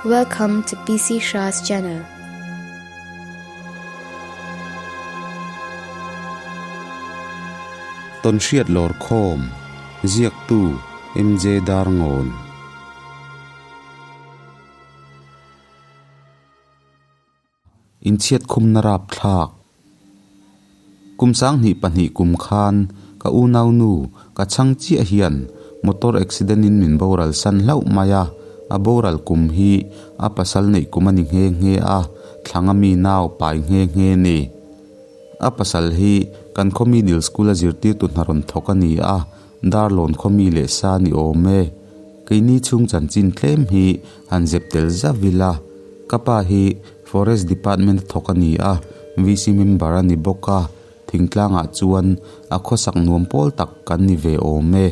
Welcome to PC Shah's channel. Tawnhriat Lawrkhawm, Ziaktu, MJ Darngawn. Inchhiat khumna rapthlak. Kum 2002 kum khan ka unaunu ka chhang chiah hian motor accident in min boral san hlauh mai a, a boral kum hi a pasal neih kum a ni nghe nghe a, thlanga mi nau pai nghe nghe ni. A pasal hi kan khaw middle school a zirtirtu hna rawn thawk a ni a, Darlawn khaw mi leh sa ni awm e. Keini chhung chanchin tlem hi han zep tel zauh ila. Ka pa hi Forest Department a thawk a ni a, VC member a ni bawk a, thingtlangah chuan a khawsak nuam pawl tak kan ni ve awm e.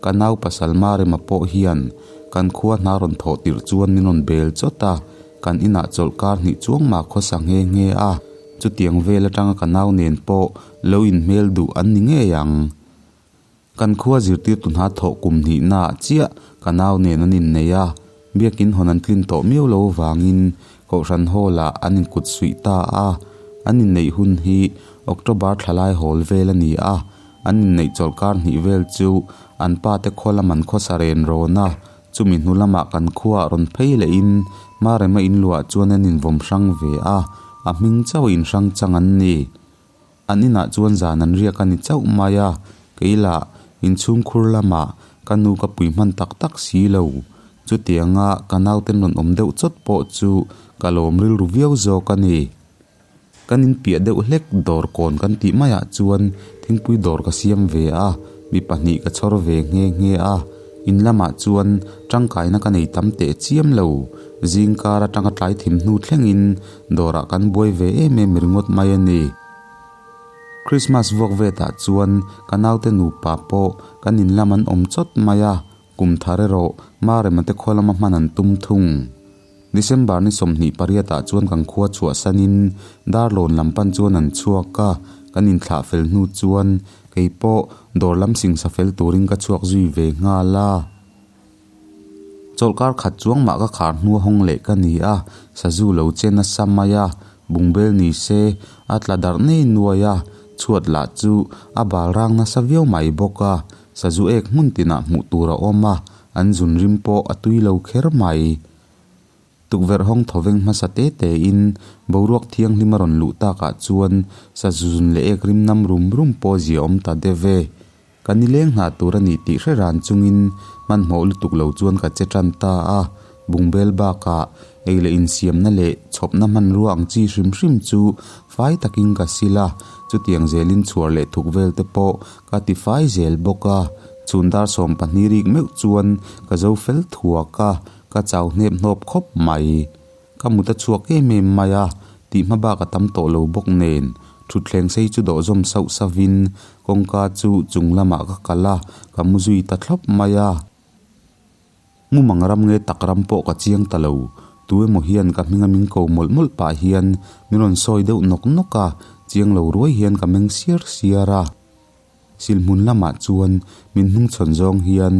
Ka nau pasal Marema pawh hian kan khua hna rawn thawh tirh chuan min rawn bel chawt a, kan inah chawlh kar hnih chuang mah khawsa nghe nghe a, chutiang vel atanga ka nau nen pawh lo inhmel duh an ni ngei ang. Kan khua zirtirtu hna thawh kum hnihnaah chiah ka nau nen an innei a, biakin hawn an tlin tawh miau lo vangin Kohhran Hall-ah an inkut suih ta a. An inneih hun hi October thlalai hawl vel a ni a, an inneih chawlhkar hnih vel chu an pa te khaw lam an khawsa ren rawn a, chumi hnu lamah kan khuaah rawn phei lehin Marema inluah chuan an invawm hrang ve a, a hming chauh inhrang chang an ni. An inah chuan zan an riak a ni chauh mai a, kei lah inchhungkhur lamah ka nu ka pui hman tak tak si lo. Chutianga ka nauten rawn awm deuh chawt pawh chu ka lawm rilru viau zawk a ni. Kan inpiah deuh hlek dawr kawn kan tih maiah chuan thingpui dawr ka siam ve a, mi pahnih ka chhawr ve nghe nghe a. In lamah chuan tangkaina ka nei tam teh chiam lo. Zingkar atanga tlai thim hnu thlengin Dawrah kan buai ve em em ringawt mai a ni. Christmas vuak vetah chuan ka naute nupa pawh kan in lam an awm chawt mai a, kum thar erawh Marema te khaw lama hman an tum thung. December ni 28 ah chuan kan khua chhuahsanin Darlawn lam pan chuan an chhuak a, kan inthlah fel hnu chuan kei pawh dawr lam singsa fel turin ka chhuak zui ve nghal a. Chawlhkar khat chuang mah ka khar hnu a hawng leh ka ni a, sazu lo chen a sa mai a, bungbel ni se a tla darh nei nuai a, chhuat lah chu a bal rang nasa viau mai bawk a, sazu ek hmun tinah hmuh tur a awm a, an zun rim pawh a tui lo kher mai. Tukverh hawng thawveng hmasa te te in boruak thianghlim a rawn luh takah chuan sazu zun leh ek rim nam rum rum pawh zia awm ta deuh e. Ka nileng hna tur a ni tih hre ran chungin hmanhmawh lutuk lo chuan ka che tan ta a, bungbel bakah ei leh insiamna leh chhawpna hmanrua ang chi hrim hrim chu fai takin ka sil a, chutiang zelin chhuar leh thuk vel te pawh ka ti fai zel bawk a, chhun dar 12 rik meuh chuan ka zo fel thuak a, ka chau hnep hnawp khawp mai. Ka mut a chhuak em em mai a, tih hma bak a tam tawh lo bawk nen, thutthleng sei chu dawh zawm sauh sauhin kawngka chu chung lamah ka kal a, ka mu zui ta thlawp mai a. Mumang ram nge tak ram pawh ka chiang ta lo, tu emaw hian ka hminga min ko mawlh mawlh pah hian min rawn sawi deuh nawk nawk a, chiang lo ruai hian ka meng siar siar a. Silhmun lamah chuan min hnungchhawn zawng hian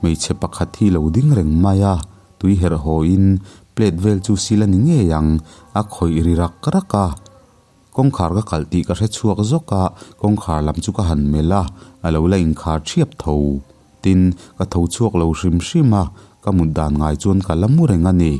hmeichhe pakhat hi lo ding reng mai a, tui herh hawiin plate vel chu sil a ni ngei ang, a khawih ri rak rak a. Kawngkhar ka kalh tih ka hre chhuak zawk a, kawngkhar lam chu ka han melh a, a lo la inkhar thiap tho. Tin, ka tho chhuak lo hrim hrim a, ka mut dan ngai chuan ka la mu reng a ni.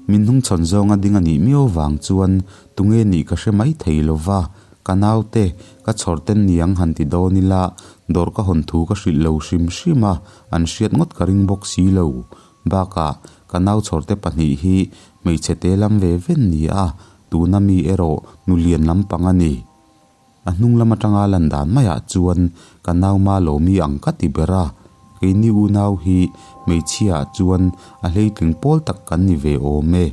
Min hnungchhawn zawnga ding a nih miau vang chuan tunge nih ka hre mai thei lo va, ka naute, ka chhawr ten niang han ti dawn ila, dawr ka hawn thu ka hrilh lo hrim hrim a, an hriat ngawt ka ring bawk si lo. Bakah, ka nau chhawrte pahnih hi hmeichhe te lam ve ven ni a, tuna mi erawh nu lian lampang a ni. A hnung lam atanga lan dan maiah chuan ka nau ma lomi ang ka ti ber a, keini unau hi hmeichhia ah chuan a hleitling pawl tak kan ni ve awm e.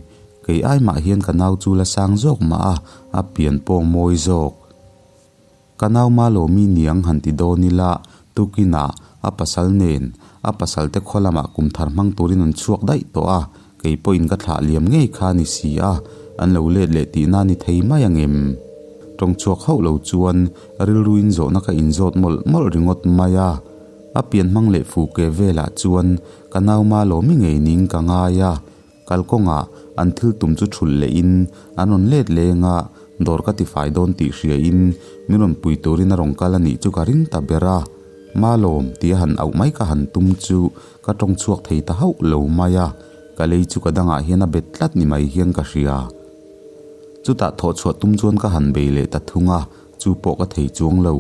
Kei ai mah hian ka nau chu la sang zawk mah a, a pian pawh mawi zawk. Ka nau ma lomi niang han ti dawn ila, tukinah a pasal nen a pasal te khaw lamah kum thar hmang turin an chhuak daih tawh a, kei pawhin ka thlah liam ngei kha a ni si a, an lo let leh tihna a ni thei mai angem? Tawng chhuak hauh lo chuan rilruin zawhna ka inzawt mawlh mawlh ringawt mai a. A pian hmang leh fu ke velah chuan ka nau ma lawmi ngei ning ka ngai a, kalkawngah an thil tum chu thulh lehin an rawn let leng a, dawr ka tifai dawn tih hriain min rawn pui turin a rawn kal a nih chu ka ring ta ber a. Malawm tia han auh mai ka han tum chu ka tawng chhuak thei ta hauh lo mai a, ka lei chu ka dangah hian a bet tlat ni mai hian ka hria. Chutah thawh chhuah tum chuan ka han bei leh ta thung a, chu pawh ka thei chuang lo.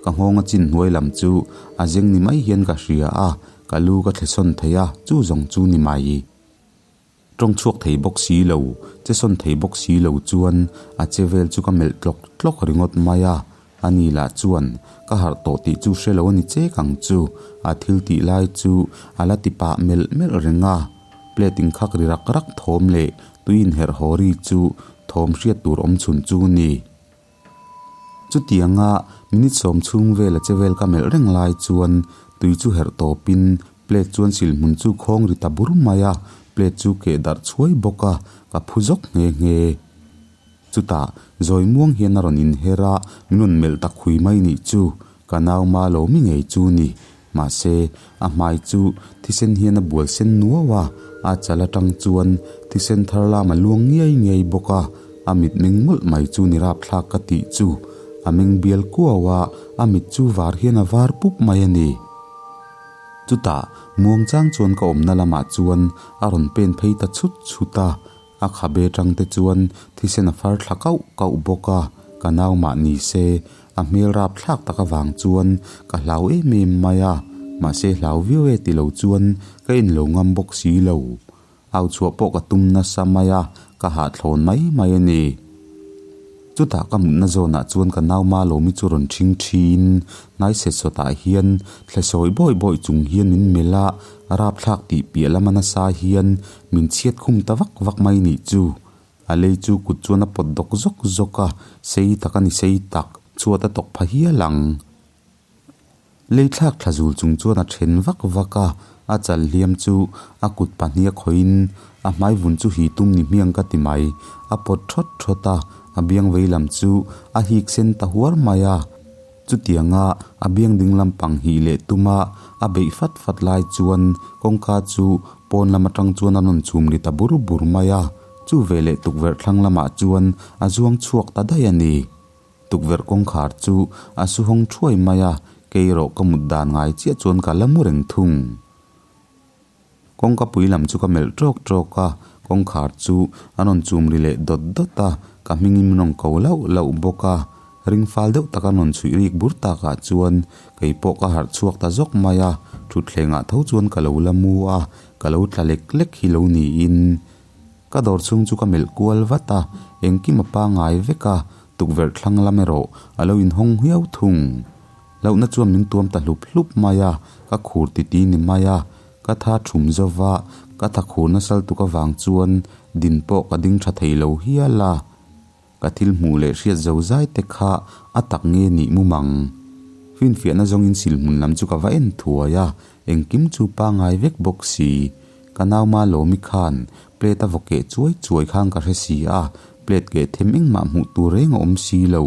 Ka nghawnga chin hnuai lam chu a zeng ni mai hian ka hria a, ka lu ka thle sawn thei a, chu zawng chu ni mai. Tawng chhuak thei bawk si lo, che sawn thei bawk si lo chuan a che vel chu ka melh tlawk tlawk ringawt mai a, ani lah chuan ka harh tawh tih chu hre lo a ni chek ang chu, a thil tih lai chu a la ti pah melh melh reng a, plate inkhak ri rak rak thawm leh tui inherh haw ri chu thawm hriat tur awm chhun chu ni. Chutianga minute sawm chhung vela che vel ka melh reng lai chuan tui chu herh tawpin plate chuan silhmun chu khawng ri ta bur mai a, plate chu keh darh chhuai bawk a, ka phu zawk nghe nghe. Chutah zawi muang hian a rawn inher a, min rawn melh ta khui mai nih chu, ka nau ma lo mi ngei chu ni. Mahse, a hmai chu thisen hian a bual sen nuau a, a chal atang chuan thisen thar lam a luang ngiai ngiai bawk a, a mit meng mawlh mai chu ni rapthlak ka tih chu. A meng bial kuau a, a mit chu var hian a var pup mai a ni. Chutah, muangchang chuan ka awmna lamah chuan a rawn pen phei ta chhut chhut a, A khabe tang te chuan thisen a far thla kauh kauh bawk a, ka nau mah ni se, a hmel rap thlak tak avang chuan ka hlau em em mai a, mahse hlau viau e ti lo chuan ka en lo ngam bawk si lo. Au chhuah pawh ka tum nasa mai a, ka hahthlawn mai mai a ni. Chutah ka mutna zawnah chuan ka nau Malawmi chu rawn ṭhing ṭhiin hnai set sawtah hian thle sawi bawi bawi chung hian min melh a, rapthlak tih piah lama nasa hian min chhiat khum ta vak vak mai nih chu. A lei chu kut chuan a pawt dawk zawk zawk a, sei tak a ni sei tak, chhuat a tawk pha hial ang. Lei thlak thla zul chung chuan a then vak vak a, a chal hliam chu a kut pahnih a khawihin a hmai vun chu hi tum ni hmiang ka ti mai. A pawt thawt thawt a, a biang vei lam chu a hik sen ta huar mai a. Chutianga a biang ding lam pang hih leh tuma a beih fat fat lai chuan kawngka chu pawn lam atang chuan a rawn chhum ri ta bur bur mai a, chu veleh tukverh thlang lamah chuan a zuang chhuak ta daih a ni. Tukverh kawngkhar chu a su hawng thuai mai a, kei erawh ka mut dan ngai chiah chuan ka la mu reng thung. Kawngka pui lam chu ka melh tawk tawk a, kawngkhar chu a rawn chum ri leh dawt dawt a, ka hmingin min rawn ko lauh lauh bawk a. Ring fal deuh taka rawn chhuih rik bur takah chuan kei pawh ka harh chhuak ta zawk mai a, thutthlengah tho chuan ka lo la mu a, ka lo tla lek lek hi lo niin. Ka dawr chhung chu ka melh kual vat a, engkim a pangngai vek a, tukverh thlang lam erawh a lo inhawng hiau thung. Hlauhna chuan min tuam ta hlup hlup mai a, ka khur titi ni mai a, ka tha thum zo va, ka tha khur nasal tuk avang chuan din pawh ka ding tha thei lo hial a. Ka thil hmuh leh hriat zo zai te kha a tak nge nih mumang. Finfiahna zawngin silhmun lam chu ka va en thuai a, engkim chu pangngai vek bawk si. Ka nau ma Lawmi khan plate a vaw keh chuai chuai khan ka hre si a, plate keh them engmah hmuh tur reng a awm si lo.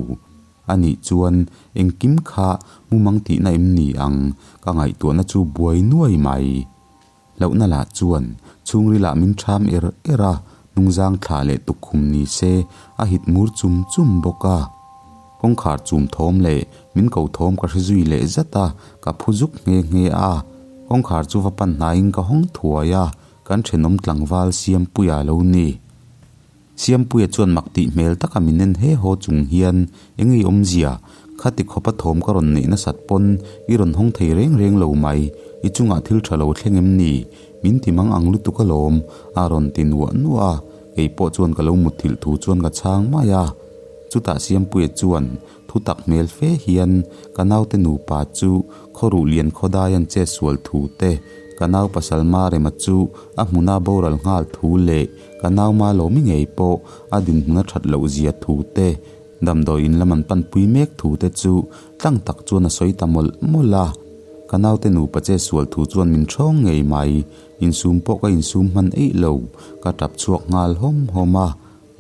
A nih chuan engkim kha mumang tihna em ni ang, ka ngaihtuahna chu buai nuai mai. Hlauhna lah chuan chhungrilah min ṭham er er a, hnungzang thla leh tukkhum ni se a hit mur chum chum bawk a. Kawngkhar chum thawm leh min ko thawm ka hre zui leh zat a, ka phu zuk nghe nghe a. Kawngkhar chu va pan hnaiin ka hawng thuai a, kan ṭhenawm tlangval Siampuia lo ni. Siampuia chuan mak tih hmel taka min en he haw chung hian, Eng ei awmzia, khati khawpa thawm ka rawn neih nasat pawn i rawn hawng thei reng reng lo mai, i chungah thil tha lo thleng em ni? Min ti mang ang lutuk alawm, a rawn ti nuah nuah a, kei pawh chuan ka lo mutthilh thu chuan ka chhang mai a. Chutah Siampuia chuan thu tak hmel fe hian ka naute nupa chu khawruh lian khawdai an che sual thu te, ka nau pasal Marema chu a hmuna boral nghal thu leh Ka nau ma lo mi ngei pawh a dinhmun a that loh zia thu te, damdawi in lam an panpui mek thu te chu tlang tak chuan a sawi ta mawlh mawlh a. Ka naute nupa che sual thu chuan min ṭhawng ngei mai, insum pawh ka insum hman eih lo, ka tap chhuak nghal hawm hawm a.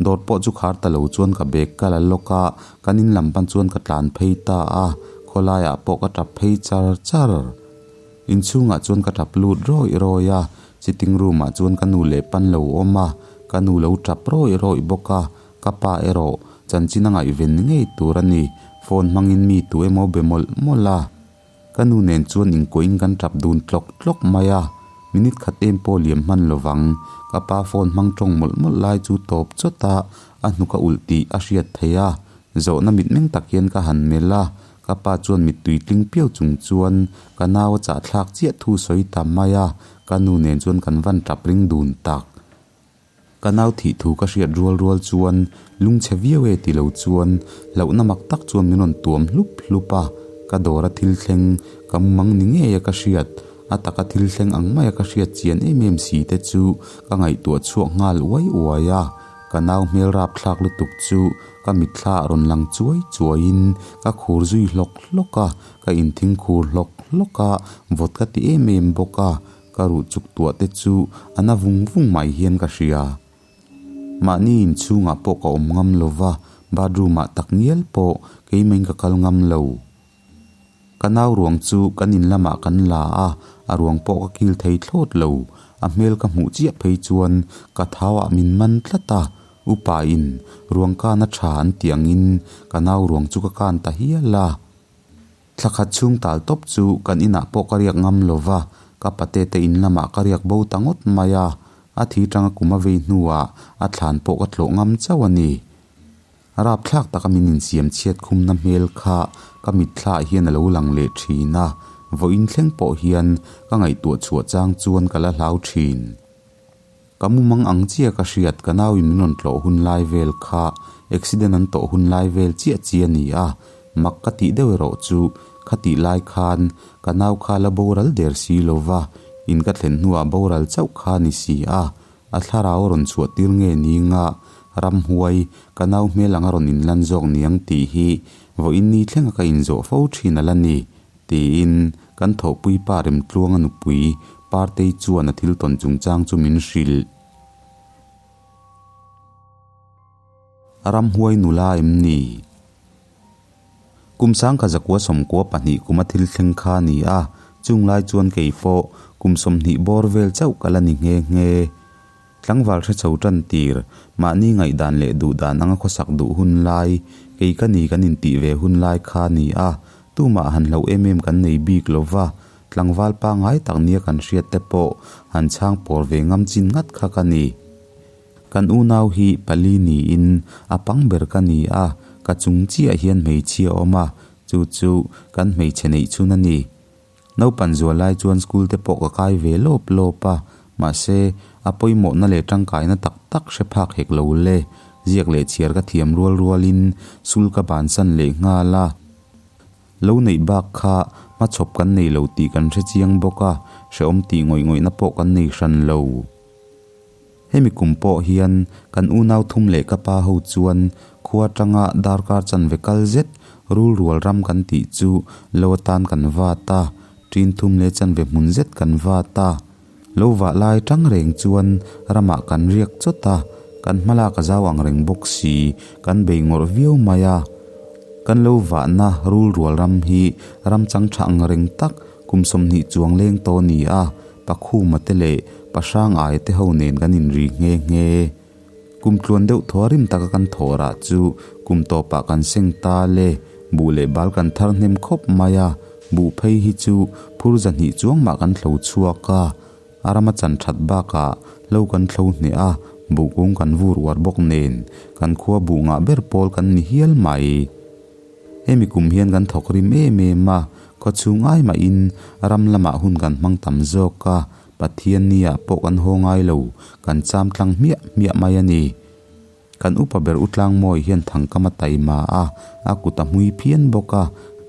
Dawr pawh chu khar ta lo chuan ka bag ka la lawk a, kan in lam pan chuan ka tlan phei ta a, khawlaiah pawh ka tap phei char char. Inchhungah chuan ka tap lut rawih rawih a, sitting room ah chuan ka nu leh pan lo awm a, ka nu lo tap rawih rawih bawk a, ka pa erawh chanchin a ngaihven ngei tur a ni, phone hmangin mi tu emaw be mawlh mawlh a. Ka nu nen chuan inkuahin kan tap dun tlawk tlawk mai a, minute khat em pawh liam hman lovang, ka pa phone hmang tawng mawlh mawlh lai chu tawp chawt a, a hnuk a ulh tih a hriat theih a, zawhna mitmeng tak hian ka han melh a, ka pa chuan mittui tling piau chung chuan ka nau a chahthlak chiah thu sawi ta mai a, ka nu nen chuan kan van tap ring dun tak. Ka nau thih thu ka hriat rual rual chuan lungchhe viau e ti lo chuan hlauhna mak tak chuan min rawn tuam hlup hlup a, ka dawra thil thleng ka mumang ni ngei a ka hriat, a taka thil thleng ang maia ka hriat chian em em si te chu ka ngaihtuah chhuak nghal uai uai a, ka nau hmel rapthlak lutuk chu ka mitthla ah rawn lang chuai chuai in ka khur zui hlawk hlawk a, ka inthing khur hlawk hlawk a, vawt ka ti em em bawk a. Ka ruh chuk tuah te chu a na vung vung mai hian ka hria. Mahni inchhungah pawh ka awm ngam lo va, bathroom ah tak ngial pawh keimahin ka kal ngam lo. Ka nau ruang chu kan in lamah kan la a, a ruang pawh ka kil thei thlawt lo. A hmel ka hmuh chiah phei chuan ka thau ah min man tlat a, upa in ruang kan a tha an tih angin ka nau ruang chu ka kan ta hial a. Thla khat chhung tal tawp chu kan inah pawh ka riak ngam lo va, ka pate te in lamah ka riak bo ta ngawt mai a, a thi tanga kum a vei hnuah a thlan pawh ka tlawh ngam chauh a ni. Rapthlak taka min insiam chhiat khumna hmel kha ka mitthlaah hian a lo lang leh thin a, vawiin thleng pawh hian ka ngaihtuah chhuah chang chuan ka la hlau thin. Ka mumang ang chiah ka hriat, ka nauin min rawn tlawh hun lai vel kha accident an tawh hun lai vel chiah chi a ni a, mak ka tih deuh erawh chu khatih lai khan ka nau kha la boral der si lo va, in ka thlen hnuah boral chauh kha a ni si a, a thlarau a rawn chhuah tir nge ni nga ramhuai ka nau hmel anga rawn inlan zawk niang tih hi vawiin ni thlenga ka inzawh fo thin a la ni. Tiin kan thawhpui pa Remtluanga nupui Partei chuan a thil tawn chungchang chu min hrilh. Ramhuai nula em ni? Kum sangkha zakua sawmkua pahnih kuma thil thleng kha a ni a, chung lai chuan kei pawh kum 20 bawr vel chauh ka la ni nghe nghe. Tlangval hre chho tan tir, mahni ngaihdan leh duhdan anga khawsak duh hun lai, kei ka ni kan intih ve hun lai kha a ni a, tumah han hlauh em em kan nei bik lo va, tlangval pangngai tak nia kan hriat te pawh han chhang pawr ve ngam chin ngat kha ka ni. Kan unau hi pali niin a pang ber ka ni a, ka chung chiah hian hmeichhia a awm a, chu chu kan hmeichhe neih chhun a ni. Naupan zual lai chuan school te pawh ka kai ve lawp lawp a, mahse, a pawimawhna leh tangkaina tak tak hre phak hek lo le. Ziak leh chhiar ka thiam rual rualin sul ka bansan leh nghal a. Lo neih bak kha hmachhawp kan nei lo tih kan hre chiang bawk a, hrehawm tih ngawih ngawihna pawh kan nei hran lo. Hemi kum pawh hian kan unau thum leh ka pa ho chuan khua atanga darkar chanve kal zet rul rual ram kan tih chu lo atan kan vat a, ṭin thum leh chanve hmun zet kan vat a. Lo vah lai tang reng chuan ramah kan riak chawt a, kan hmalak a zau ang reng bawk si, kan bei ngawrh viau mai a. Kan lo vahna rul rual ram hi ram chang tha ang reng tak kum 20 chuang leng tawh a ni a, Pakhuma te leh Pahrang ai te ho nen kan inri nghe nghe. Kum tluan deuh thaw rim taka kan thawh rah chu kum tawpah kan seng ta le, buh leh bal kan thar hnem khawp mai a, buh phei hi chu phur zahnih chuang mah kan thlo chhuak a, a rama chan that bakah hlo kan thlo hneh a, buh kung kan vur uar bawk nen kan khua buh ngah ber pawl kan ni hial mai. Hemi kum hian kan thawk rim em em a, khawchhung ai mahin ram lamah hun kan hmang tam zawk a, Pathian nia pawh kan haw ngai lo, kan cham tlang hmiah hmiah mai a ni. Kan upa ber u Tlangmawi hian thangkam a taima a, a kut a hmui phian bawk a,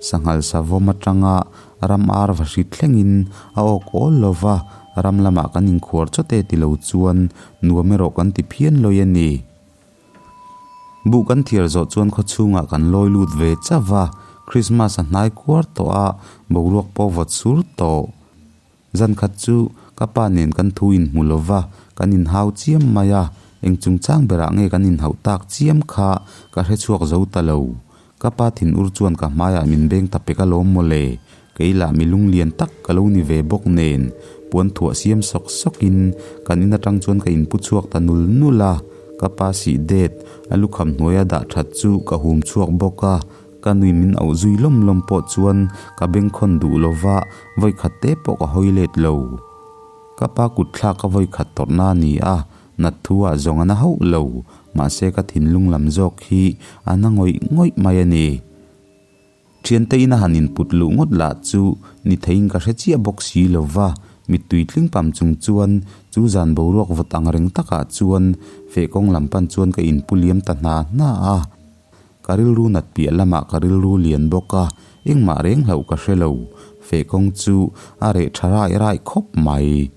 sanghal savawm atanga ram ar va hrit thlengin a awk awl lo va, ram lamah kan inkhuar chawt e ti lo chuan nuam erawh kan ti phian lawi a ni. Buh kan thiar zawh chuan khaw chhungah kan lawi lut ve chauh va, Christmas a hnai kuar tawh a, boruak pawh vawt sur tawh. Zan khat chu ka pa nen kan thu inhmu lo va, kan inhau chiam mai a, eng chungchang berah nge kan inhauh tak chiam kha ka hre chhuak zo ta lo. Ka pa thinur chuan ka hmaiah min beng ta pek alawm mawle. Kei lah mi lunglian tak ka lo ni ve bawk nen, puan thuah siam sawk sawkin kan in atang chuan ka inpu chhuak ta nul nul a. Ka pa sih det a lukham hnuaia dah that chu ka hum chhuak bawk a. Ka nui min auh zui lawm lawm pawh chuan ka bengkhawn duh lova vawikhat te pawh ka hawi let lo. Ka pa kut thlak ka vawikhat tawrhna a ni a, nat thu ah zawng a na hauh lo, mahse ka thinlung lam zawk hi a na ngawih ngawih mai a ni. Thiante ina han input luh ngawt lah chu ni theiin ka hre chiah bawk si lo va, mittui tling pam chung chuan chu zan boruak vawt ang reng takah chuan feh kawng lam pan chuan ka inpu liam ta hna hna a. Ka rilru nat piah lamah ka rilru lian bawk a, engmah reng hlauh ka hre lo. Feh kawng chu a reh tha rai rai khawp mai.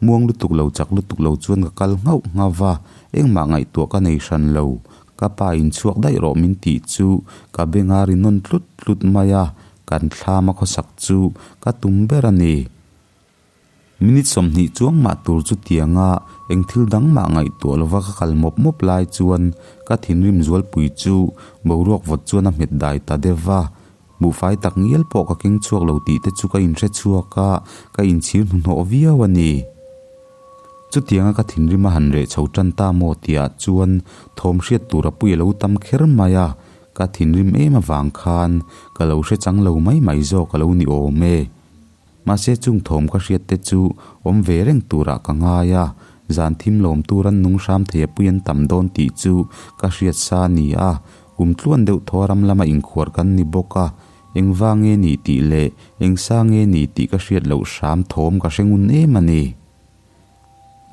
Muang lutuk lo chak lutuk lo chuan ka kal nghauh nghauh va, engmah ngaihtuah ka nei hran lo. Ka pa in chhuak daih rawh min tih chu ka benga ri nawn tlut tlut mai a, kan thlam a khawsak chu ka tum ber a ni. Minute 20 chuang mah tur chu tianga eng thil dang mah ngaihtuah lova ka kal mawp mawp lai chuan ka thinrim zualpui chu boruak vawt chuan a hmet dai ta deuh va. Buhfai tak ngial pawh ka keng chhuak lo tih te chu ka inhre chhuak a, ka inchhir hnuhnawh viau a ni. Chutianga ka thinrim a han reh chho tan ta maw tihah chuan thawm hriat tur a pui a lo tam kher mai a, ka thinrim em avang khan ka lo hre chang lo mai mai zawk a lo ni awm e. Mahse chung thawm ka hriat te chu awm ve reng turah ka ngai a, zan thim lawm tur an nung hram thei a pui an tam dawn tih chu ka hriat sa a ni a, kum tluan deuh thaw ram lama inkhuar kan ni bawk a, eng va nge ni tih leh eng sa nge ni tih ka hriat loh hram thawm ka hre ngun em a ni.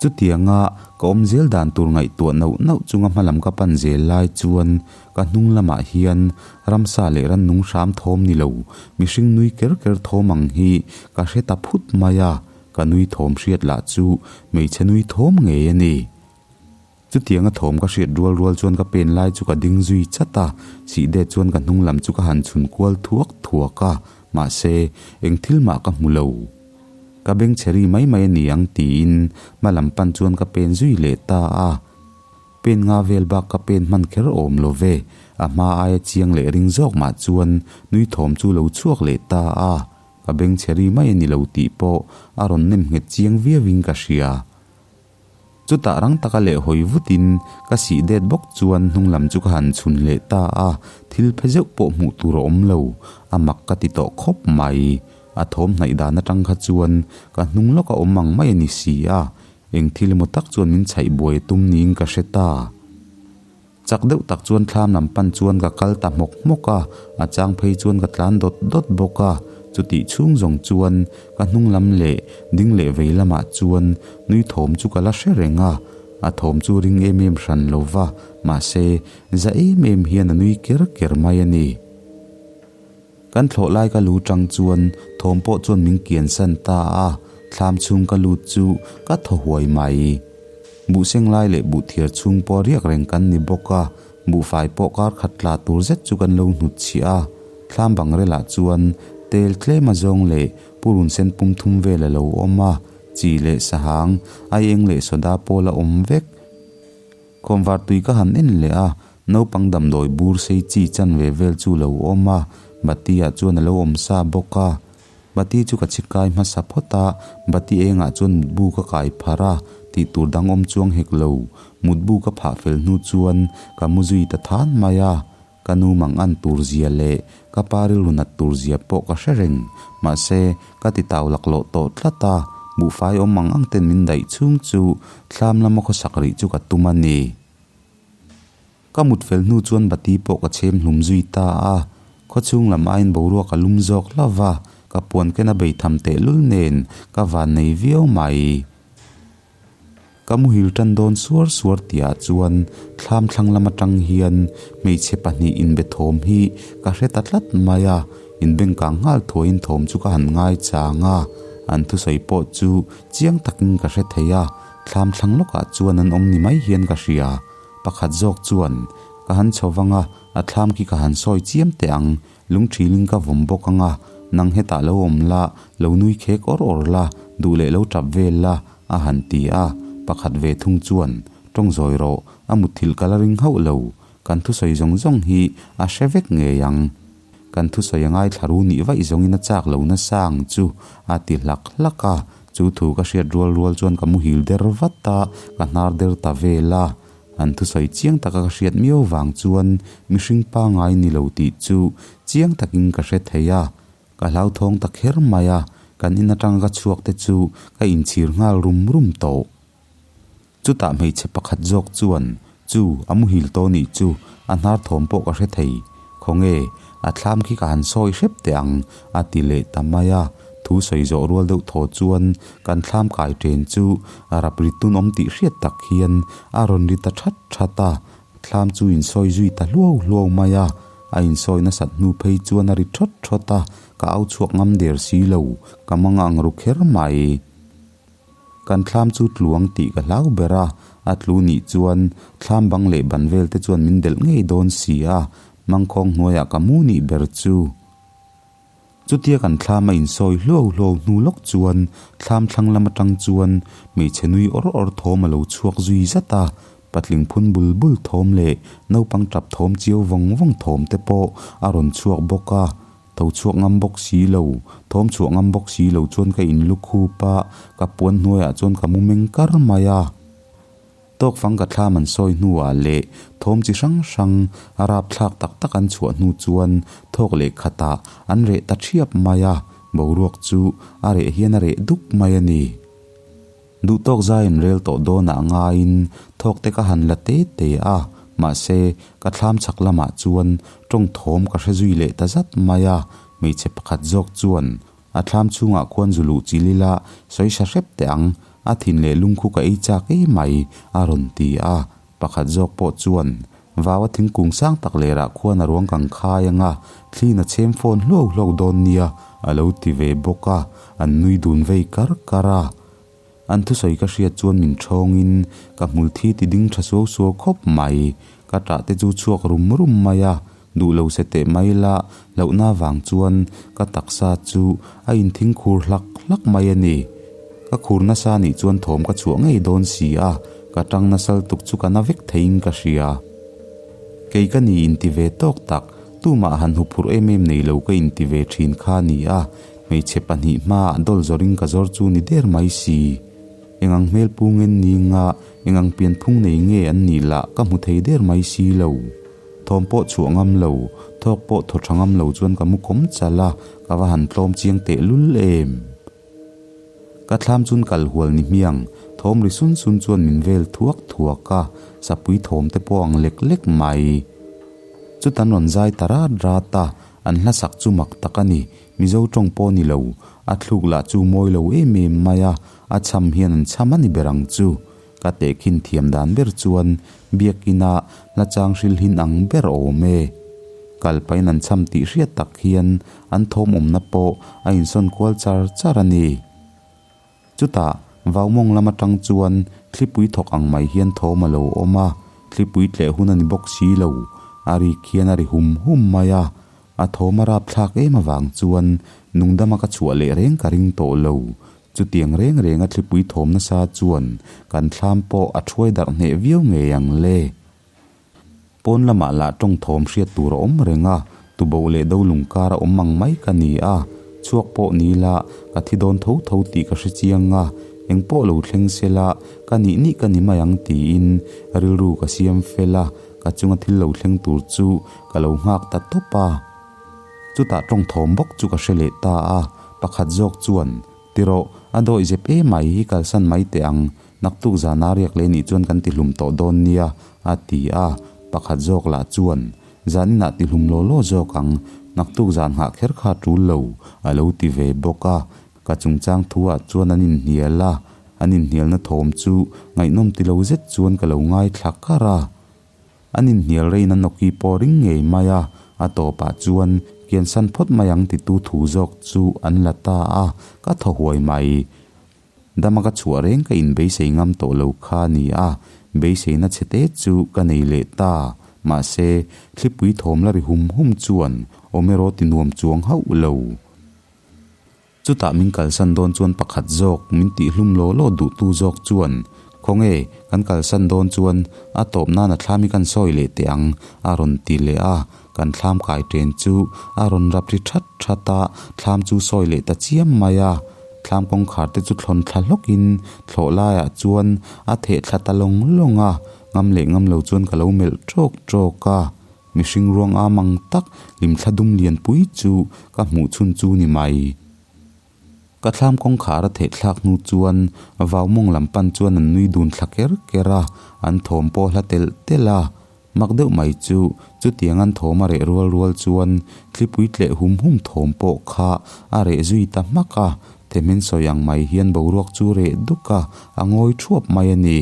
Chutianga ka awm zel dan tur ngaihtuah nauh nauh chunga hmalam ka pan zel lai chuan ka hnung lamah hian ramsa leh rannung hram thawm ni lo, mihring nui ker ker thawm ang hi ka hre ta phut mai a, ka nui thawm hriat lah chu hmeichhe nui thawm ngei a ni. Chutianga thawm ka hriat rual rual chuan ka pen lai chu ka ding zui chat a, sihdet chuan ka hnung lam chu ka han chhun kual thuak thuak a, mahse eng thil mah ka hmu lo. Ka beng chhe ri mai mai a ni ang tiin hma lam pan chuan ka pen zui leh ta a. Pen nga vel bak ka pen hman kher awm lo ve, a hma aia chiang leh ring zawk mah chuan nui thawm chu lo chhuak leh ta a. Ka beng chhe ri mai a ni lo tih pawh a rawn nem nghet chiang viauin ka hria. Chutah rang taka leh hawi vutin ka sih det bawk chuan hnung lam chu ka han chhun leh ta a, thil phe zeuh pawh hmuh tur a awm lo, a mak ka ti tawh khawp mai. A thawm hnaih dan atang kha chuan ka hnung lawk a awm ang mai a ni si a, eng thil emaw tak chuan min chhaih buai a tum niin ka hre ta. Chak deuh tak chuan thlam lam pan chuan ka kal ta hmawk hmawk a, a chang phei chuan ka tlan dawt dawt bawk a. Chutih chhung zawng chuan ka hnung lam leh ding leh vei lamah chuan nui thawm chu ka la hre reng a, a thawm chu ring em em hran lo va, mahse za em em hian a nui ker ker mai a ni. Kan thlawh lai ka lu tang chuan thawm pawh chuan min kian san ta a, thlam chhung ka lut chu ka thaw huai mai. Buh seng lai leh buh thiar chhung pawh riak reng kan ni bawk a, buhfai pawh kar khat tla tur zet chu kan lo hnut chhiah a. Thlam bang relah chuan tel tlem a zawng leh purun sen pum thum vel a lo awm a, chi leh sahang, aieng leh soda pawl a awm vek. Khawnvar tui ka han en leh a, naupang damdawi bur sei chi chan ve vel chu lo awm a, bati ah chuan a lo awm sa bawk a. Bati chu ka chhi kai hmasa phawt a, bati engah chuan mutbu ka kai pharh a, tih tur dang awm chuang hek lo. Mutbu ka phah fel hnu chuan ka mu zui ta than mai a, ka nu mang an tur zia leh ka pa rilru nat tur zia pawh ka hre reng. Mahse, ka ti tau laklawh tawh tlat a, buhfai awm ang ang ten min daih chhung chu thlam lama khawsak rih chu ka tum a ni. Ka mut fel hnu chuan bati pawh ka chhem hlum zui ta a, khawchhung lam aiin boruak a lum zawk hlauh va, ka puan ken a bei tham tehlul nen ka van nei viau mai. Ka muhil tan dawn suar suar tihah chuan thlam thlang lam atang hian hmeichhe pahnih inbe thawm hi ka hre ta tlat mai a, inbengkang nghal thuaiin thawm chu ka han ngai chang a, an thusawi pawh chu chiang takin ka hre thei a, thlam thlang lawkah chuan an awm ni mai hian ka hria. Pakhat zawk chuan, Ka han chho vang a, a thlam khi ka han sawi chiam teh ang, lungthilin ka vawm bawk ang a, nang hetah lo awm la, lo nui khek awr awr la, duh leh lo tap vel la, a han ti a. Pakhat ve thung chuan, Tawng zawi rawh, a mutthilh ka la ring hauh lo, kan thusawi zawng zawng hi a hre vek ngei ang. Kan thusawi a ngaithla ru nih vaih zawngin a chak lo nasa ang chu, a ti hlak hlak a. Chu thu ka hriat rual rual chuan ka muhil der vat a, ka hnar der ta vel a. An thusawi chiang taka ka hriat miau vang chuan mihring pangai ni lo tih chu chiang takin ka hre thei a. Ka hlauthawng ta kher mai a, kan in atanga ka chhuak te chu ka inchhir nghal rum rum tawh. Chutah hmeichhe pakhat zawk chuan, Chu, a muhil tawh nih chu, a hnar thawm pawh ka hre thei. Khawnge, a thlam khi ka han sawi hrep teh ang, a ti leh ta mai a. Thu sawi zawh rual deuh thaw chuan kan thlam kai ṭen chu rap ri tun awm tih hriat tak hian a rawn ri ta that that a. Thlam chu insawi zui ta hluau hluau mai a. A insawi nasat hnu phei chuan a ri thawt thawt a, ka au chhuak ngam der si lo, ka mang ang ru kher mai. Kan thlam chu tluang tih ka hlau ber a, a tlu nih chuan thlam bang leh ban vel te chuan min delh ngei dawn si a, mangkhawng hnuaiah ka mu nih ber chu. Chutia kan thlam a insawi hluau hluau hnu lawk chuan thlam thlang lam atang chuan hmeichhe nui awr awr thawm a lo chhuak zui zat a, patling phun bul bul thawm leh naupang tap thawm chiau vawng vawng thawm te pawh a rawn chhuak bawk a. Tho chhuak ngam bawk si lo, thawm chhuah ngam bawk si lo chuan ka in lu khup a, ka puan hnuaiah chuan ka mu meng kar mai a. Tawk fang ka thlam an sawi hnuah leh thawm chi hrang hrang a rapthlak tak tak an chhuah hnu chuan thawk leh khatah an reh ta thiap mai a, boruak chu a reh hian a reh duk mai a ni. Duhtawk zaiin rel tawh dawnah ngaiin thawk te ka han la te te a, mahse ka thlam chhak lamah chuan tawng thawm ka hre zui leh ta zat mai a, hmeichhe pakhat zawk chuan a thlam chhungah khuan zu luh chil ila sawi hra hrep teh ang, a thin leh lungkhu ka ei chak emai a rawn ti a, pakhat zawk pawh chuan vau a thingkung sang tak lerah khuan a ruang kang khai anga thlin a chhem fawn hluau hluau dawn nia a lo ti ve bawk a, an nui dun vei kar kar a. An thusawi ka hriat chuan min thawngin ka hmul thi ti ding tha suau suau khawp mai. Ka tah te chu chhuak rum rum mai a, duh lo se teh mai la hlauhna vang chuan ka taksa chu a inthing khur hlak hlak mai a ni. Ka khur nasa nih chuan thawm ka chhuah ngei dawn si a, ka tang nasal tuk chu ka na vek theiin ka hria. Kei ka ni inti ve tawk tak, tumah han huphurh em em nei lo ka inti ve thin kha a ni a, Hmeichhe pahnih hmaah dawl zawrin ka zawr chu ni der mai si. Eng ang hmel pu ngen ni nga, eng ang pian phung nei nge an nih lah ka hmu thei der mai si lo. Thawm pawh chhuah ngam lo, thawk pawh thaw tha ngam lo chuan ka mu kawm chal a, ka va han tlawm chiang teh lul em. Ka thlam chun kal hual ni hmiang, thawm ri sun sun chuan min vel thuak thuak a, sapui thawm te pawh ang lek lek mai. Chutan rawn zai ta rat rat a, an hlasak chu mak tak a ni. Mizo tawng pawh ni lo, a thluk lah chu mawi lo em em mai a, a chham hian an chham a ni ber ang chu. Ka tehkhin thiam dan ber chuan Biakina hla chang hrilhin ang ber awm e. Kal pahin an chham tih hriat tak hian an thawm awmna pawh a insawn kual char char a ni. Chutah, vaumawng lam atang chuan thlipui thawk ang mai hian thawm a lo awm a, thlipui tleh hun a ni bawk si lo, a rik hian a ri hum hum mai a, a thawm a rapthlak em avang chuan nungdama ka chhuah leh reng ka ring tawh lo. Chutiang reng renga thlipui thawm nasa chuan kan thlam pawh a thuai darh hneh viau ngei ang le. Pawn lamah lah tawng thawm hriat tur a awm reng a, tuboh leh do lung kar a awm ang mai ka ni a, chhuak pawh ni la ka thi dawn tho tho tih ka hre chiang a, eng pawh lo thleng se la ka nih nih ka ni mai ang tiin rilru ka siam fel a, ka chunga thil lo thleng tur chu ka lo nghak ta tawp a. Chutah tawng thawm bawk chu ka hre leh ta a, pakhat zawk chuan, Tirawh, a dawih zep emai hi kalsan mai teh ang, Naktuk zana riak leh nih chuan kan tihlum tawh dawn nia, a ti a. Pakhat zawk lah chuan, Zan inah tihlum law law zawk ang, naktuk zan nghah kher kha tul lo, a lo ti ve bawk a. Ka chungchang thu ah chuan an inhnial a, an inhnialna thawm chu ngaihnawm ti lo zet chuan ka lo ngaithla kar a. An inhnial reiin an awki pawh ring ngei mai a, a tawpah chuan kiansan phawt mai ang titu thu zawk chu an la ta a, ka thaw huai mai. Dama ka chhuah reng ka inbeisei ngam tawh lo kha a ni a, beiseina chhe te chu ka nei leh ta. Mahse, thlipui thawm la ri hum hum chuan awm erawh ti nuam chuang hauh lo. Chutah min kalsan dawn chuan pakhat zawk min tihhlum law law duhtu zawk chuan. Khawnge, kan kalsan dawn chuan a tawp nan a thlam hi kan sawi leh teh ang, a rawn ti leh a. Kan thlam kai ṭen chu a rawn rap ri ṭhat ṭhat a, thlam chu sawi leh ta chiam mai a. Thlam kawngkhar te chu thlawn thla hlawkin thlawh laiah chuan a theh thla ta lawng lawng a, ngam leh ngam lo chuan ka lo melh ṭawk ṭawk a. Mihring ruang am ang tak hlimthla dum lianpui chu ka hmuh chhun chu ni mai. Ka thlam kawngkhar a thehthlak hnu chuan vau mawng lam pan chuan an nui dun thla ker ker a, an thawm pawh hla telh telh a. Mak deuh mai chu chutiang an thawm a reh rual rual chuan thlipui tleh hum hum thawm pawh kha a reh zui ta hmak a, thehmen sawi ang mai hian boruak chu reh duk a, a ngawi thuap mai a ni.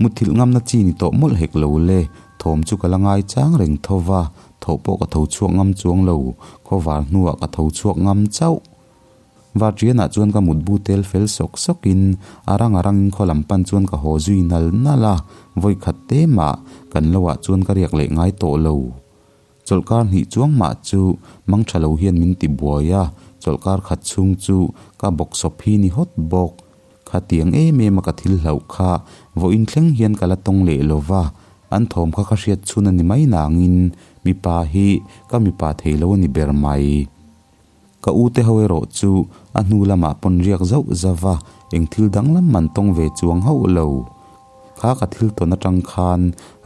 Mutthilh ngamna chi ni tawh mawlh hek lo le, thawm chu ka la ngai chang reng tho va, thawh pawh ka tho chhuak ngam chuang lo, khawvar hnuah ka tho chhuak ngam chauh. Varṭianah chuan ka mutbu tel fel sawk sawkin a rang a rangin khaw lam pan chuan ka haw zui nal nal a, vawikhat te mah kan loah chuan ka riak leh ngai tawh lo. Chawlhkar hnih chuang mah chu mang tha lo hian min ti buai a, chawlhkar khat chhung chu ka bawksawp hi ni hawt bawk. Khatiang em em a ka thil hlauh kha vawiin thleng hian ka la tawng leh lo va, an thawm kha ka hriat chhun a ni mai nangin mipa hi ka mipa thei lo a ni ber mai. Ka u te ho erawh chu a hnu lamah pawn riak zauh zauh a, eng thil danglam man tawng ve chuang hauh lo. Kha ka thil tawn atang khan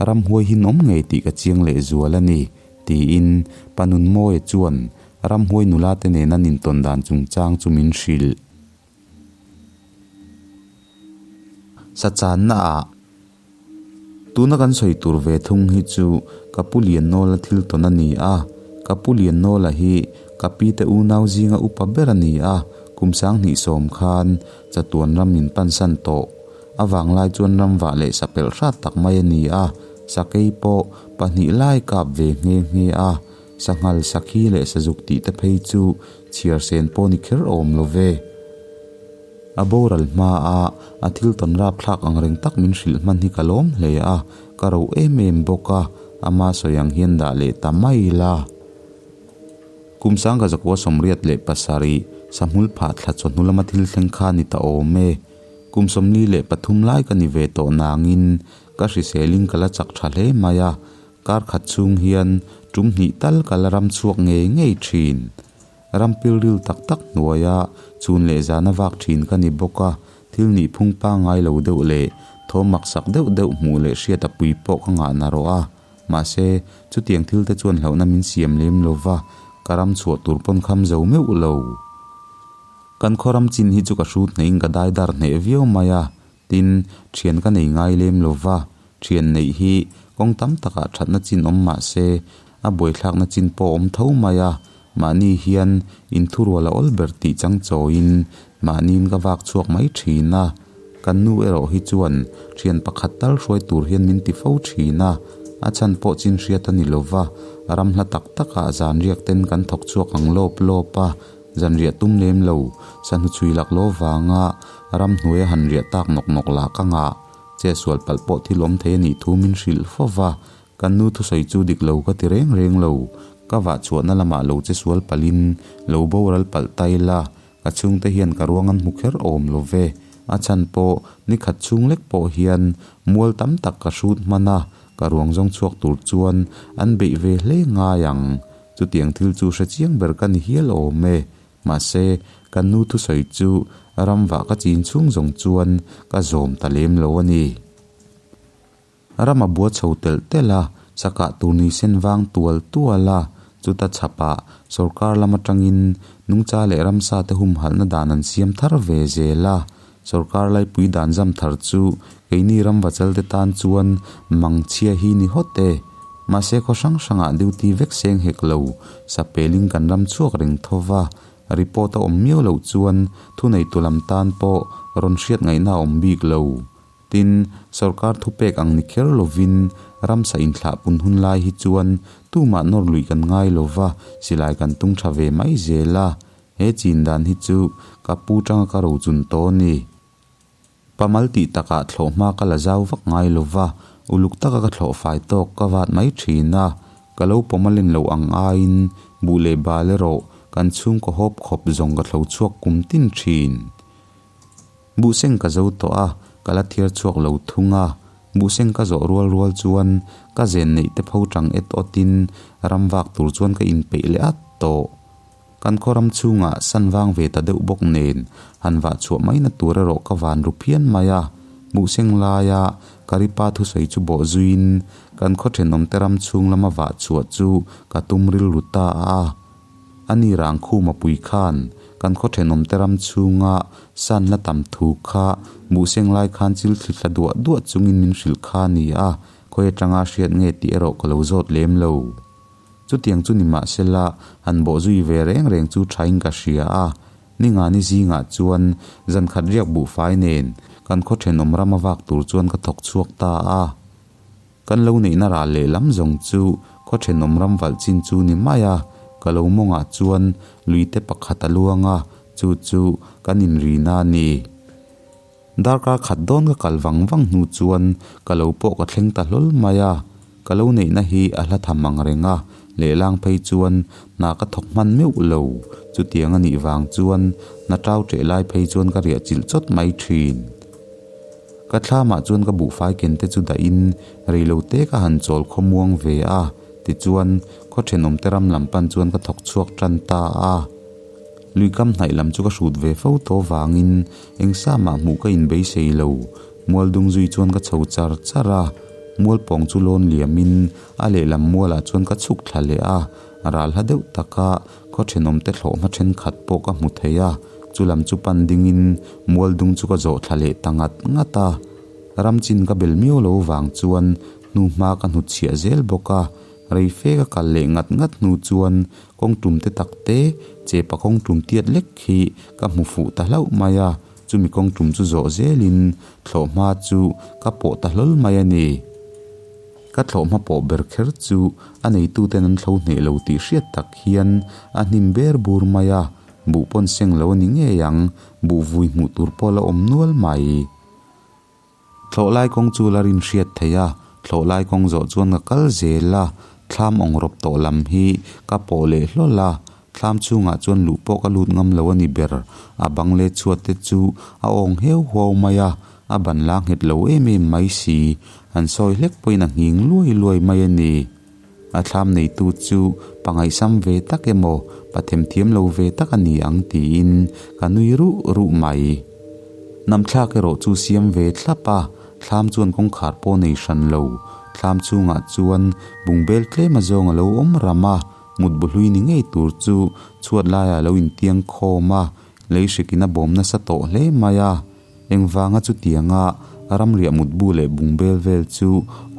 ramhuai hi nawm ngei tih ka chiang leh zual a ni, tiin Pa Nunmawia chuan ramhuai nula te nen an intawn dan chungchang chu min hrilh. Sachanna ah tuna kan sawi tur ve thung hi chu ka pu Liannawla thil tawn a ni a, ka pu Liannawla hi ka pi te unau zinga upa ber a ni a, kum 2010 khan chatuan ram min pansan tawh. A vanglai chuan ramvah leh sapelh hrat tak mai a ni a, sakei pawh pahnih lai kap ve nghe nghe a, sanghal sakhi leh sazuk tih te phei chu chhiar sen pawh ni kher awm lo ve. A boral hma a, a thil tawn rapthlak ang reng tak min hrilh hman hi ka lawm hle a, ka ro em em bawk a, ama sawi ang hian dah leh ta mai ila. Kum 1987 Sahmul phah thla chawhnu lama thil thleng kha ni ta awm e. Kum 43 lai ka ni ve tawh nangin ka hriselin ka la chak tha hle mai a, kar khat chhung hian tum hnih tal ka la ram chhuak ngei ngei thin. Ram pilril tak tak hnuaia chhun leh zana vak thin ka ni bawk a, thil nih phung pangngai lo deuh leh thawm maksak deuh deuh hmuh leh hriat a pui pawh ka ngah na rawh a. Mahse, chutiang thil te chuan hlauhna min siam lem lo va, ka ram chhuah tur pawn kham zo meuh lo. Kan khaw ram chin hi chu ka hrut hneihin ka dai dar hneh viau mai a, tin, thian ka nei ngai lem lo va, thian neih hi kawng tam takah thatna chin awm mah se, a buaithlakna chin pawh awm tho mai a, mahni hian inthurual a awl ber tih chang chawiin mahniin ka vak chhuak mai thin a. Kan nu erawh hi chuan thian pakhat tal hruai tur hian min ti fo thin a, a chhan pawh chin hriat a ni lo va, ram hla tak takah zanriak ten kan thawk chhuak ang lawp lawp a, zanriah tum lem lo, sahnu chhui lak lo vanga ram hnuaia han riah tak nawk nawk lah ka ngah, che sual palh pawh thil awm thei a nih thu min hrilh fo va, kan nu thusawi chu dik lo ka ti reng reng lo, ka vah chhuahna lamah lo che sual palhin lo boral palh ta ila, Ka chhungte hian ka ruang an hmu kher awm lo ve. A chhan pawh ni khat chhung lek pawh hian mual tam tak ka hrut hman a, ka ruang zawng chhuak tur chuan an beih ve hle ngai ang. Chutiang thil chu hre chiang ber ka ni hial awm e. Mahse, kan nu thusawi chu ramvah ka chin chhung zawng chuan ka zawm ta lem lo a ni. Ram a bua chho telh telh a, chakah tur ni sen vang tual tual a, chuta chhapah sorkar lam atangin nungcha leh ramsa te humhalhna dan an siam thar ve zel a. Sorkar laipui dan zam thar chu keini ram vachal te tan chuan mangchhia hi ni hawt e. Mahse khaw hrang hrangah duty vek seng hek lo, sapelin kan ram chhuak reng tho va, report a awm miau loh chuan thuneitu lam tan pawh rawn hriat ngaihna a awm bik lo. Tin, sorkar thupek ang ni kher lovin ramsa inthlah pun hun lai hi chuan tumah nawr luih kan ngai lo va, silai kan tung tha ve mai zel a. He chin dan hi chu ka pu tanga ka rochun tawh a ni. Pamal tih takah thlawh hma ka la zau vak ngai lo va, uluk taka ka thlawh fai tawk ka vat mai thin a. Ka lo pawm a len loh ang aiin buh leh bal erawh kan chhungkaw hawp khawp zawng ka thlo chhuak kum tin thin. Buhseng ka zo tawh a, ka la thiar chhuak lo thung a. Buhseng ka zawh rual rual chuan ka zen neih te pho tang et awtin ram vak tur chuan ka inpeih leh at tawh. Kan khaw ram chhungah san vang ve ta deuh bawk nen han vah chhuah mai na tur erawh ka van ru phian mai a. Buhseng laia Karipa thusawi chu bawh zuiin kan khaw thenawmte ram chhung lama vah chhuah chu ka tum rilru ta a. A ni rang khuma pui khan kan khaw thenawmte ram chhunga san la tam thu kha buhseng lai khan chil thli thla duah duah chungin min hrilh kha a ni a, khawi atanga hriat nge tih erawh ka lo zawt lem lo. Chutiang chu ni mahsela han bawh zui ve reng reng chu thain ka hria a, ningani zingah chuan zan khat riak buhfai nen kan khaw thenawm rama vak tur chuan ka thawk chhuak ta a. Kan lo neihna ral lehlam zawng chu khaw thenawm ram valh chin chu ni mai a, ka lo mawngah chuan luite pakhat a luang a, chu chu kan inrina a ni. Darkar khat dawn ka kal vang vang hnu chuan ka lo pawh ka thleng ta hlawl mai a, ka lo neihna hi a hla tham ang reng a, lehlang phei chuan hna ka thawk hman meuh lo, chutiang a nih vang chuan hna tau ṭeh lai phei chuan ka riah chilh chawt mai ṭhin. Ka thlamah chuan ka buhfai ken te chu dahin reilo te ka han chawl khawmuang ve a, tichuan khaw thenawmte ram lam pan chuan ka thawk chhuak tan ta a. Luikam hnaih lam chu ka hrut ve fo tawh vangin eng sa mah hmuh ka inbeisei lo. Mual dung zui chuan ka chho char char a, mual pawng chu lawn liamin a lehlam mualah chuan ka chhuk thla leh a, ral hla deuh taka khaw thenawmte thlawhhma thenkhat pawh ka hmu thei a, chu lam chu pan dingin mual dung chu ka zawh thla leh ta ngat ngat a. Ram chin ka bel miau lo vang chuan hnuhma ka hnutchhiah zel bawk a, rei fe ka kal leh ngat ngat hnu chuan kawng tum te tak te, chepa kawng tum tiat lek khi ka hmu fuh ta hlauh mai a, chumi kawng tum chu zawh zelin thlawhhma chu ka pawh ta hlawl mai a ni. Ka thlawhhma pawh ber kher chu a neituten an thlo hneh lo tih hriat tak hian a hnim ber bur mai a, buh pawn seng lo a ni ngei ang, buh vui hmuh tur pawh la awm nual mai. Thlawh lai kawng chu la rin hriat theih a, thlawh lai kawng zawh chuan ka kal zel a, thlam awng rawp tawh lam hi ka pawh leh hlawl a, thlam chhungah chuan luh pawh ka lut ngam lo a ni ber, a bang leh chhuat te chu a awng heu huau mai a, a ban la nghet lo em em mai si, han sawi hlek pawhin a nghing luai luai mai a ni. A thlam neitu chu pangaihsam ve tak emaw, pa themthiam lo ve tak a ni ang tiin ka nui ruh ruh mai. Namthlak erawh chu siam ve thlap a, thlam chuan kawngkhar pawh nei hran lo. Thlam chhungah chuan bungbel tlem azawng a lo awm ram a, mutbu hlui ni ngei tur chu chhuat laiah a lo intiang khawm a, lei hrikin a bawm nasa tawh hle mai a. Engvanga chutianga ramriah mutbu leh bungbel vel chu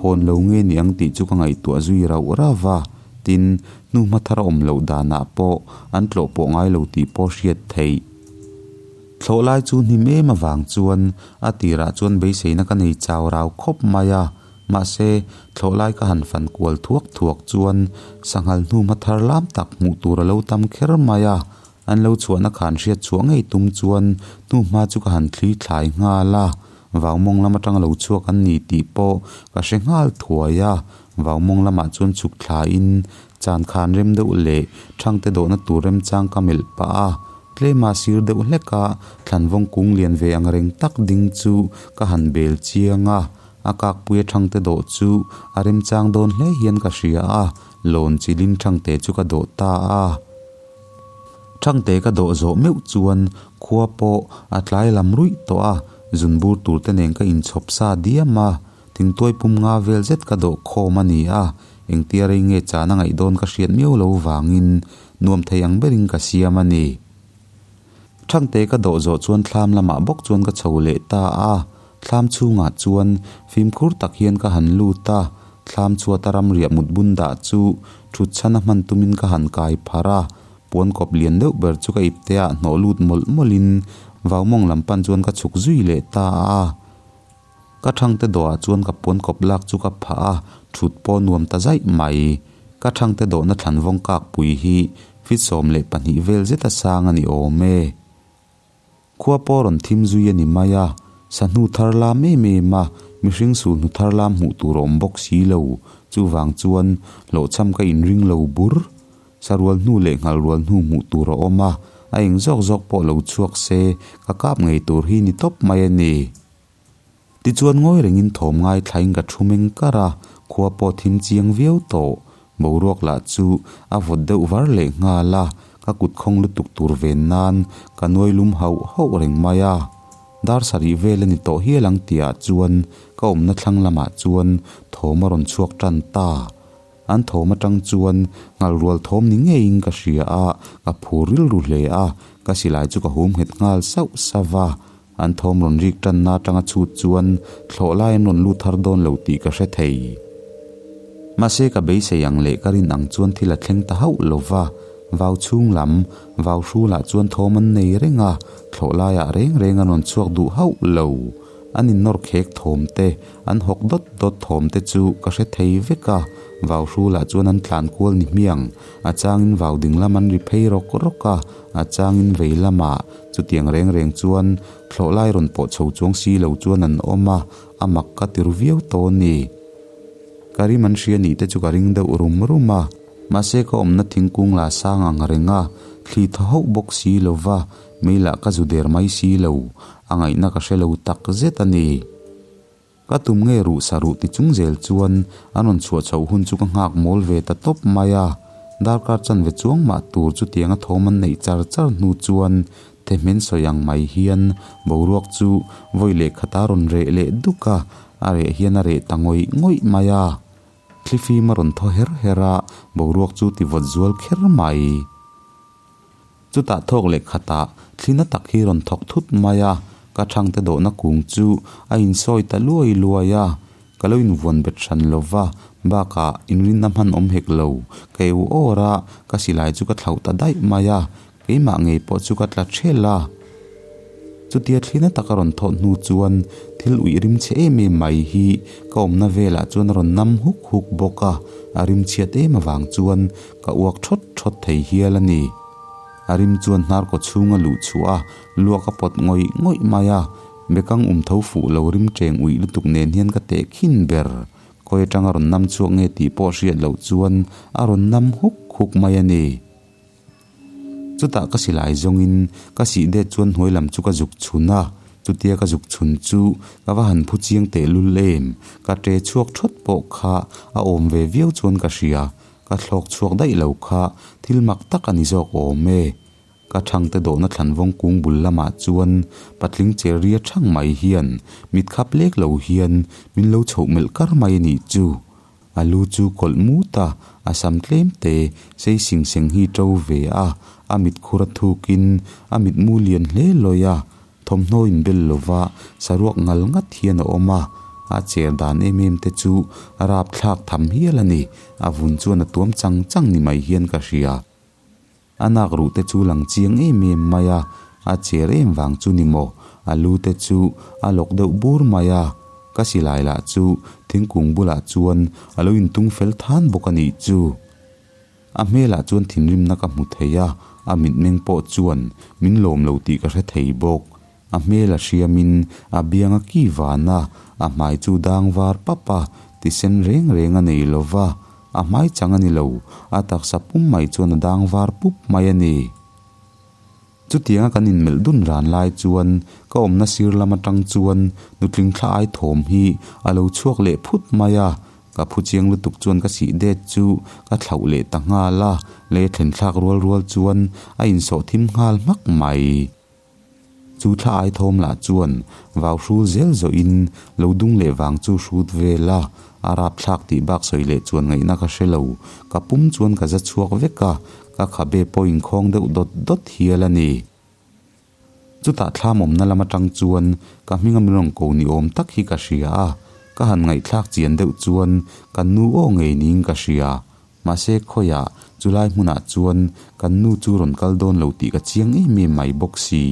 hawn lo nge ni ang tih chu ka ngaihtuah zui rauh rauh va, tin, hnuhma thar a awm loh danah pawh an tlawh pawh ngai lo tih pawh hriat theih. Thlawh lai chu hnim em avang chuan a tirah chuan beiseina ka nei chau rau khawp mai a, mahse thlawh lai ka han fan kual thuak thuak chuan sanghal hnuhma thar lam tak hmuh tur a lo tam kher mai a, An lo chhuahna khan hriat chhuah ngei tum chuan hnuhma chu ka han thli thlai nghal a, Vaumawng lam atanga lo chhuak an ni tih pawh ka hre nghal thuai a, Vaumawng lamah chuan chhuk thlaiin chan khan rem deuh leh thangte dawhna tur remchang ka melh pah a, tlema sir deuh hleka thlanvawng kung lian ve ang reng tak ding chu ka han bel chiang a, a kakpuia thangte dawh chu a remchang dawn hle hian ka hria a, lawn chilin thangte chu ka dawh ta a. Thangte ka dawh zawh meuh chuan khua pawh a tlai lam ruih tawh a, zun bur tur te nen ka inchhawp sa diam a, thingtuai pum nga vel zet ka dawh khawm a ni a, engtia rei nge chan a ngaih dawn ka hriat miau lo vangin nuam thei ang berin ka siam a ni. Thangte ka dawh zawh chuan thlam lamah bawk chuan ka chho leh ta a, thlam chhungah chuan fimkhur tak hian ka han lut a, Thlam chhuata ramriah mut bun dah chu thut chhan a hman tumin ka han kai phar a, puan kawp lian deuh ber chu ka ipte ah hnawh lut mawlh mawlhin vaumawng lam pan chuan ka chhuk zui leh ta a. Ka thangte dawhah chuan ka puan kawp lak chu ka phah a, thut pawh nuam ta zaih mai. Ka thangte dawhna thlanvawng kak pui hi feet 12 vel zeta sang a ni awm e. Khua pawh rawn thim zui a ni mai a, sahnu thar lam em em a, mihring sulhnu thar lam hmuh tur a awm bawk si lo, chuvang chuan hlawhchham ka inring lo bur. Sarual hnu leh nghalrual hnu hmuh tur a awm a, a eng zawk zawk pawh lo chhuak se, ka kap ngei tur hi ni tawp mai a ni. Tichuan ngawi rengin thawm ngaithlain ka thu meng kar a, khua pawh thim chiang viau tawh. Boruak lah chu a vawt deuh var leh nghal a, ka kut khawng lutuk tur ven nan ka nuai lum hauh hauh reng mai a. Dar sarih vel a ni tawh hial ang tihah chuan ka awmna thlang lamah chuan thawm a rawn chhuak tan ta. An thawm atang chuan nghal rual thawm ni ngeiin ka hria a, ka phur rilru hle a, ka silai chu ka hum nghet nghal sauh sauh va. An thawm rawn rik tanna atanga chhut chuan thlawh lai an rawn lut har dawn lo tih ka hre thei. Mahse ka beisei ang leh ka rin ang chuan thil a thleng ta hauh lo va, vau chhung lam, vau hrulah chuan thawm an nei reng a, thlawh laiah reng reng an rawn chhuak duh hauh lo. An innawr khek thawm te, an hawk dawt dawt thawm te chu ka hre thei vek a, vau hrulah chuan an tlan kual ni hmiang, a changin vau ding lam an ri phei rawk rawk a, a changin vei lamah chutiang reng reng chuan thlawh lai rawn pawh chho chuang si lo chuan an awm a, a mak ka ti ru viau tawh a ni. Ka rim an hria nih te chu ka ring deuh rum rum a, mahse ka awmna thingkung la sang ang reng a, thli thaw hauh bawk si lo va, mei lah ka zu der mai si lo, a ngaihna ka hre lo tak zet a ni. Ka tum nge ruh sa ruh ti chung zel chuan an rawn chhuah chhoh hun chu ka nghak mawl ve ta tawp mai a. Darkar chanve chuang mah tur chutianga thawm an neih char char hnu chuan Thehmen sawi ang mai hian boruak chu vawi leh khata rawn reh leh duk a, a reh hian a reh ta ngawih ngawih mai a. Thlifim a rawn thaw her her a, boruak chu ti vawt zual kher mai. Chutah thawk leh khatah thlina tak hi rawn thawk thut mai a, ka thangte dawhna kung chu a insawi ta luai luai a, ka lo invuan bet hran lo va, bakah inrinna hman awm hek lo, ka eu awr a, ka silai chu ka thlauh ta daih mai a, keimah ngei pawh chu ka tla ṭhel a. Chutia thlina taka rawn thawh hnu chuan thil uih rim chhe em em mai hi ka awmna velah chuan a rawn nam huk huk bawk a, a rim chhiat em avang chuan ka uak thawt thawt thei hial a ni. A rim chuan hnar kaw chhung a luh chhuah a, luak a pawt ngawih ngawih mai a, bekang um tho fuh lo rim cheng uih lutuk nen hian ka teh khin ber. Kawi atanga rawn nam chhuak nge tih pawh hriat loh chuan a rawn nam huk huk mai a ni. Chutah ka silai zawngin ka sih det chuan hnuai lam chu ka zuk chhun a, chutia ka zuk chhun chu ka va han phu chiang tehlul em, ka ṭe chhuak ṭhawt pawh kha a awm ve viau chuan ka hria, ka thlawk chhuak daih lo kha thil mak tak a ni zawk awm e. Ka thangte dawhna thlanvawng kung bul lamah chuan patling cher ria thang mai hian mit khap lek lo hian min lo chhoh melh kar mai a nih chu. A lu chu kawlh mut a, a sam tlem te sei sing seng hi to ve a, a mit khur a thukin a mitmu lian hle lawi a, thawmhnaw in bel lova saruak ngal ngat hian a awm a, a cher dan em em te chu a rapthlak tham hial a ni, a vun chuan a tuam chang chang ni mai hian ka hria. A nak ruh te chu lang chiang em em mai a, a cher em vang chu ni maw, a lu te chu a lawk deuh bur mai a, ka silai lah chu thingkung bulah chuan a lo intung fel than bawk a nih chu. A hmelah chuan thinrimna ka hmu thei a, a mitmeng pawh chuan min lawm lo tih ka hre thei bawk. A hmel a hriamin a biang a ki van a, a hmai chu dang var pap a, tisen reng reng a nei lo va, a hmai chang a ni lo, a taksa pum mai chuan a dang var pup mai a ni. Chutianga kan inmelh dun ran lai chuan ka awmna sir lam atang chuan nutling thla ai thawm hi a lo chhuak leh phut mai a, ka phu chiang lutuk chuan ka sih det chu ka thlauh leh ta nghal a, lei thlen thlak rual rual chuan a insawh thim nghal hmak mai. Chu thla ai thawm lah chuan vau hrul zel zawhin lo dung leh vang chu hrut vel a, a rapthlak tih bak sawi leh chuan ngaihna ka hre lo. Ka pum chuan ka za chhuak vek a, ka khabe pawh inkhawng deuh dawt dawt hial a ni. Chutah thlam awmna lam atang chuan ka hminga min rawn ko ni awm tak hi ka hria a, ka han ngaihthlak chian deuh chuan kan nu aw ngei niin ka hria. Mahse khawiah chulai hmunah chuan kan nu chu rawn kal dawn lo tih ka chiang em em mai bawk si.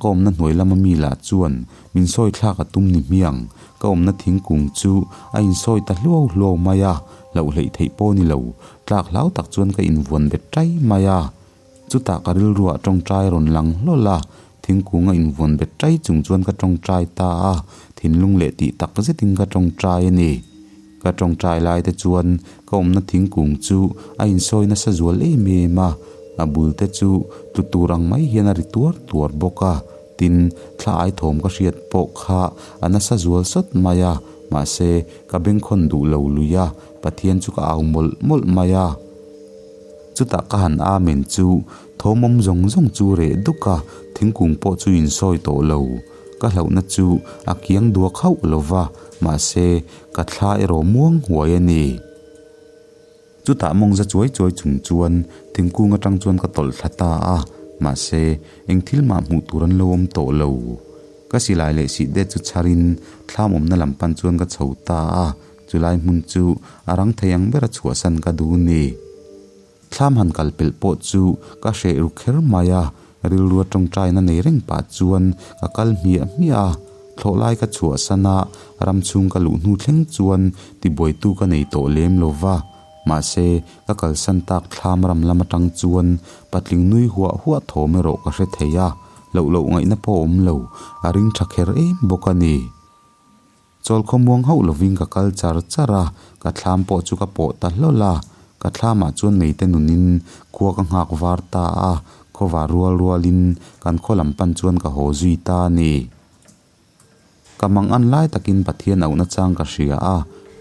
Ka awmna hnuai lama mi lah chuan min sawi thlak a tum ni hmiang, ka awmna thingkung chu a insawi ta hluau hluau mai a, hlauh hleih theih pawh ni lo, tlak hlau tak chuan ka invuan bet tai mai a. Chutah ka rilruah tawngtai rawn lang hlawl a, thingkung a invuan bet tai chung chuan ka tawngtai ta a, thinlung leh tih tak zetin ka tawngtai a ni. Ka tawngtai lai te chuan ka awmna thingkung chu a insawi nasa zual em em a, a bul te chu tlu tur ang mai hian a ri tuar tuar bawk a. Tin, thla ai thawm ka hriat pawh kha a nasa zual sawt mai a, mahse, ka bengkhawn duh lo lui a, Pathian chu ka au mawlh mawlh mai a. Chutah ka han amen chu thawm awm zawng zawng chu reh duk a, thingkung pawh chu insawi tawh lo. Ka hlauhna chu a kiang duak hauh lo va, mahse, ka thla erawh muang huai a ni. Chutah mawngza chuai chuai chung chuan thingkung atang chuan ka tawlh thla ta a, mahse, eng thil mah hmuh tur an lo awm tawh lo. Ka silai leh sih det chu chharin thlam awmna lam pan chuan ka chho ta a, chulai hmun chu a rang thei ang bera chhuahsan ka duh ni. Thlam han kal pelh pawh chu ka hreh ru kher mai a, rilrua tawngtaina nei reng pah chuan ka kal hmiah hmiah a, thlawhlai ka chhuahsan a, ram chhung ka luh hnu thleng chuan tibuaitu ka nei tawh lem lo va, mahse ka kalsan tak thlam ram lam atang chuan patling nui huah huah thawm erawh ka hre thei a, loh loh ngaihna pawh awm lo, a ring tha kher em bawk a ni. Chawl khawmuang hauh lovin ka kal char char a, ka thlam pawh chu ka pawh ta hlawl a. Ka thlamah chuan meite nunin khua ka nghak var ta a, khawvar rual rualin kan khaw lam pan chuan ka haw zui ta a ni. Ka mang an lai takin Pathian auhna chang ka hria a,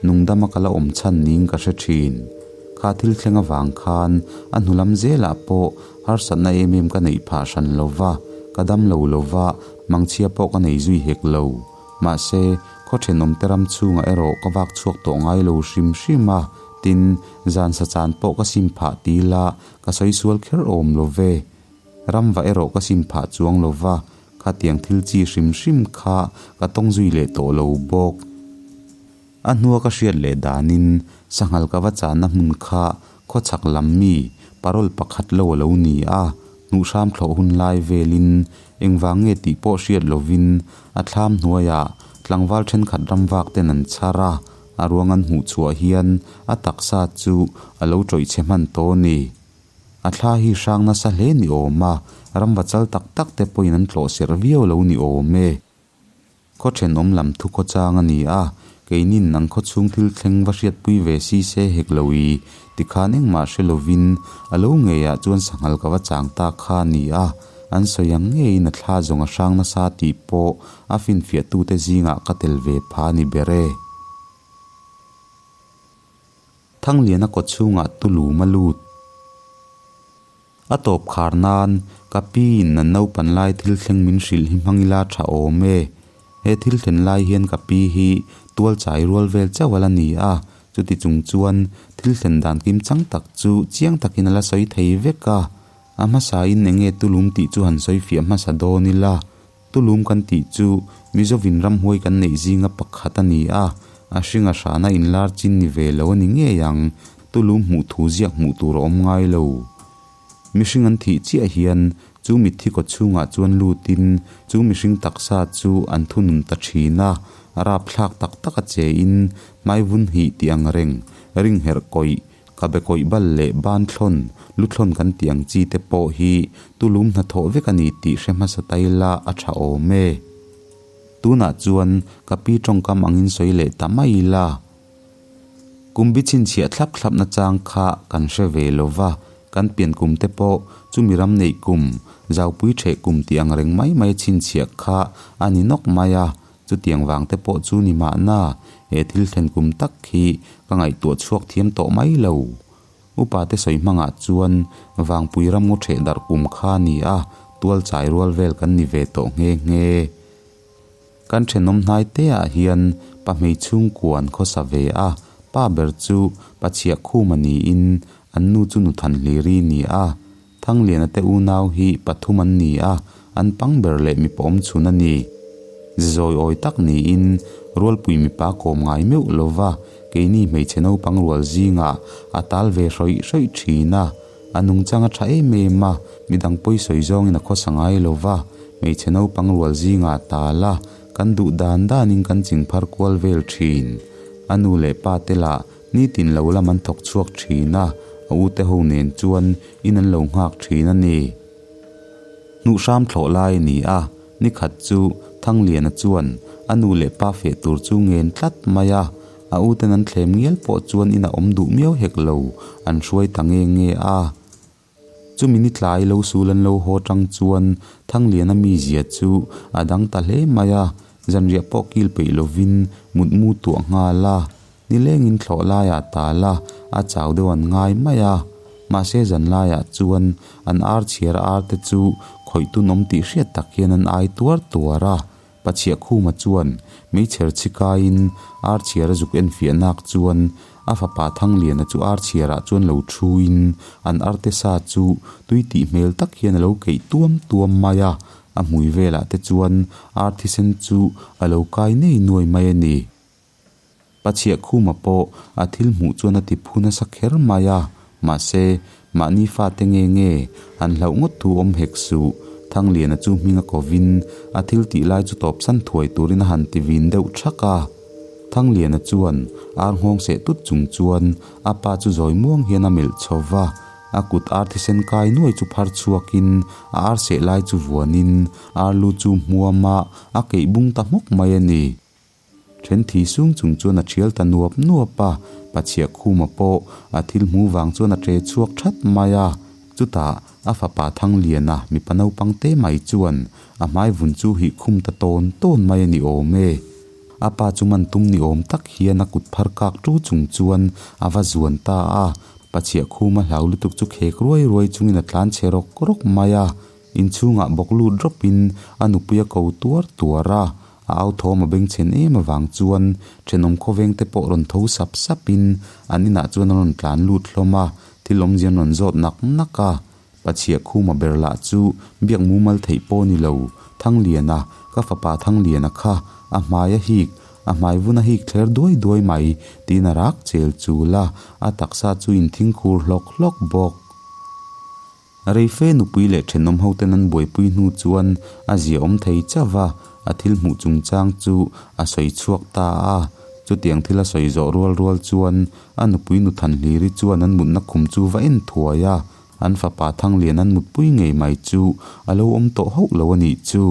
nungdama ka la awm chhan niin ka hre thin. Kha thil thleng avang khan a hnu lam zelah pawh harsatna em em ka neih phah hran lo va, ka dam lo lo va, mangchhia pawh ka nei zui hek lo. Mahse, khaw thenawmte ram chhungah erawh ka vak chhuak tawh ngai lo hrim hrim a, tin, zan sa chan pawh ka sim phah ti ila ka sawi sual kher awm lo ve. Ram va erawh ka sim phah chuang lo va, khatiang thil chi hrim hrim kha ka tawng zui leh tawh lo bawk. A hnua ka hriat leh danin sanghal ka va channa hmun kha khawchhak lam mi parole pakhat lo a lo ni a, hnuhhram thlawh hun lai velin engvang nge tih pawh hriat lovin a thlam hnuaiah tlangval thenkhat ramvak ten an chhar a, a ruang an hmuh chhuah hian a taksa chu a lo tawih chhe hman tawh a ni. A thla hi hrang nasa hle ni awm a, ramva chal tak tak te pawhin an tlawh serh viau lo ni awm e. Khaw thenawm lam thu khawchang a ni a, keinin nang khaw chhung thil thleng va hriatpui ve si se hek lo i, tikhan engmah hre lovin a lo ngeiah chuan sanghal ka va chang ta kha a ni a, an sawi ang ngeiin a thla zawng a hrang nasa tih pawh a finfiahtute zingah ka tel ve pha a ni ber e. Thangliana kaw chhungah tulum a lut. A tawp khar nan, ka pi in an naupan lai thil thleng min hrilh hi hmang ila tha awm e. He thil thlen lai hian ka pi hi tual chai rual vel chauh a la ni a, chuti chung chuan thil thlen dan kim chang tak chu chiang takin a la sawi thei vek a. A hmasa in enge tulum tih chu han sawi fiah hmasa dawn ila, tulum kan tih chu Mizovin ramhuai kan neih zinga pakhat a ni a, a hringa hrana inlar chin ni ve lo a ni ngei ang, tulum hmuh thu ziak hmuh tur a awm ngai lo. Mihring an thih chiah hian chu mitthi kaw chhungah chuan lutin chu mihring taksa chu an thunun ta thin a, a rapthlak tak tak a che in hmai vun hih tih ang reng, ring herh kawih, Ka be kawih bal leh ban thlawn, lu thlawn kan tih ang chi te pawh hi tulum hnathawh vek a ni tih hre hmasa ta ila a tha awm e. Tunah chuan ka pi tawngkam angin sawi leh ta mai ila. Kumbi chhinchhiah thlap thlap na chang kha kan hre ve lo va, kan pian kum te pawh chumi ram neih kum, zaupui theh kum tih ang reng mai mai chhinchhiah kha a ni nawk mai a, Chutiang vang te pawh chu ni mahna, he thil thlen kum tak hi ka ngaihtuah chhuak thiam tawh mai lo. Upa te sawi hmangah chuan Vangpui ram ngaw ṭheh darh kum kha a ni a, tual chai rual vel kan ni ve tawh nghe nghe. Kan ṭhenawm hnai te ah hian pa hmeichhung kuan khawsa ve a, pa ber chu pa chhiah khum a niin an nu chu nu Thanhliri ni a. Thangliana te unau hi pathum an ni a, an pang ber leh mipa awm chhun a ni. Zizawi awi tak niin Rualpui mipa kawm ngai meuh lo va, keini hmeichhe naupang rual zingah a tal ve hrawih hrawih thin a. A nungchang a tha em em a, midang pawi sawi zawngin a khawsa ngai lo va, hmeichhe naupang rual zingah a tal a, kan duh dan danin kan chingphar kual vel thin. A nu leh pa te lah Nitin lo lam an thawk chhuak thin a, a ute ho nen chuan in an lo nghak thin a ni. Hnuhhram thlawh lai a ni a, nikhat chu Thangliana chuan a nu leh pa feh tur chu ngen tlat mai a, a uten an thlem ngial pawh chuan in a awm duh miau hek lo, an hruai ta nge nge a. Chumi ni tlai lo sul an lo haw tang chuan Thangliana mizia chu a dang ta hle mai a, zanriah pawh kil peih lovin mutmu tuah nghal a, nilengin thlawh laiah tal a, a chau deuh an ngai mai a. Mahse zan laiah chuan an ar chhiar ar te chu khawih tun awm tih hriat tak hian an ai tuar tuar a, Pachhiah Khuma chuan meichher chhi kaiin ar chhiar a zuk enfiah nak chuan a fapa Thangliana chu ar chhiarah chuan lo thuin an arte sa chu tui tih hmel tak hian a lo keih tuam tuam mai a, a hmui velah te chuan ar thisen chu a lo kai nei nuai mai a ni. Pachhiah Khuma pawh a thil hmuh chuan a ti phu nasa kher mai a, mahse, mahni fate nge nge han hlauh ngawt thu awm hek suh. Thangliana chu hming a kovin a thil tih lai chu tawpsan thuai turin a han ti vin deuh thak a. Thangliana chuan ar nghawng seh tut chung chuan a pa chu zawi muang hian a melh chho va, a kut ar thisen kai nuai chu phar chhuakin a ar seh lai chu vuanin ar lu chu hmuam a, a keih bung ta hmawk mai a ni. Then thi sung chung chuan a thial ta nuap nuap a, Pachhiah Khuma pawh a thil hmu vang chuan a ṭe chhuak that mai a. Chutah a fapa Thangliana mipa naupang te mai chuan a hmai vun chu hih khum ta tawn tawn mai a ni awm e. A pa chu man tum ni awm tak hian a kut phar kak ṭu chung chuan a va zuan ta a, Pachhiah Khuma hlau lutuk chu khek ruai ruai chungin a tlan chhe rawk rawk mai a. Inchhungah bawk lut rawpin a nupui a ko tuar tuar a, A au thawm a bengchhen em avang chuan thenawm khawveng te pawh rawn tho sap sap in an inah chuan an rawn tlan lut hlawm a, thil awmzia an rawn zawt nak nak a. Pachhiah Khuma ber lah chu biak mumal theih pawh ni lo, Thangliana, ka fapa Thangliana kha a hmai a hik, a hmai vun a hik thler duai duai mai tiin a rak chel chul a, a taksa chu inthing khur hlawk hlawk bawk. Reife nupui leh thenawm hoten an buaipui hnu chuan a ziaawm thei chauh a, a thil hmuh chungchang chu a sawi chhuak ta a. Chutiang thil a sawi zawh rual rual chuan a nupui nu Thanhliri chuan an mutna khum chu va en thuai a, an fapa Thanglian an mutpui ngei mai chu a lo awm tawh hauh lo a nih chu.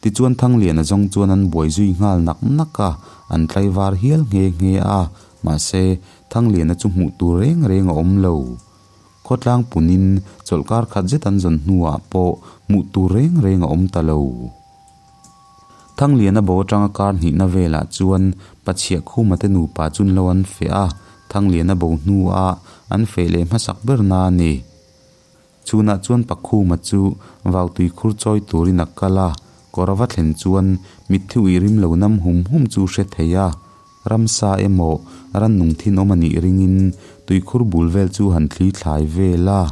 Tichuan Thangliana zawng chuan an buai zui nghal nak nak a, an tlaivar hial nghe nghe a, mahse Thangliana chu hmuh tur reng reng a awm lo. Khawtlang punin chawlhkar khat zet an zawn hnuah pawh hmuh tur reng reng a awm ta lo. Thangliana bo atanga kar hnihna velah chuan Pachhiah Khuma te nupa chun lo an feh a, Thangliana bo hnuah an feh leh hmasak ber na a ni. Chhunah chuan Pakhuma chu vau tuikhur chawi turin a kal a, kawr a va thlen chuan mitthi ui rim lo nam hum hum chu hre thei a, ramsa emaw rannung thin awm a nih ringin tuikhur bul vel chu han thli thlai vel a.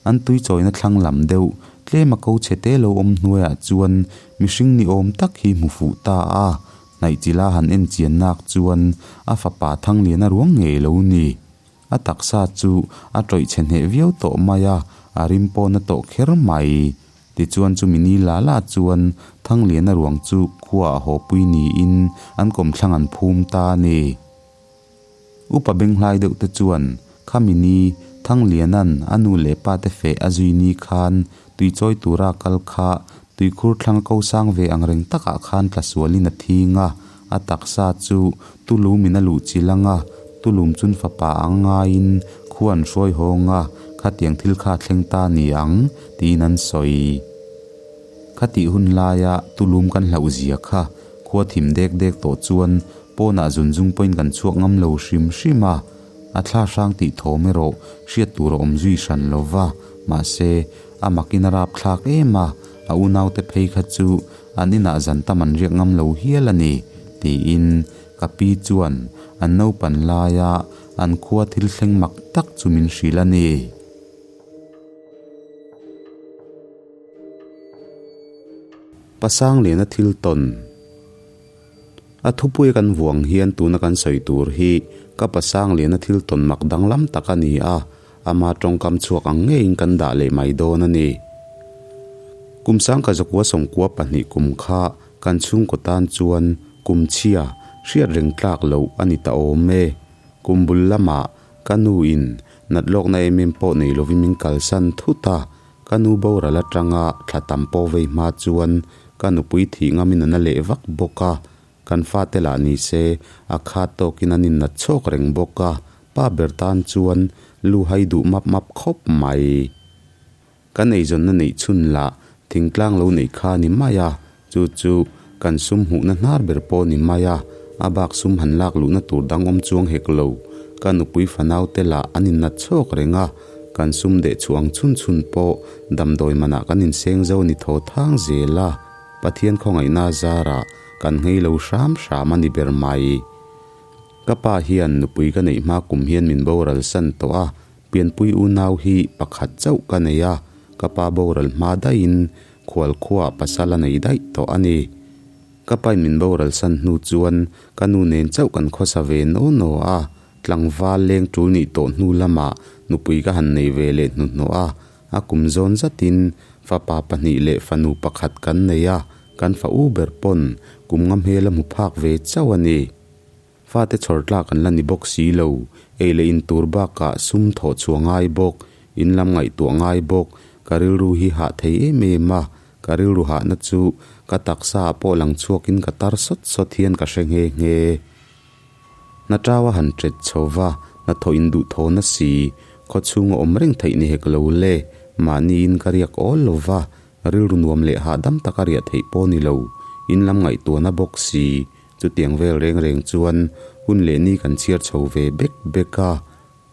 An tui chawina thlang lam deuh tlem a ko chhe te lo awm hnuaiah chuan mihring ni awm tak hi hmu fuh ta a, hnaihchila han en chian nak chuan a fapa Thangliana ruang ngei lo ni. A taksa chu a tawih chhe hneh viau tawh mai a, a rim pawn a tawh kher mai. Tichuan chumi ni la la chuan Thangliana ruang chu khua a hawpui niin an kawmthlang an phum ta a ni. Upa Benghlai deuh te chuan khami ni Thangliana'n a nu leh pa te feh a zui ni khan tuichawi tura kal kha tuikhur thlang ko sang ve ang reng takah khan tla sualin a thing a, A taksa chu Tulumin a luh chilh ang a, Tulum chun fapa ang ngaiin khua an hruai hawng a, khatiang thil kha a thleng ta ni ang, tiin an sawi. Khatih hun laia Tulum kan hlauh zia kha khua thim dek dek tawh chuan pawnah zun zung pawhin kan chhuak ngam lo hrim hrim a, a thla hrang tih thawm erawh hriat tur a awm zui hran lo va, mahse, a makin a rapthlak em a, a unaute phei kha chu An inah zan tam an riak ngam lo hial a ni, tiin ka pi chuan an naupan laia an khua thil thleng mak tak chu min hrilh a ni. Pasangliana thil tawn. A thupuia kan vuang hian tuna kan sawi tur hi ka Pasangliana thil tawn mak danglam tak a ni a, Ama tawngkam chhuak ang ngeiin kan dah leh mai dawn a ni. Kum sangka zakua sawmkua pahnih kum kha kan chhungkaw tan chuan kum chhia hriat reng tlak loh a ni ta awm e. Kum bul lamah ka nu in nat lawkna em em pawh nei lovin min kalsan thut a, ka nu boral atanga thla tam pawh vei hma chuan ka nupui thih ngamin a na leh vak bawk a, Kan fate lah ni se, a khat tawkin an innat chhawk reng bawk a, pa ber tan chuan lu hai duh map map khawp mai. Kan eizawnna neih chhun lah thingtlang lo neih kha a ni mai a, chu chu kan sum hmuhna hnar ber pawh a ni mai a, a bak sum han lak luhna tur dang awm chuang hek lo. Ka nupui fanau te lah an innat chhawk reng a, kan sum deh chhuah ang chhun chhun pawh damdawi manah kan inseng zo a ni thaw thang zel a, Pathian khawngaihna zarah kan nghei lo hram hram a ni ber mai. Ka pa hian nupui ka neih hma kum hian min boral san tawh a, Pianpui unau hi pakhat chauh ka nei a, ka pa boral hma daihin khual khuaah pasal a nei daih tawh a ni. Ka pain min boral san hnu chuan ka nu nen chauh kan khawsa ve naw naw a, tlangval leng tul nih tawh hnu lamah nupui ka han nei ve leh hnuhnawh a, a kum zawn zatin fapa pahnih leh fanu pakhat kan nei a, kan fa u ber pawn kum nga hmel a hmu phak ve chauh a ni. Fate chhawr tlak an la ni bawk si lo, ei leh in tur bakah sum thawh chhuah ngai bawk, in lam ngaihtuah ngai bawk, ka rilru hi hah thei em em a, ka rilru hahna chu ka taksa ah pawh lang chhuakin ka tar sawt sawt hian ka hre nghe nghe. Hna tau a han ṭet chho va, hnathawh in duh thaw na si, khaw chhunga awm reng theih ni hek lo le, mahniin ka riak awl lo va, rilru nuam leh hahdam taka riah theih pawh ni lo, in lam ngaihtuahna bawk si, Chutiang vel reng reng chuan hun leh ni kan chhiar chho ve bek bek a,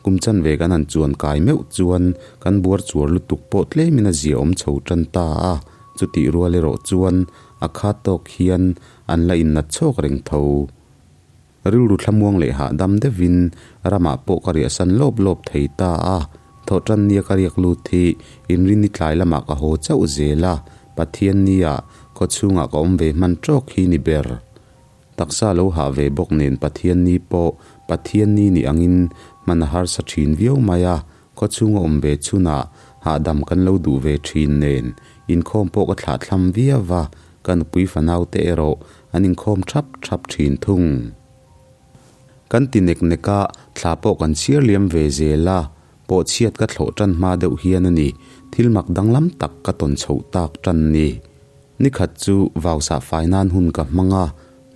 kum chanve kan han chuan kai meuh chuan kan buar chuar lutuk pawh tlemin a zia awm chho tan ta a, chutih rual erawh chuan a khat tawk hian an la innat chhawk reng tho. Rilru thlamuang leh hahdam deuhin ramah pawh ka riahsan lawp lawp thei ta a, thawhtan nia ka riak lut hi inrinni tlai lamah ka haw chauh zel a, Pathiannia khaw chhungah ka awm ve hman tawk hi ni ber. Taksa lo hah ve bawk nen Pathianni pawh Pathianni ni angin hman a harsa thin viau mai a, khaw chhunga awm ve chhunah hahdam kan lo duh ve thin nen inkhawm pawh ka thlah thlam viau va, ka nupui fanaute erawh an inkhawm thap thap thin thung. Kan ti nek nek a, thla pawh kan chhiar liam ve zel a, Pawh chhiat ka thlawh tan hma deuh hian a ni, thil mak danglam tak ka tawn chhoh tak tan ni. Ni khat chu vau sah fai nan hun ka hmang a,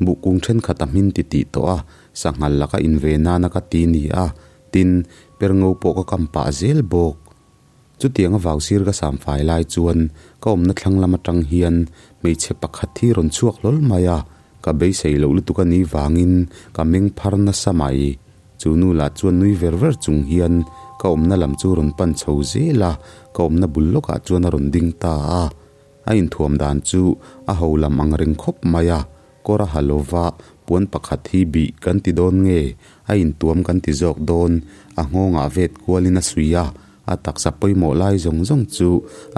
buh kung thenkhat a hmin ti tih tawh a, sanghal laka in ve nana ka ti ni a, tin, per ngo pawh ka kam pah zel bawk. Chutianga vau sir ka sam fai lai chuan ka awmna thlang lam atang hian hmeichhe pakhat hi rawn chhuak hlawl mai a, ka beisei loh lutuk a nih vangin ka meng phar nasa mai. Chu nu lah chuan nui ver ver chung hian ka awmna lam chu rawn pan chho zel a, ka awmna bul lawkah chuan a rawn ding ta a. A inthuam dan chu a ho lam ang reng khawp mai a, kawr a ha lo va, puan pakhat hi bih kan ti dawn nge, a intuam kan ti zawk dawn, a nghawngah vet kualin a suih a, a taksa pawimawh lai zawng zawng chu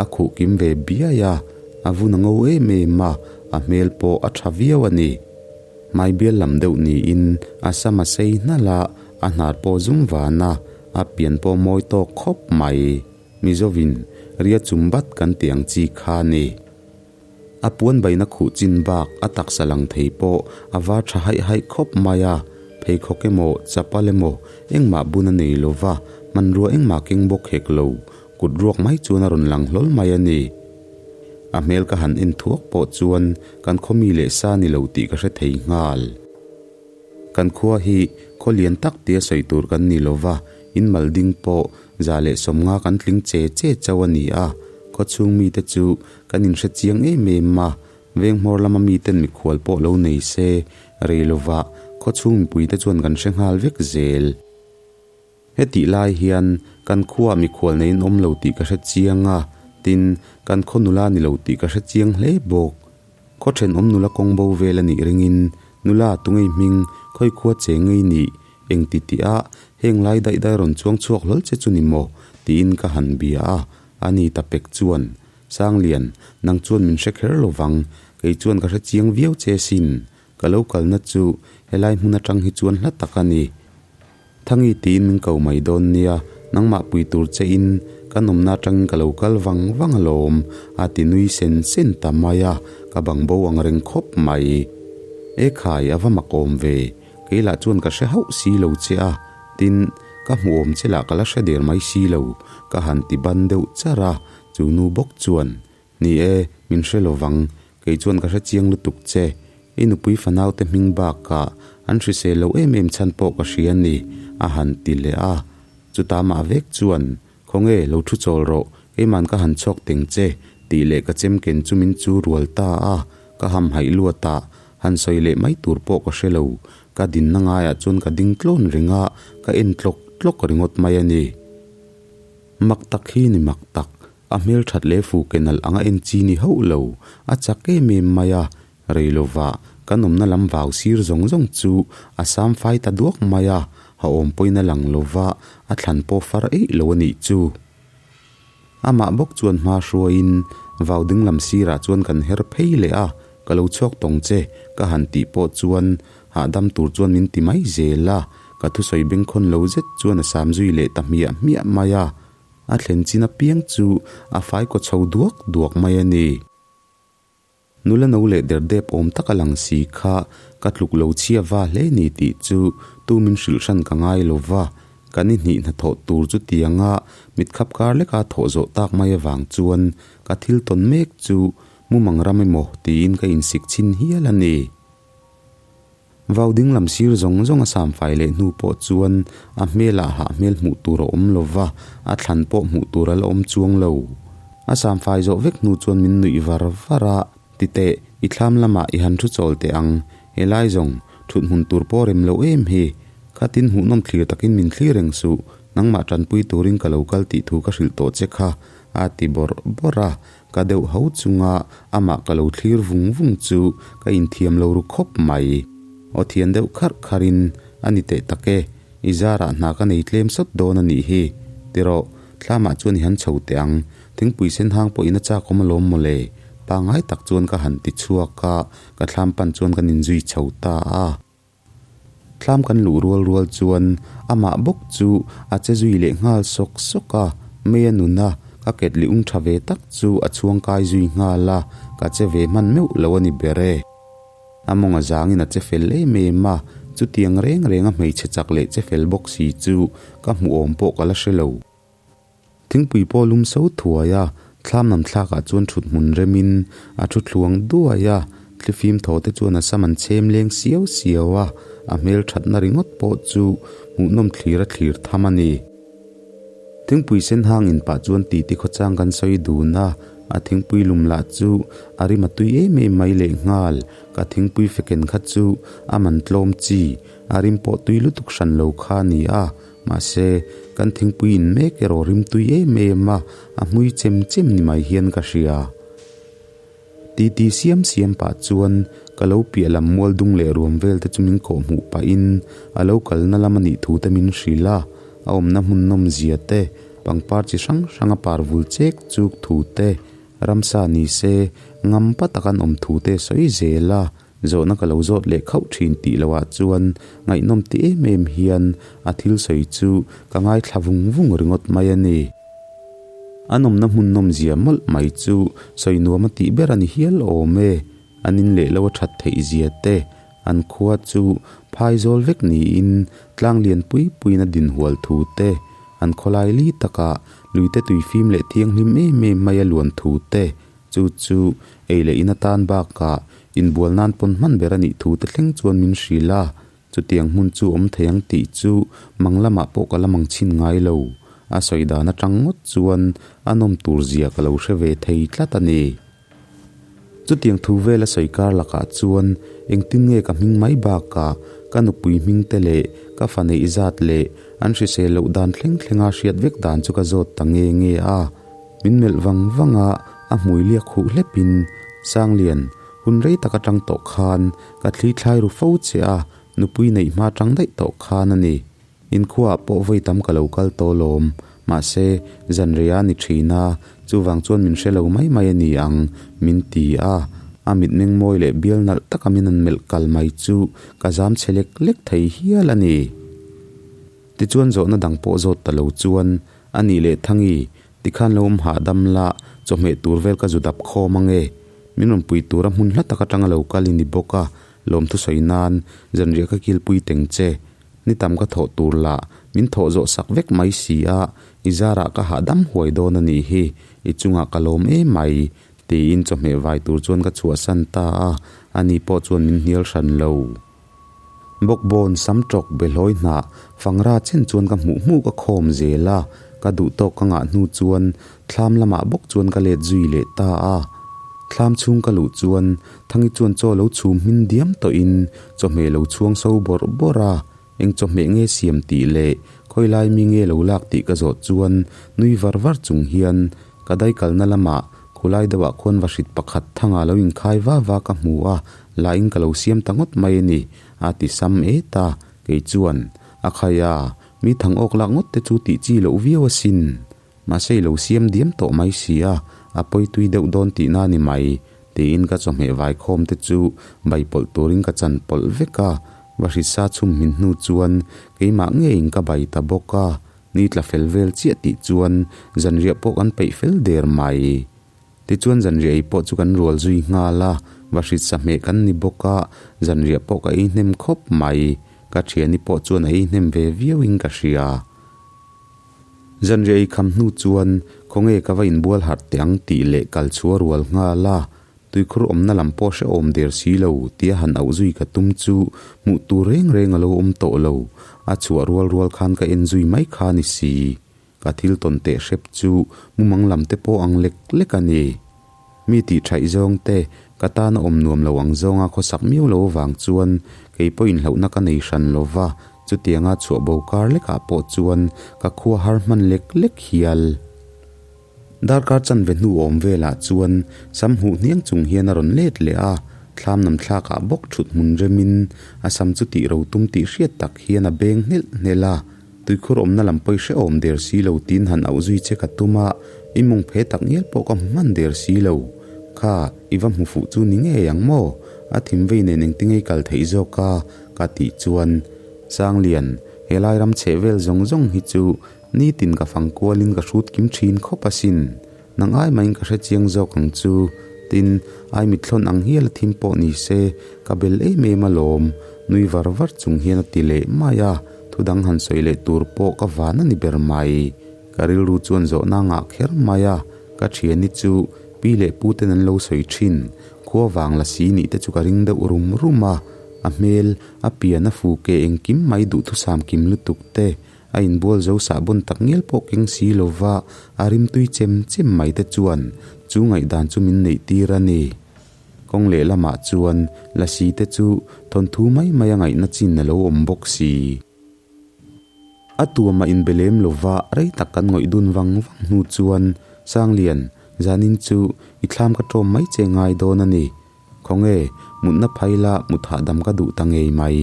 a khuh kim ve biai a, a vun a ngo em em a, a hmel pawh a tha viau a ni. Hmai bial lam deuh niin a sam a sei hnalh a, a hnar pawh zum van a, a pian pawh mawi tawk khawp mai. Mizovin ria chum bat kan tih ang chi kha a ni. A puan baina khuh chin bak a taksa lang thei pawh a var tha haih haih khawp mai a, pheikhawk emaw chapal emaw engmah bun a nei lo va, hmanrua engmah keng bawk hek lo, kut ruak mai chuan a rawn lang hlawl mai a ni. A hmel ka han en thuak pawh chuan kan khaw mi leh sa ni lo tih ka hre thei nghal. Kan khua hi khaw lian tak tia sawi tur kan ni lo va, in mal ding pawh 150 kan tling che che chauh a ni a, khaw chhung mite chu kan inhre chiang em em a, veng hmawr lama miten mikhual pawh lo nei se, rei lova khaw chhung mipuite chuan kan hre nghal vek zel. Hetih lai hian kan khuaah mikhual neiin awm lo tih ka hre chiang a, tin, kan khaw nula ni lo tih ka hre chiang hle bawk. Khaw thenawm nula kawng bo vel a nih ringin nula tungei hming khawi khua che ngei nih eng ti tih a, heng lai daih dai rawn chuang chhuak hlawl che chu ni maw? tiin ka han bia a, a ni ta pek chuan, Sanglian, nang chuan min hre kher lo vang, kei chuan ka hre chiang viau che sin, ka lo kalna chu helai hmun atang hi chuan hla tak a ni. Thangi tiin min ko mai dawn nia, nangmah pui tur che in ka nawmna atangin ka lo kal vang vang alawm, a ti nui sen sen ta mai a, ka bang bo ang reng khawp mai. E khai, a va mak awm ve, kei lah chuan ka hre hauh si lo che a, tin, ka hmu awm che lah ka la hre der mai si lo, ka han ti ban deuh char a, chu nu bawk chuan, Ni e, min hre lo vang, kei chuan ka hre chiang lutuk che. I nupui fanaute hming bakah an hrisel lo em em chhan pawh ka hria ni, a han ti leh a. Chuta mah vek chuan, Khawnge, lo thu chawl rawh, Keiman ka han chhuak teng che, tih leh ka chem ken chu min chu rual ta a, ka hamhaih luat a, han sawi leh mai tur pawh ka hre lo. Ka dinna ngaiah chuan ka ding tlawn reng a, ka en tlawk tlawk ringawt mai a ni. Mak tak hi ni mak tak, a hmel that leh fu ke nalh anga en chi ni hauh lo, a chak em em mai a, rei lova kan awmna lam vau sir zawng zawng chu a sam fai ta duak mai a, a awm pawhin a lang lova, a thlan pawh far eih lo a nih chu. Amah bawk chuan hma hruaiin vau ding lam sirah chuan kan her phei leh a, ka lo chhuak tawng che ka han tih pawh chuan hahdam tur chuan min ti mai zel a, ka thusawi bengkhawn lo zet chuan a sam zui leh ta hmiah hmiah mai a, a thlen chin apiang chu a fai kaw chho duak duak mai a ni. Nula no leh derdep awm tak a lang si kha ka tluk lo chhia va hle ni tih chu tu min hrilh hran ka ngai lo va, kan i hnih hnathawh tur chu tianga mitkhap kar leka thawh zawh tak mai avang chuan ka thil tawn mek chu mumang ram emaw tiin ka insik chhin hial a ni. Vau ding lam sir zawng zawng a samfai leh hnu pawh chuan a hmelah hah hmel hmuh tur a awm lo va, a thlan pawh hmuh tur a la awm chuang lo. A samfai zawh vek hnu chuan min nuih var var a, Titeh, i thlam lamah i han thu chawl teh ang, helai zawng, thut hmun tur pawh rem lo em hi. Khatin hmuhnawm thlir takin min thlir reng suh, nangmah tanpui turin ka lo kal tih thu ka hrilh tawh che kha, a ti bawrh bawrh a. Ka deuh ho chunga amah ka lo thlir vung vung chu ka inthiam lo ru khawp mai. Aw thian deuh kharh kharhin a ni teh tak e, i zarah hna ka nei tlem sawt dawn a nih hi. Tirawh, thlamah chuan i han chho teh ang, thingpui sen hang pawhin a chak awm alawm mawle, pangngai tak chuan ka han ti chhuak a, ka thlam pan chuan kan inzui chho ta a. Thlam kan luh rual rual chuan amah bawk chu a che zui leh nghal sawk sawk a, Mei a nun a, ka ketli ung tha ve tak chu a chhuang kai zui nghal a, ka che ve hman meuh lo a ni ber e. A mawng a zangin a che fel em em a, chutiang reng reng a hmeichhe chak leh che fel bawk si chu ka hmuh awm pawh ka la hre lo. Thingpui pawh lum so thuai a, thlam lam thlakah chuan thut hmun remin a thu thluang duai a, thlifim thaw te chuan a sam an chhem leng siau siau a, a hmel thatna ringawt pawh chu hmuhnawm thlir a thlir tham a ni. Thingpui sen hang in pah chuan titi khawchang kan sawi dun a, a thingpui lum lah chu a rim a tui em em mai lehnghal, ka thingpui feken kha chu a man tlawm chi, a rim pawh tui lutuk hran lo kha a ni a. Mahse, kan thingpui in mek erawh rim tui em em a, a hmui chem chem ni mai hian ka hria. Titi siam siam pah chuan ka lo piah lam mual dung leh ruam vel te chu min kawh hmuh pahin a lo kalna lam a nih thu te min hrilh a, a awmna hmun nawm zia te, pangpar chi hrang hrang a par vul chek chuk thu te, ramsa ni se ngam pa tak an awm thu te sawi zel a. Zawhna ka lo zawt leh khauh thin tih loah chuan ngaihnawm ti em em hian a thil sawi chu ka ngaithla vung vung ringawt mai a ni. A nawmna hmun nawmzia mawlh mai chu sawi nuam a tih ber a ni hial awm e. An in leh lo a that theih zia te, an khua chu phai zawl vek niin tlang lian pui puiin a din hual thu te, an khawlai li takah luite tui fim leh thianghlim em em mai a luan thu te, Chu chu ei leh in atan bakah inbual nan pawn hman ber a nih thu te thleng chuan min hrilh a, chutiang hmun chu awm thei ang tih chu mang lamah pawh ka la mang chhin ngai lo. A sawi dan atang ngawt chuan a nawm tur zia ka lo hre ve thei tlat a ni. Chutiang thu vel a sawi kar lakah chuan engtin nge ka hming mai bakah ka nupui hming te leh ka fa neih zat leh an hrisel loh dan thleng thlenga hriat vek dan chu ka zawt ta nge nge a. Min melh vang vang a, a hmui liak huh hlepin, Sanglian, hun rei tak atang tawh khan ka thli thlai ru fo che a, nupui neih hma tang daih tawh khan a ni. Inkhuaah pawh vawi tam ka lo kal tawh lawm, mahse, zan rei a ni thin a, chuvang chuan min hre lo mai mai a ni ang, min ti a. A mitmeng mawi leh bial nalh taka min han melh kal mai chu ka zam chhe lek lek thei hial a ni. Tichuan zawhna dang pawh zawt ta lo chuan, A nih leh Thangi, tikhan lo awm hahdam la, chawhmeh tur vel ka zu dap khawm ang e. Min rawn pui tura hmun hla tak atanga lo kal i ni bawk a, lawmthu sawi nan zanriah ka kilpui teng che. Ni tam ka thawh tur lah, min thawh zawh sak vek mai si a, i zarah ka hahdam huai dawn a nih hi, i chungah ka lawm em mai, tiin chawhmeh vai tur chuan ka chhuahsan ta a, ani pawh chuan min hnial hran lo. Bawkbawn sam tawk behlawi hnah fangra chen chuan ka hmuh hmuh ka khawm zel a, Ka duhtawk ka ngah hnu chuan thlam lamah bawk chuan ka let zui leh ta a. Thlam chhung ka luh chuan Thangi chuan chaw lo chhum hmin diam tawhin chawhmeh lo chhuang so bawrh bawrh a. Eng chawhmeh nge siam tih leh khawi lai mi nge lo lak tih ka zawh chuan nui var var chung hian ka dai kalna lamah khulai deuhah khuan vahrit pakhat thanga lo inkhai va va ka hmu a, lahin ka lo siam ta ngawt mai a ni, a ti sam et a. Kei chuan, A khai a, mi thang awk lak ngawt te chu tih chi loh viau asin. Mahse i lo siam diam tawh mai si a, a pawi tui deuh dawn tihna a ni mai, tiin ka chawhmeh vaikhawm te chu bai pawlh turin ka chan pawlh vek a, va hrisa chhum hmin hnu chuan keimah ngeiin ka bai ta bawk a, ni tla fel vel chiah tih chuan zanriah pawh kan peih fel der mai. Tichuan zanriah ei pawh chu kan rual zui nghal a, va hrisa hmeh kan ni bawk a, zanriah pawh ka ei hnem khawp mai, ka thiani pawh chuan a ei hnem ve viauin ka hria. Zanriah ei kham hnu chuan khawnge ka va inbual harh teh ang tih leh kal chu a rual nghal a, tuikhur awmna lam pawh hrehawm der si lo tia han auh zui ka tum chu hmuh tur reng reng a lo awm tawh lo, a chhuah rual rual khan ka en zui mai kha ni si. Ka thil tawn teh hrep chu mumang lam te pawh ang lek lek a ni. Mi tih thaih zawng te, ka tana awm nuam lo ang zawnga khawsak miau lo avang chuan kei pawh inhlauhna ka nei hran lo va, chutianga chhuah bo kar lekah pawh chuan ka khua har hman lek lek hial. Darkar chanve hnu awm velah chuan sam huh hniang chung hian a rawn let leh a, thlam nam thlakah bawk thut hmun remin a sam chu tih ro tum tih hriat tak hian a beng hnelh hnelh a. Tuikhur awmna lam pawi hrehawm der si lo tiin han auh zui che ka tum a, i mawng phe tak ngial pawh ka hmu hman der si lo. Kha, i va hmu fuh chu ni ngei ang maw? A thim vei nen engtinge i kal theih zawk a? ka tih chuan, Sanglian, helai ram chheh vel zawng zawng hi chu nitin ka fang kualin ka hrut kim thin khawp asin. Nang ai mahin ka hre chiang zawk ang chu. Tin, ai mithlawn ang hial a thim pawh ni se, ka bel em em alawm, nui var var chung hian a ti leh mai a. Thu dang han sawi leh tur pawh ka van a ni ber mai. Ka rilru chuan zawhna ngah kher mai a, ka thiani chu pi leh pu ten an lo sawi thin. Khua vang la si nih te chu ka ring deuh rum rum a, a hmel, a pian a fu ke engkim mai duhthusam kim lutuk te, a inbual zo sahbawn tak ngial pawh keng si lova a rimtui chem chem mai te chuan chu ngaihdan chu min neih tir a ni. Kawng lehlamah chuan Lasi te chu thawnthu mai mai a ngaihna chin a lo awm bawk si. A tuamah inbe lem lova rei tak kan ngawih dun vang vang hnu chuan Sanglian, zanin chu i thlam ka ṭawm mai che ngai dawn a ni. Khawnge, mutna phai la mut hahdam ka duh ta ngei mai,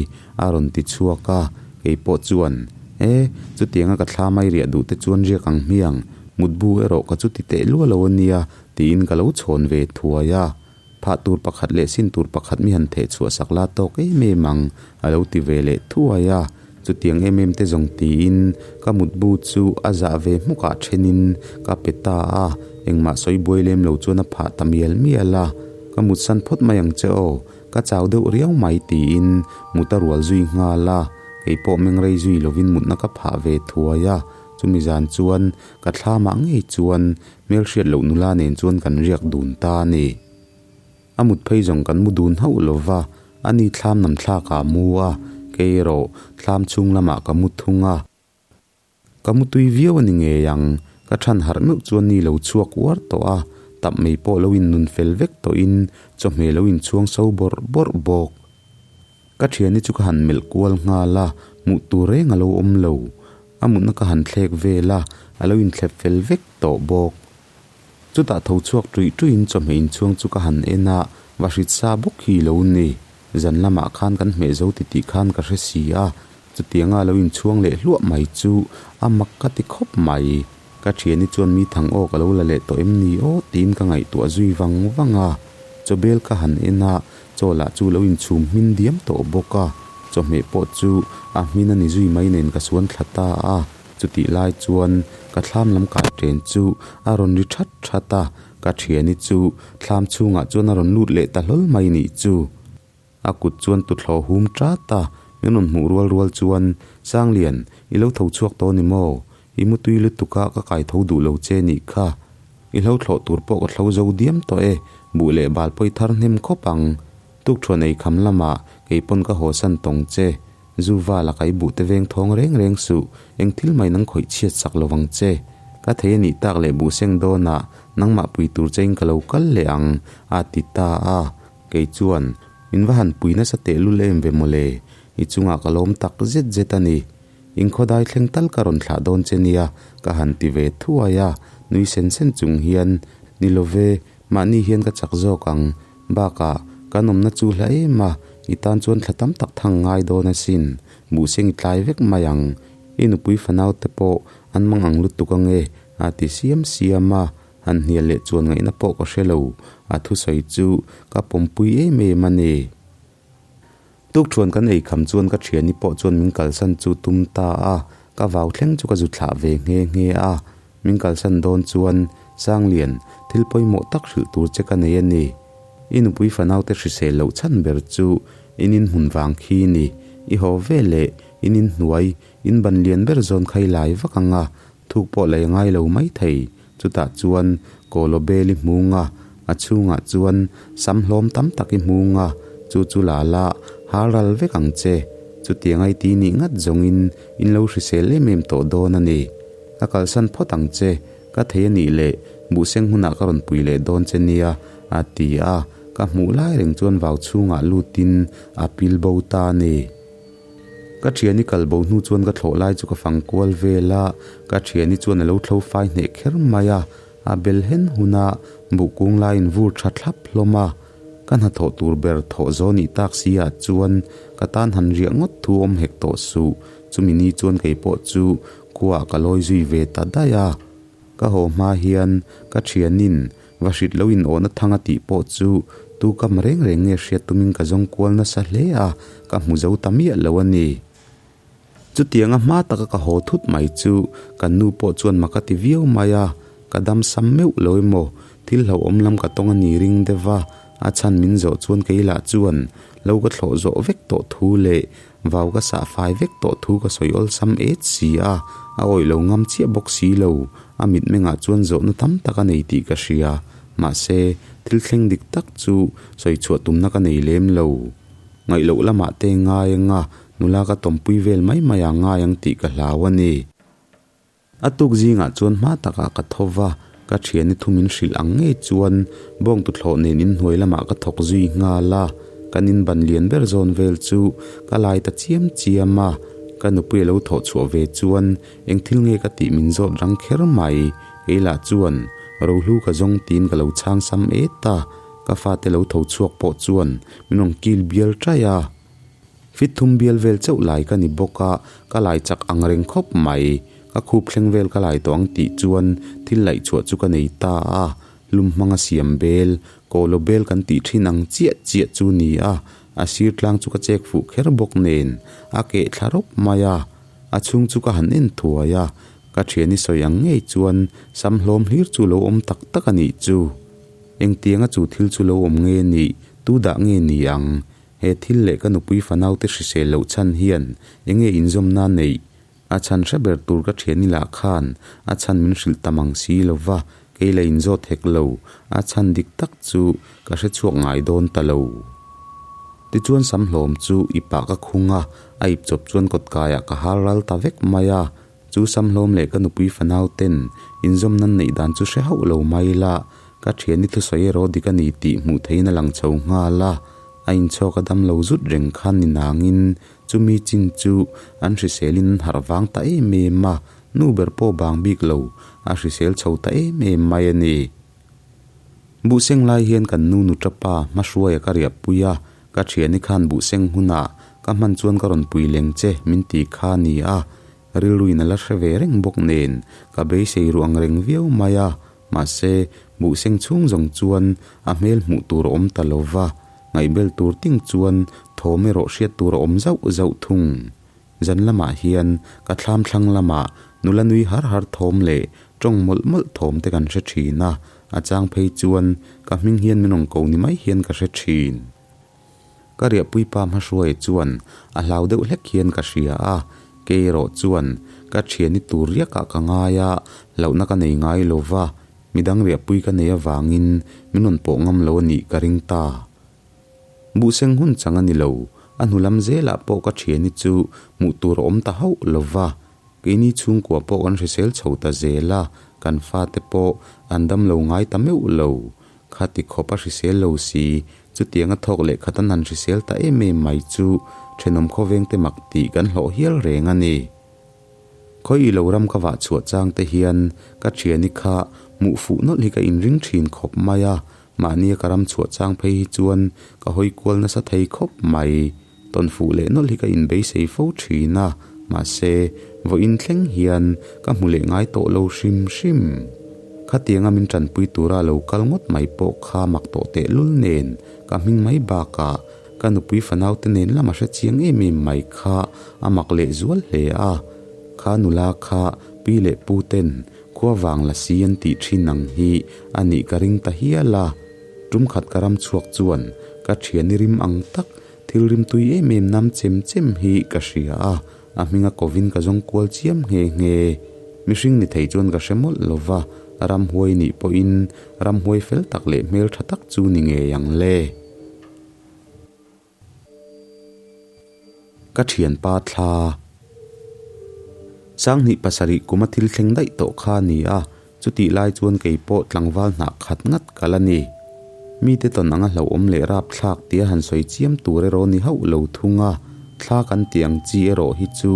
a rawn ti chhuak a, kei pawh chuan, E, chutianga ka thla mai riah duh te chuan riak ang hmiang, mutbu erawh ka chuti teh lua lo a nia, tiin ka lo chhawn ve thuai a. Phah tur pakhat leh sin tur pakhat mi han theh chhuah sak la tawk em em ang, a lo ti ve leh thuai a. Chutiang em em te zawng tiin ka mutbu chu a zah ve hmukah thenin ka pe ta a, engmah sawi buai lem lo chuan a phah ta mial mial a. Ka mutsan phawt mai ang che aw, ka chau deuh riau mai tiin mut a rual zui nghal a, kei pawh mengrei zui lovin mutna ka phah ve thuai a, chumi zan chuan ka thlamah ngei chuan hmelhriat loh nula nen chuan kan riak dun ta a ni. A mut phei zawng kan mu dun hauh lo va, a ni thlam nam thlakah a mu a, kei erawh thlam chhung lamah ka mu thung a. Ka mu tui viau a ni ngei ang, ka than harh meuh chuan ni lo chhuak uar tawh a, tap mai pawh lo in nun fel vek tawhin chawhmeh lo inchhuang so bawrh bawrh bawk. Ka thiani chu ka han melh kual nghal a, hmuh tur reng a lo awm lo. A mutna ka han thlek vel a, a lo inthlep fel vek tawh bawk. Chutah tho chhuak tuih tuihin chawhmeh inchhuang chu ka han en a, va hrit sa bawk hi lo ni. Zan lamah khan kan hmeh zo titih khan ka hre si a, chutianga lo inchhuang leh hluah mai chu a mak ka ti khawp mai. Ka thiani chuan mi thang aw ka lo la leh tawh em ni aw tiin ka ngaihtuah zui vang vang a. Chawbel ka han en a, chaw lah chu lo inchhum hmin diam tawh bawk a, chawhmeh pawh chu a hmin a ni zui mai nen ka suan thla ta a. Chutih lai chuan ka thlam lam kai ṭen chu a rawn ri that that a, ka thiani chu thlam chhungah chuan a rawn lut leh ta hlawl mai nih chu. A kut chuan tuthlawh hum ṭat a, min rawn hmuh rual rual chuan, Sanglian, i lo tho chhuak tawh ni maw? I mutui lutuk a, ka kai tho duh lo che nih kha. I hlo thlawh tur pawh ka thlo zo diam tawh e, buh leh bal pawi thar hnem khawp ang. Tukṭhuan ei kham lamah kei pawn ka haw san tawng che. Zu vala ka i buh te veng thawng reng reng suh, eng thil mai nang khawih chhiat sak lo vang che. Ka thei a nih tak leh buh seng dawnah nangmah pui tur chein ka lo kal leh ang, a ti ta a. Kei chuan, Min va han pui nasa tehlul em ve mawle, i chungah ka lawm tak zet zet a ni. Inkhawdai thleng tal ka rawn thlah dawn che nia, ka han ti ve thuai a, nui sen sen chung hian, Ni lo ve, mahni hian ka chak zawk ang, bakah kan awmna chu hla em a, i tan chuan thla tam tak thang ngai dawn asin, buhseng i tlai vek mai ang, i nupui fanau te pawh an mang ang lutuk ange, a ti siam siam a, han hnial leh chuan ngaihna pawh ka hre lo, a thusawi chu ka pawmpui em em a ni. Tukṭhuan kan ei kham chuan ka ṭhiani pawh chuan min kalsan chu tum ta a, ka vau thleng chu ka zu thlah ve nghe nghe a. Min kalsan dawn chuan, Sanglian, thil pawimawh tak hrilh tur che ka nei a ni. I nupui fanaute hrisel loh chhan ber chu in inhmun vang khi ni. I haw ve leh in inhnuai, in ban lian ber zawn kha i lai vak ang a, thuk pawh lei ngai lo mai thei. Chutah chuan Kawlaw bel i hmung a, a chhungah chuan sam hlawm tam tak i hmung a, chu chu la la hal ral vek ang che. Chutiang ai ti nih ngat zawngin in lo hrisel em em tawh dawn a ni. Ka kalsan phawt ang che, ka thei a nih leh buhseng hunah ka rawn pui leh dawn che nia, a ti a, ka hmuh lai reng chuan vau chhungah lutin a pil bo ta a ni. Ka thiani kal bo hnu chuan ka thlawh lai chu ka fang kual vel a, ka thiani chuan a lo thlo fai hneh kher mai a, a bel hen hun a, buh kung laiin vur tha thlap hlawm a. Ka hnathawh tur ber thawh zo nih tak si ah chuan ka tan han riah ngawt thu awm hek tawh suh, chumi ni chuan kei pawh chu khuaah ka lawi zui ve ta daih a. Ka haw hma hian ka thianin Va hrit lo in awhna thang a tih pawh chu tu kam reng reng nge hriat tumin ka zawng kual nasa hle a, ka hmu zo ta miah lo a ni. Chutianga hma taka ka haw thut mai chu kan nu pawh chuan mak a ti viau mai a, ka dam sam meuh lo emaw thil hlauhawm lam ka tawng a ni ring deuh a, a chhan min zawh chuan kei lah chuan lo ka thlawh zawh vek tawh thu leh Vau ka sah fai vek tawh thu ka sawi awlsam et si a, a awih lo ngam chiah bawk si lo. A mitmengah chuan zawhna tam tak a nei tih ka hria. Mahse, thil thleng dik tak chu sawi chhuah tumna ka nei lem lo. Ngaih loh lamah te ngai anga nula ka tawmpui vel mai mai ah ngai ang tih ka hlau a ni. A tuk zingah chuan hma takah ka tho va, ka thiani thu min hrilh ang ngei chuan bawng tuthlawh nen inhnuai lamah ka thawk zui nghal a, kan inban lian ber zawn vel chu ka lai ta chiam chiam a, ka nupui a lo thawh chhuah ve chuan eng thil nge ka tih min zawt rang kher mai, kei lah chuan rohlu ka zawng tiin ka lo chhang sam et a, ka fate lo tho chhuak pawh chuan min rawn kil bial ṭaih a. Fit thum bial vel chauh lai ka ni bawk a, ka lai chak ang reng khawp mai. Ka khup thleng vel ka lai tawh ang tih chuan thil laih chhuah chu ka nei ta a, lum hmanga siam bel, kawlaw bel kan tih thin ang chiah chiah chu ni a, a sir tlang chu ka chek fuh kher bawk nen a keh thla rawp mai a, a chhung chu ka han en thuai a, ka thiani sawi ang ngei chuan sam hlawm hlir chu lo awm tak tak a nih chu. Engtianga chu thil chu lo awm nge nih, tu dah nge ni ang? He thil leh ka nupui fanaute hrisel loh chhan hian enge inzawmna neih? A chhan hre ber tur ka thian i lah khan a chhan min hrilh ta mang si lo va, kei la inzawt hek lo, a chhan dik tak chu ka hre chhuak ngai dawn ta lo. Tichuan sam hlawm chu i pah ka khung a, a ip chawp chuan kawtkaiah ka hal ral ta vek mai a, chu sam hlawm leh ka nupui fanauten inzawmna neih dan chu hre hauh lo mai la, ka thiani thusawi erawh dik a ni tih hmuh theihin a lang chho nghal a. A inchhawk a dam lo zut reng khan ni nangin chumi chin chu an hriselin an harh vang ta em em a, nu ber pawh bang bik lo, a hrisel chho ta em em mai a ni. Buhseng lai hian kan nu nuṭa pa hmahruaia ka riahpui a, ka thiani khan buhseng hunah ka hman chuan ka rawn pui leng che min ti kha a ni a, rilruin a la hre ve reng bawk nen ka beisei ruh ang reng viau mai a, Mahse, buhseng chhung zawng chuan a hmel hmuh tur a awm ta lo va, ngaihbel tur ting chuan thawm erawh hriat tur a awm zauh zauh thung. Zan lamah hian ka thlam thlang lamah nula nui har har thawm leh tawng mawlh mawlh thawm te kan hre thin a, a chang phei chuan ka hming hian min rawn ko ni mai hian ka hre thin. Ka riahpui pa hmahruaia chuan a hlau deuh hlek hian ka hria a, kei erawh chuan ka thiani tur riakah ka ngai a, hlauhna ka nei ngai lo va, midang riahpui ka nei avangin min rawn pawh ngam lo a nih ka ring ta. Buhseng hun chang a ni lo, A hnu lam zelah pawh ka thiani chu hmuh tur a awm ta hauh lo va, keini chhungkua pawh kan hrisel chho ta zel a, kan fate pawh an dam lo ngai ta meuh lo. Khati khawp a hrisel lo si, chutianga thawk leh khat an han hrisel ta em em mai chu thenawm khawvengte mak tih kan hlawh hial reng a ni. Khawi lo ram ka vah chhuah chang te hian ka thiani kha hmuh fuh nawlh hi ka inring thin khawp mai a, mahnia ka ram chhuah chang phei hi chuan ka hawi kual nasa thei khawp mai. Tawn fuh leh nawlh hi ka inbeisei fo thin a, mahse vawiin thleng hian ka hmu leh ngai tawh lo hrim hrim. Khatianga min tanpui tura lo kal ngawt mai pawh kha mak tawh tehlul nen ka hming mai bakah Ka nupui fanaute nen lama hre chiang em em mai kha a mak leh zual hle a, kha nula kha pi leh pu ten khua vang la si an tih thin ang hi a nih ka ring ta hial a. Tum khat ka ram chhuak chuan ka thiani rim ang tak thil rim tui em em nam chem chem hi ka hria a, a hminga kovin ka zawng kual chiam nghe nghe. Mihring ni thei chuan ka hre mawlh lo va, ramhuai nih pawhin ramhuai fel tak leh hmeltha tak chu ni ngei ang le. Ka thianpa thla Sanghnih pasarih kuma thil thleng daih tawh kha a ni a, chutih lai chuan kei pawh tlangval hnah khat ngat kal a ni. Mite tawn anga hlauhawm leh rapthlak tia han sawi chiam tur erawh ni hauh lo thung a, thla kan tih ang chi erawh hi chu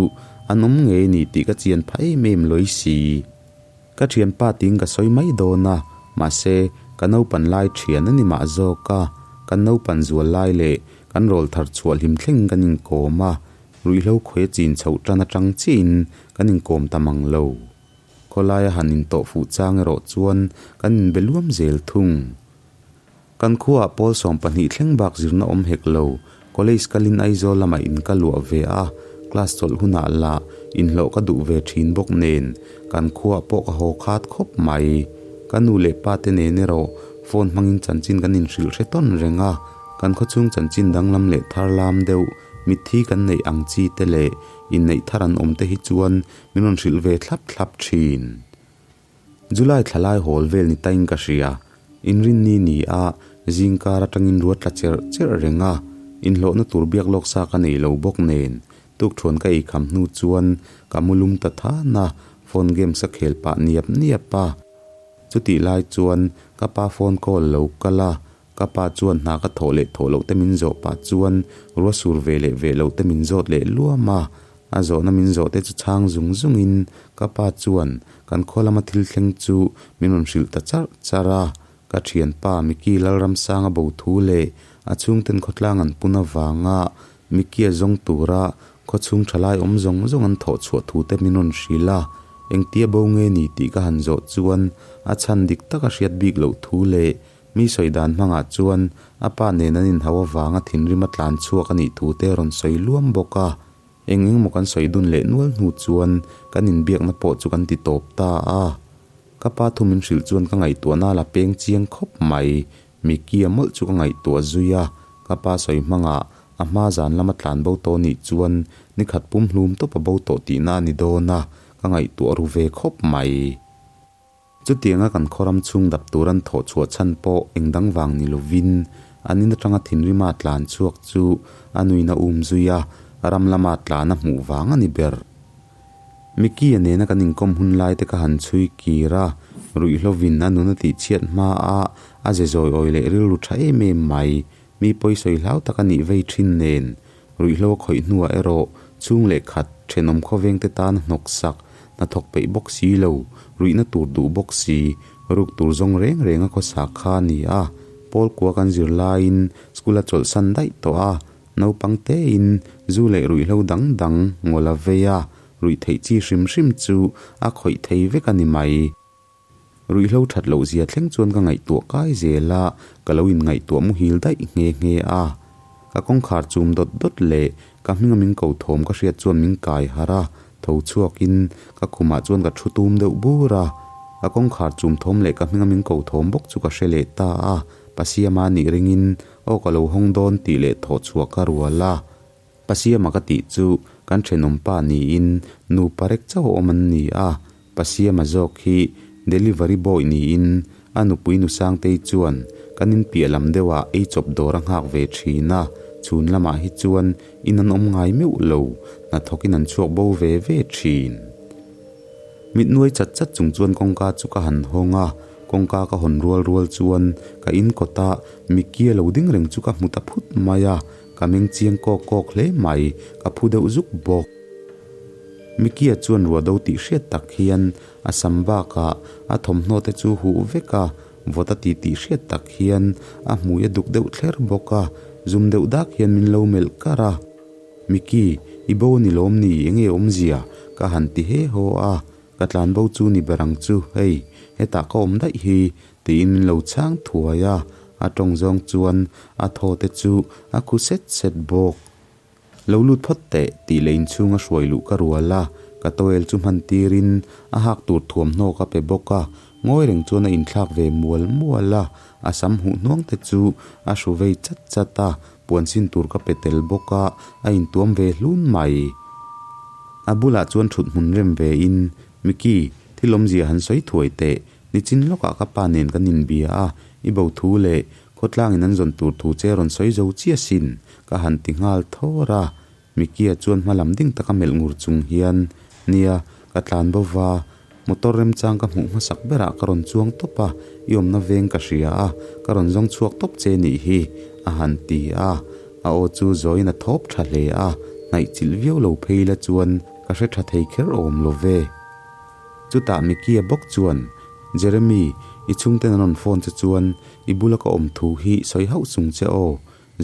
an awm ngei ni tih ka chian phah em em lawi si. Ka thianpa tiin ka sawi mai dawn a, mahse, ka naupan lai thian a ni mah zawk a, kan naupan zual lai leh kan rawl thar chhuah hlim thlengin kan inkawm a, ruihhlo khawi a chin chhoh tan atang chiahin kan inkawm ta mang lo. Khawlaia han intawh fuh chang erawh chuan kan inbe luam zel thung. Kan khuaah pawl 12 thleng bak zirna awm hek lo, college kalin Aizawl lamah in ka luah ve a, class chawlh hunah lah inhlawh ka duh ve thin bawk nen kan khuaah pawh ka haw khat khawp mai. Ka nu leh pa te nen erawh phone hmangin chanchin kan inhrilh hre tawn reng a, kan khawchhung chanchin danglam leh thar lam deuh mitthi kan neih ang chi te leh inneih thar an awm te hi chuan min rawn hrilh ve thlap thlap thin. July thla lai hawl vel ni tain ka hria. Inrinni ni a, zingkar atangin ruat tla cherh cherh reng a, inhlawhna tur biak lawk sa ka nei lo bawk nen, tukṭhuan ka eikham hnu chuan ka mu lum ta than a, phone games ka khel pah niap niap a. Chutih lai chuan ka pa phone call lo kal a, ka pa chuan hna ka thawh leh thawh loh te min zawh pah chuan rua sur ve leh ve loh te min zawt leh luam a, A zawhna min zawh te chu chhang zung zungin ka pa chuan kan khaw lama thil thleng chu min rawn hrilh ta charh charh a. Ka thianpa Mickey Lalramsanga bo thu leh a chhungten khawtlang an pun avanga Mickey-a zawng tura khawchhung thalai awm zawng zawng an thawh chhuah thu te min rawn hrilh a. Engtia bo nge ni tih ka han zawh chuan a chhan dik taka hriat bik loh thu leh Mi sawi dan hmangah chuan a pa nen an inhau avanga thinrim a tlan chhuak a nih thu te a rawn sawi luam bawk a. Eng eng maw kan sawi dun leh nual hnu chuan kan inbiakna pawh chu kan ti tawp ta a. Ka pa thu min hrilh chuan ka ngaihtuahna a la peng chiang khawp mai. Mickey-a mawlh chu ka ngaihtuah zui a. Ka pa sawi hmangah a hma zan lama tlan bo tawh nih chuan nikhat pum hlum tawp a bo tawh tihna a ni dawn a, ka ngaihtuah ru ve khawp mai. Chutianga kan khawram chhung dap tur an thawh chhuah chhan pawh eng dang vang ni lovin an in atanga thinrima tlan chhuak chu a nuin a um zui a, ram lama tlan a hmuh vang a ni ber. Mickey-a nena kan inkawm hun lai te ka han chhui kir a, ruihhlovin a nun a tihchhiat hma a, a ze zawi awi leh rilru tha em em mai. Mi pawisawi hlau tak a nih vei thin nen, ruihhlo a khawih hnuah erawh chhung leh khat thenawm khawvengte tan a hnawk sak, hnathawk peih bawk si lo, ruihna tur duh bawk si, ruk tur zawng reng reng a khawsa kha a ni a. Pawl kua kan zir laiin school a chawlhsan daih tawh a, naupang tein zu leh ruihhlo dang dang ngawl a vei a, ruih theih chi hrim hrim chu a khawih thei vek a ni mai. Ruihhlo that loh zia thleng chuan ka ngaihtuah kai zel a, ka lo inngaihtuah muhil daih nghe nghe a. Ka kawngkhar chum dawt dawt leh ka hminga min ko thawm ka hriat chuan min kai harh a, tho chhuakin ka khumah chuan ka thu tum deuh bur a. Ka kawngkhar chum thawm leh ka hminga min ko thawm bawk chu ka hre leh ta a, Pasiama nih ringin aw ka lo hawng dawn tih leh thawh chhuah ka rual a. Pasiama ka tih chu kan thenawm pa niin nupa rek chauh a awm an ni a, Pasiama zawk hi delivery boy niin a nupui nu Sangtei chuan kan in piah lam deuhah ei chawp dawr a nghak ve thin a, Chhun lamah hi chuan in an awm ngai meuh lo, hnathawkin an chhuak bo ve ve thin. Mit nuai chat chat chung chuan kawngka chu ka han hawng a, kawngka ka hawn rual rual chuan ka in kawta Mickey-a lo ding reng chu ka hmu ta phut mai a, ka meng chiang kawk kawk hle mai, ka phu deuh zuk bawk. Mickey-a chuan ruah do tih hriat tak hian a sam bakah a thawmhnaw te chu huh vek a, vawt a ti tih hriat tak hian a hmui a duk deuh thler bawk a, zum deuh dak hian min lo melh kar a. Mickey, i bo a ni lawm ni, enge awmzia? ka han ti he haw a, ka tlan bo chu ni ber ang chu, hei, hetah ka awm daih hi, tiin min lo chhang thuai a, a tawng zawng chuan a thaw te chu a khu set set bawk. Lo lut phawt teh, tih leh inchhung a hruai luh ka rual a, ka towel chu hman tirin a hak tur thuamhnaw ka pe bawk a, ngawi reng chuan a inthlak ve mual mual a, a sam huh hnuang te chu a hru vei chat chat a, puan sin tur ka pe tel bawk a, a intuam ve hlun mai. A bulah chuan thut hmun rem ve in, Mickey, thil awmzia han sawi thuai teh, nichin lawkah ka pa nen kan inbia a, i bo thu leh khawtlangin an zawn tur thu che rawn sawi zo chiah sin, ka han ti nghal thawr a. Mickey-a chuan hma lam ding taka melh ngur chung hian, Nia, ka tlan bo va, motor remchang ka hmuh hmasak berah ka rawn chuang tawp a, i awmna veng ka hria a, ka rawn zawng chhuak tawp che nih hi, a han ti a. A aw chu zawiin a thawp tha hle a, hnaih chilh viau lo phei la chuan ka hre tha thei kher awm lo ve. Chutah Mickey-a bawk chuan, Jeremy, i chhungten an rawn phone che chuan i bula ka awm thu hi sawi hauh chung che aw,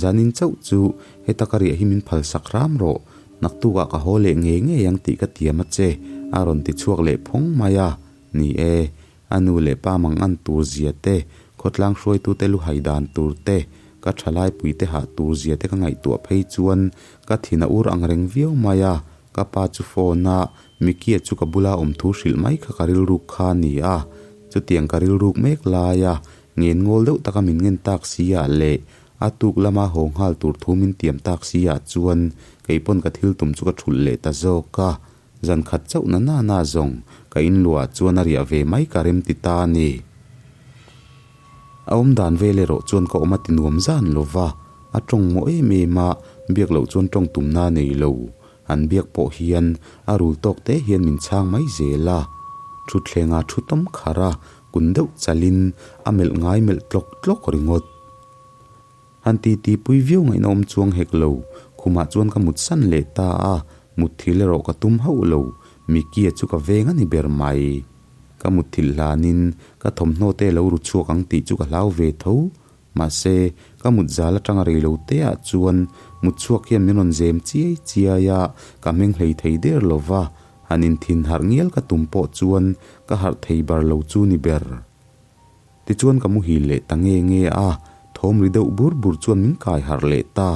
Zanin chauh chu heta ka riah hi min phal sak ram rawh, naktukah ka haw leh ngei ngei ang tih ka tiam a che, a rawn ti chhuak leh phawng mai a. Ni e, a nu leh pa mang an tur zia te, khawtlang hruaitute lu hai dan tur te, ka thalaipui te hah tur zia te ka ngaihtuah phei chuan ka thin a ur ang reng viau mai a, ka pa chu phone a Mickey-a chu ka bula awm thu hrilh mai kha ka rilruk kha a ni a, chutiang ka rilruk mek laia Ngen ngawl deuh taka min ngen tak si ah leh a tuk lama haw nghal tur thu min tiam tak si ah chuan kei pawn ka thil tum chu ka thulh leh ta zawk a, zan khat chauh na na na zawng ka inluah chuan a riah ve mai ka rem ti ta a ni. A awm dan vel erawh chuan ka awm a ti nuam zan lo va, a tawng mawh em em a, biak loh chuan tawng tumna a nei lo. An biak pawh hian a rul tawk te hian min chhang mai zel a, thutthlengah thu tawm kharh a, kun deuh chalin a melh ngai melh tlawk tlawk ringawt. Han ti ti pui viau ngaihna awm chuang hek lo, khumah chuan ka mut san leh ta a, mutthil erawh ka tum hauh lo, Mickey-a chu ka veng a ni ber mai. Ka mutthilh hlanin ka thawmhnaw te lo ru chhuak ang tih chu ka hlau ve tho, mahse ka mut zal atanga rei lo te ah chuan mut chhuak hian min rawn zem chiai chiai a, ka hmeng hlei thei der lo va, Han inthin harh ngial ka tum pawh chuan ka harh thei bar lo chu ni ber. Tichuan ka muhil leh ta nge nge a, thawm ri deuh bur bur chuan min kai harh leh ta.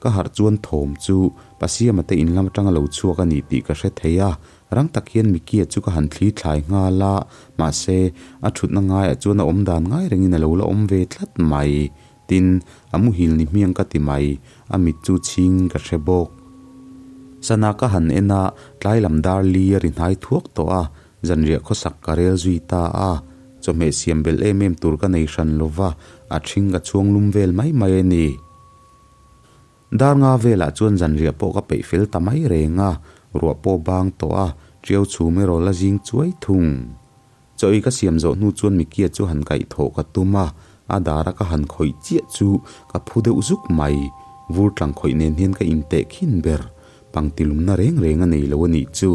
Ka harh chuan thawm chu Pasiama te in lam atanga lo chhuak a ni tih ka hre thei a, rang tak hian Mikia chu ka han thli thlai nghal a, mahse a thutna ngaiah chuan a awm dan ngai rengin a lo la awm ve tlat mai. Tin, a muhil ni hmiang ka ti mai, a mit chu chhing ka hre bawk. Sana ka han en a, tlai lam dar li a ri hnai thuak tawh a, zanriah khawsak ka rel zui ta a. Chawhmeh siam belh em em tur ka nei hran lo va, a ṭhing ka chhuang lum vel mai mai a ni. Dar nga velah chuan zanriah pawh ka peih fel ta mai reng a, ruah pawh bang tawh a, ṭiau chhum erawh la zing chuai thung. Chaw ei ka siam zawh hnu chuan Mikia chu han kaihthawh ka tum a, a dara ka han khawih chiah chu ka phu deuh zuk mai. Vur tlang khawih nen hian ka inteh khin ber, pangti lumna reng reng a nei lo a nih chu.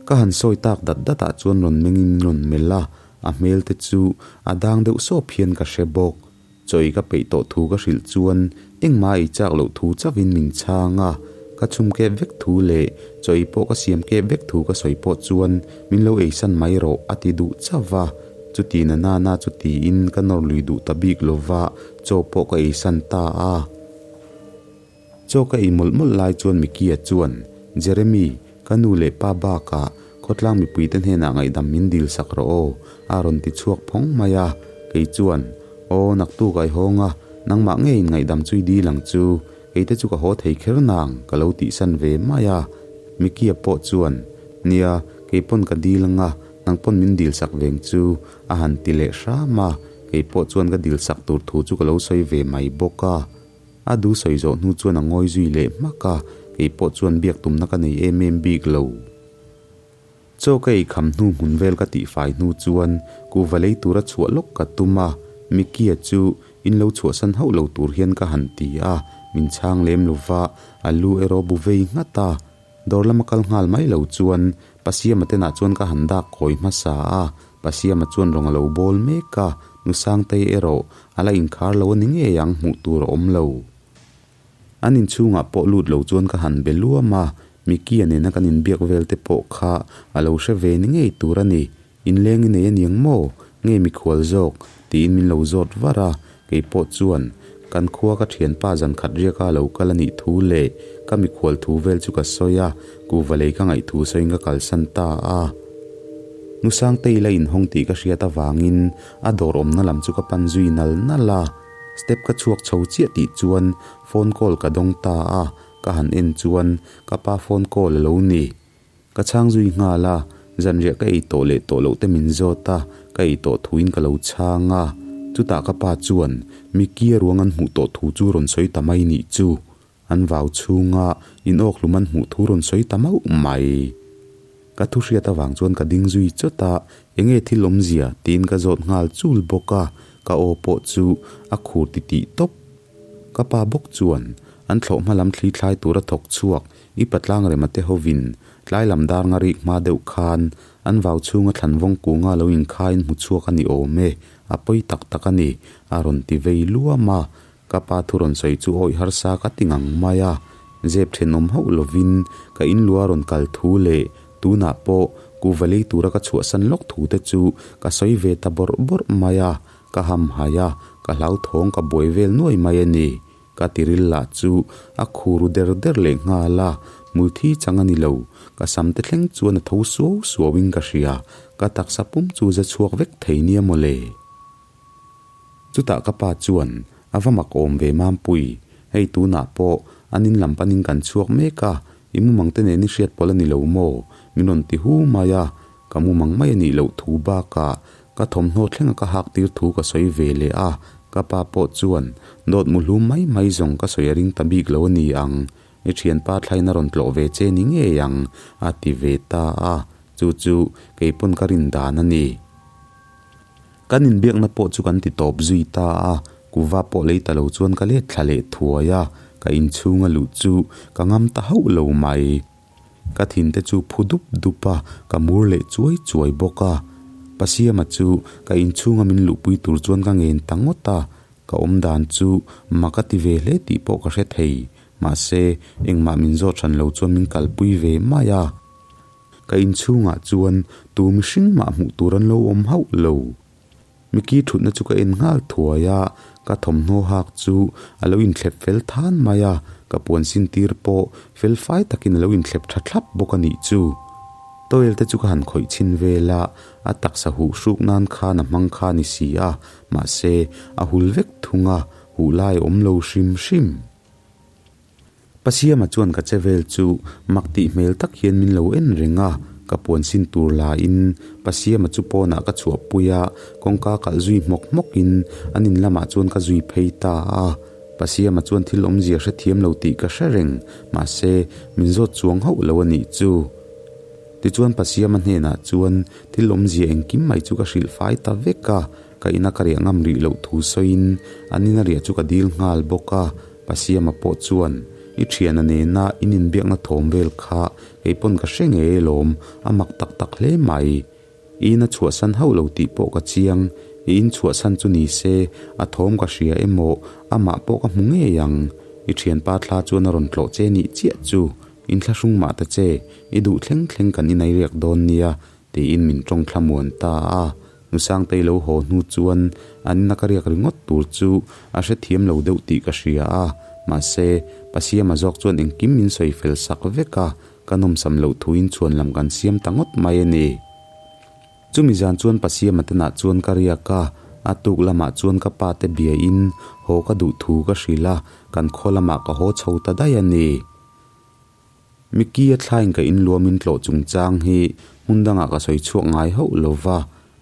Ka han sawi tak dat dat ah chuan rawn mengin min rawn melh a, a hmel te chu a dang deuh sawp hian ka hre bawk. Chaw ei ka peih tawh thu ka hrilh chuan engmah ei chak loh thu chauhin min chhang a, ka chhum kep vek thu leh chaw ei pawh ka siam kep vek thu ka sawi pawh chuan min lo eisan mai rawh a ti duh chauh va, chuti na na na chu tiin ka nawr lui duh ta bik lo va, chaw pawh ka eisan ta a. Chaw ka ei mawlh mawlh lai chuan Mikia chuan, Jeremy, ka nu leh pa bakah khawtlang mipuite hnenah ngaihdam min dil sak rawh aw, a rawn ti chhuak phawng mai a. Kei chuan, Aw, naktuk a i hawng a, nangmah ngeiin ngaihdam chu i dil ang chu, keite chu ka haw thei kher nang, ka lo tihsan ve mai a. Mikia pawh chuan, Nia, kei pawn ka dil ang a, nang pawn min dil sak veng chu, a han ti leh hram a. Kei pawh chuan ka dil sak tur thu chu ka lo sawi ve mai bawk a. A du sawi zawh hnu chuan a ngawi zui leh hmak a, kei pawh chuan biak tumna ka nei em em bik lo. Chaw ka ei kham hnu hmun vel ka tihfai hnu chuan kuhva lei tura chhuah lawk ka tum a, Mickey-a chu in lo chhuahsan hauh lo tur hian ka han ti a, min chhang lem lo va, a lu erawh bu vei nghat a. Dawr lama kal nghal mai lo chuan Pasiama tenah chuan ka han dak kawi hmasa a, Pasiama chuan rawng a lo bawl mek a, Nu Sangtei erawh a la inkhar lo a ni ngei ang hmuh tur a awm lo. An inchhungah pawh lut lo chuan ka han be luam a, Mickey-a nena kan inbiak vel te pawh kha a lo hre ve ni ngei tur a ni. Inleng i nei a niang maw? Nge mikhual zawk? tiin min lo zawt var a, kei pawh chuan kan khua ka thianpa zan khat riaka lo kal a nih thu leh ka mikhual thu vel chu ka sawi a, kuhva lei ka ngaih thu sawiin ka kalsan ta a. Nu Sangtei la inhawng tih ka hriat avangin a dawr awmna lam chu ka pan zui nal nal a, step ka chhuak chho chiah tih chuan phone call ka dawng ta a, ka han en chuan ka pa phone call a lo ni. Ka chhang zui nghal a, zanriah ka ei tawh leh tawh loh te min zawt a, ka ei tawh thuin ka lo chhang a. Chutah ka pa chuan Mickey-a ruang an hmuh tawh thu chu rawn sawi ta mai nih chu. An vau chhunga in awk hlum an hmuh thu rawn sawi ta mauh mai. Ka thu hriat avang chuan ka ding zui chawt a, enge thil awmzia tiin ka zawt nghal chul bawk a, ka aw pawh chu a khur titih tawp. Ka pa bawk chuan an thlawh hma lam thli thlai tura thawk chhuak I patlang rema te hovin tlai lam dar nga rik hma deuh khan an vau chhunga thlan vawng kunga lo inkhaiin hmu chhuak a ni awm e, a pawi tak tak a ni, a rawn ti vei luam a. Ka pa thu rawn sawi chu awih harsa ka ti ngang mai a, zep thenawm hauh lovin ka inlua rawn kal thu leh tunah pawh kuhva lei tura ka chhuahsan lawk thu te chu ka sawi ve ta bawrh bawrh mai a, ka hamhai a, ka hlauthawng ka buai vel nuai mai a ni. Ka tiril lah chu a khur der der leh nghal a, hmul thi chang a ni lo, ka sam te thleng chuan a tho suau suau in ka hria, ka taksa pum chu za chhuak vek thei nia maw le. Chutah ka pa chuan a va mak awm ve Mampui, hei tunah pawh an in lam panin kan chhuak mek a, i mumang te nen i hriat pawlh a ni lo maw? min rawn ti hu mai a, Ka mumang mai a nih loh thu bakah ka thawmhnaw thlenga ka hak tir thu ka sawi ve leh a, ka pa pawh chuan dawt mu hlum mai mai zawng ka sawi a ring ta bik lo a ni ang, i thianpa thlain a rawn tlawh ve che ni ngei ang a ti ve ta a, chu chu kei pawn ka rin dan a ni. Kan inbiakna pawh chu kan ti tawp zui ta a, kuva pawh lei ta lo chuan ka let thla leh thuai a, ka inchhunga luh chu ka ngam ta hauh lo mai. Ka thinte chu phu dup dup a, ka mur leh chuai chuai bawk a. Pasiama chu ka inchhunga min luhpui tur chuan ka ngen ta ngawt a, ka awm dan chu mak a ti ve hle tih pawh ka hre thei. Mahse, engmah min zawt hran lo chuan min kalpui ve mai a. Ka inchhungah chuan tu mihring mah hmuh tur an lo awm hauh lo. Mickey thutna chu ka en nghal thuai a, ka thawmhnaw hak chu a lo inthlep fel than mai a, ka puan sin tir pawh fel fai takin a lo inthlep tha thlap bawk a nih chu. Towel te chu ka han khawih chhin vel a, a taksa huh hruk nan khan a hmang kha a ni si a, mahse a hul vek thung a, huh lai a awm lo hrim hrim. Pasiama chuan ka che vel chu mak tih hmel tak hian min lo en reng a, ka puan sin tur laiin Pasiama chu pawnah ka chhuahpui a, kawngka kalh zui hmawk hmawkin an in lamah chuan ka zui phei ta a. Pasiama chuan thil awmzia hrethiam lo tih ka hre reng, mahse min zawt chuang hauh lo a nih chu. Tichuan Pasiama hnenah chuan thil awmzia engkim mai chu ka hrilh fai ta vek a, ka ina ka riah ngam rih loh thu sawiin an ina riah chu ka dil nghal bawk a. Pasiama pawh chuan, I thiana nena in inbiakna thawm vel kha kei pawn ka hre ngei alawm, a mak tak tak hle mai. I in a chhuahsan hauh lo tih pawh ka chiang, i in chhuahsan chu ni se a thawm ka hria emaw amah pawh ka hmu ngei ang. I thianpa thla chuan a rawn tlawh che nih chiah chu, inthlahrung mah ta che, i duh thleng thleng kan inai riak dawn nia, Tiin min tawng thlamuan ta a, Nusangtei lo haw hnu chuan an ina ka riak ringawt tur chu a hrethiam lo deuh tih ka hria a, mahse, Pasiama zawk chuan engkim min sawi fel sak vek a, ka nawmsam loh thuin chhuan lam kan siam ta ngawt mai a ni. Chumi zan chuan Pasiama tenah chuan ka riak a, a tuk lamah chuan ka pa te biain haw ka duh thu ka hrilh a, kan khaw lamah ka haw chho ta daih a ni. Mickey-a thlain ka inluamin tlawh chungchang hi hmun dangah ka sawi chhuak ngai hauh lo va,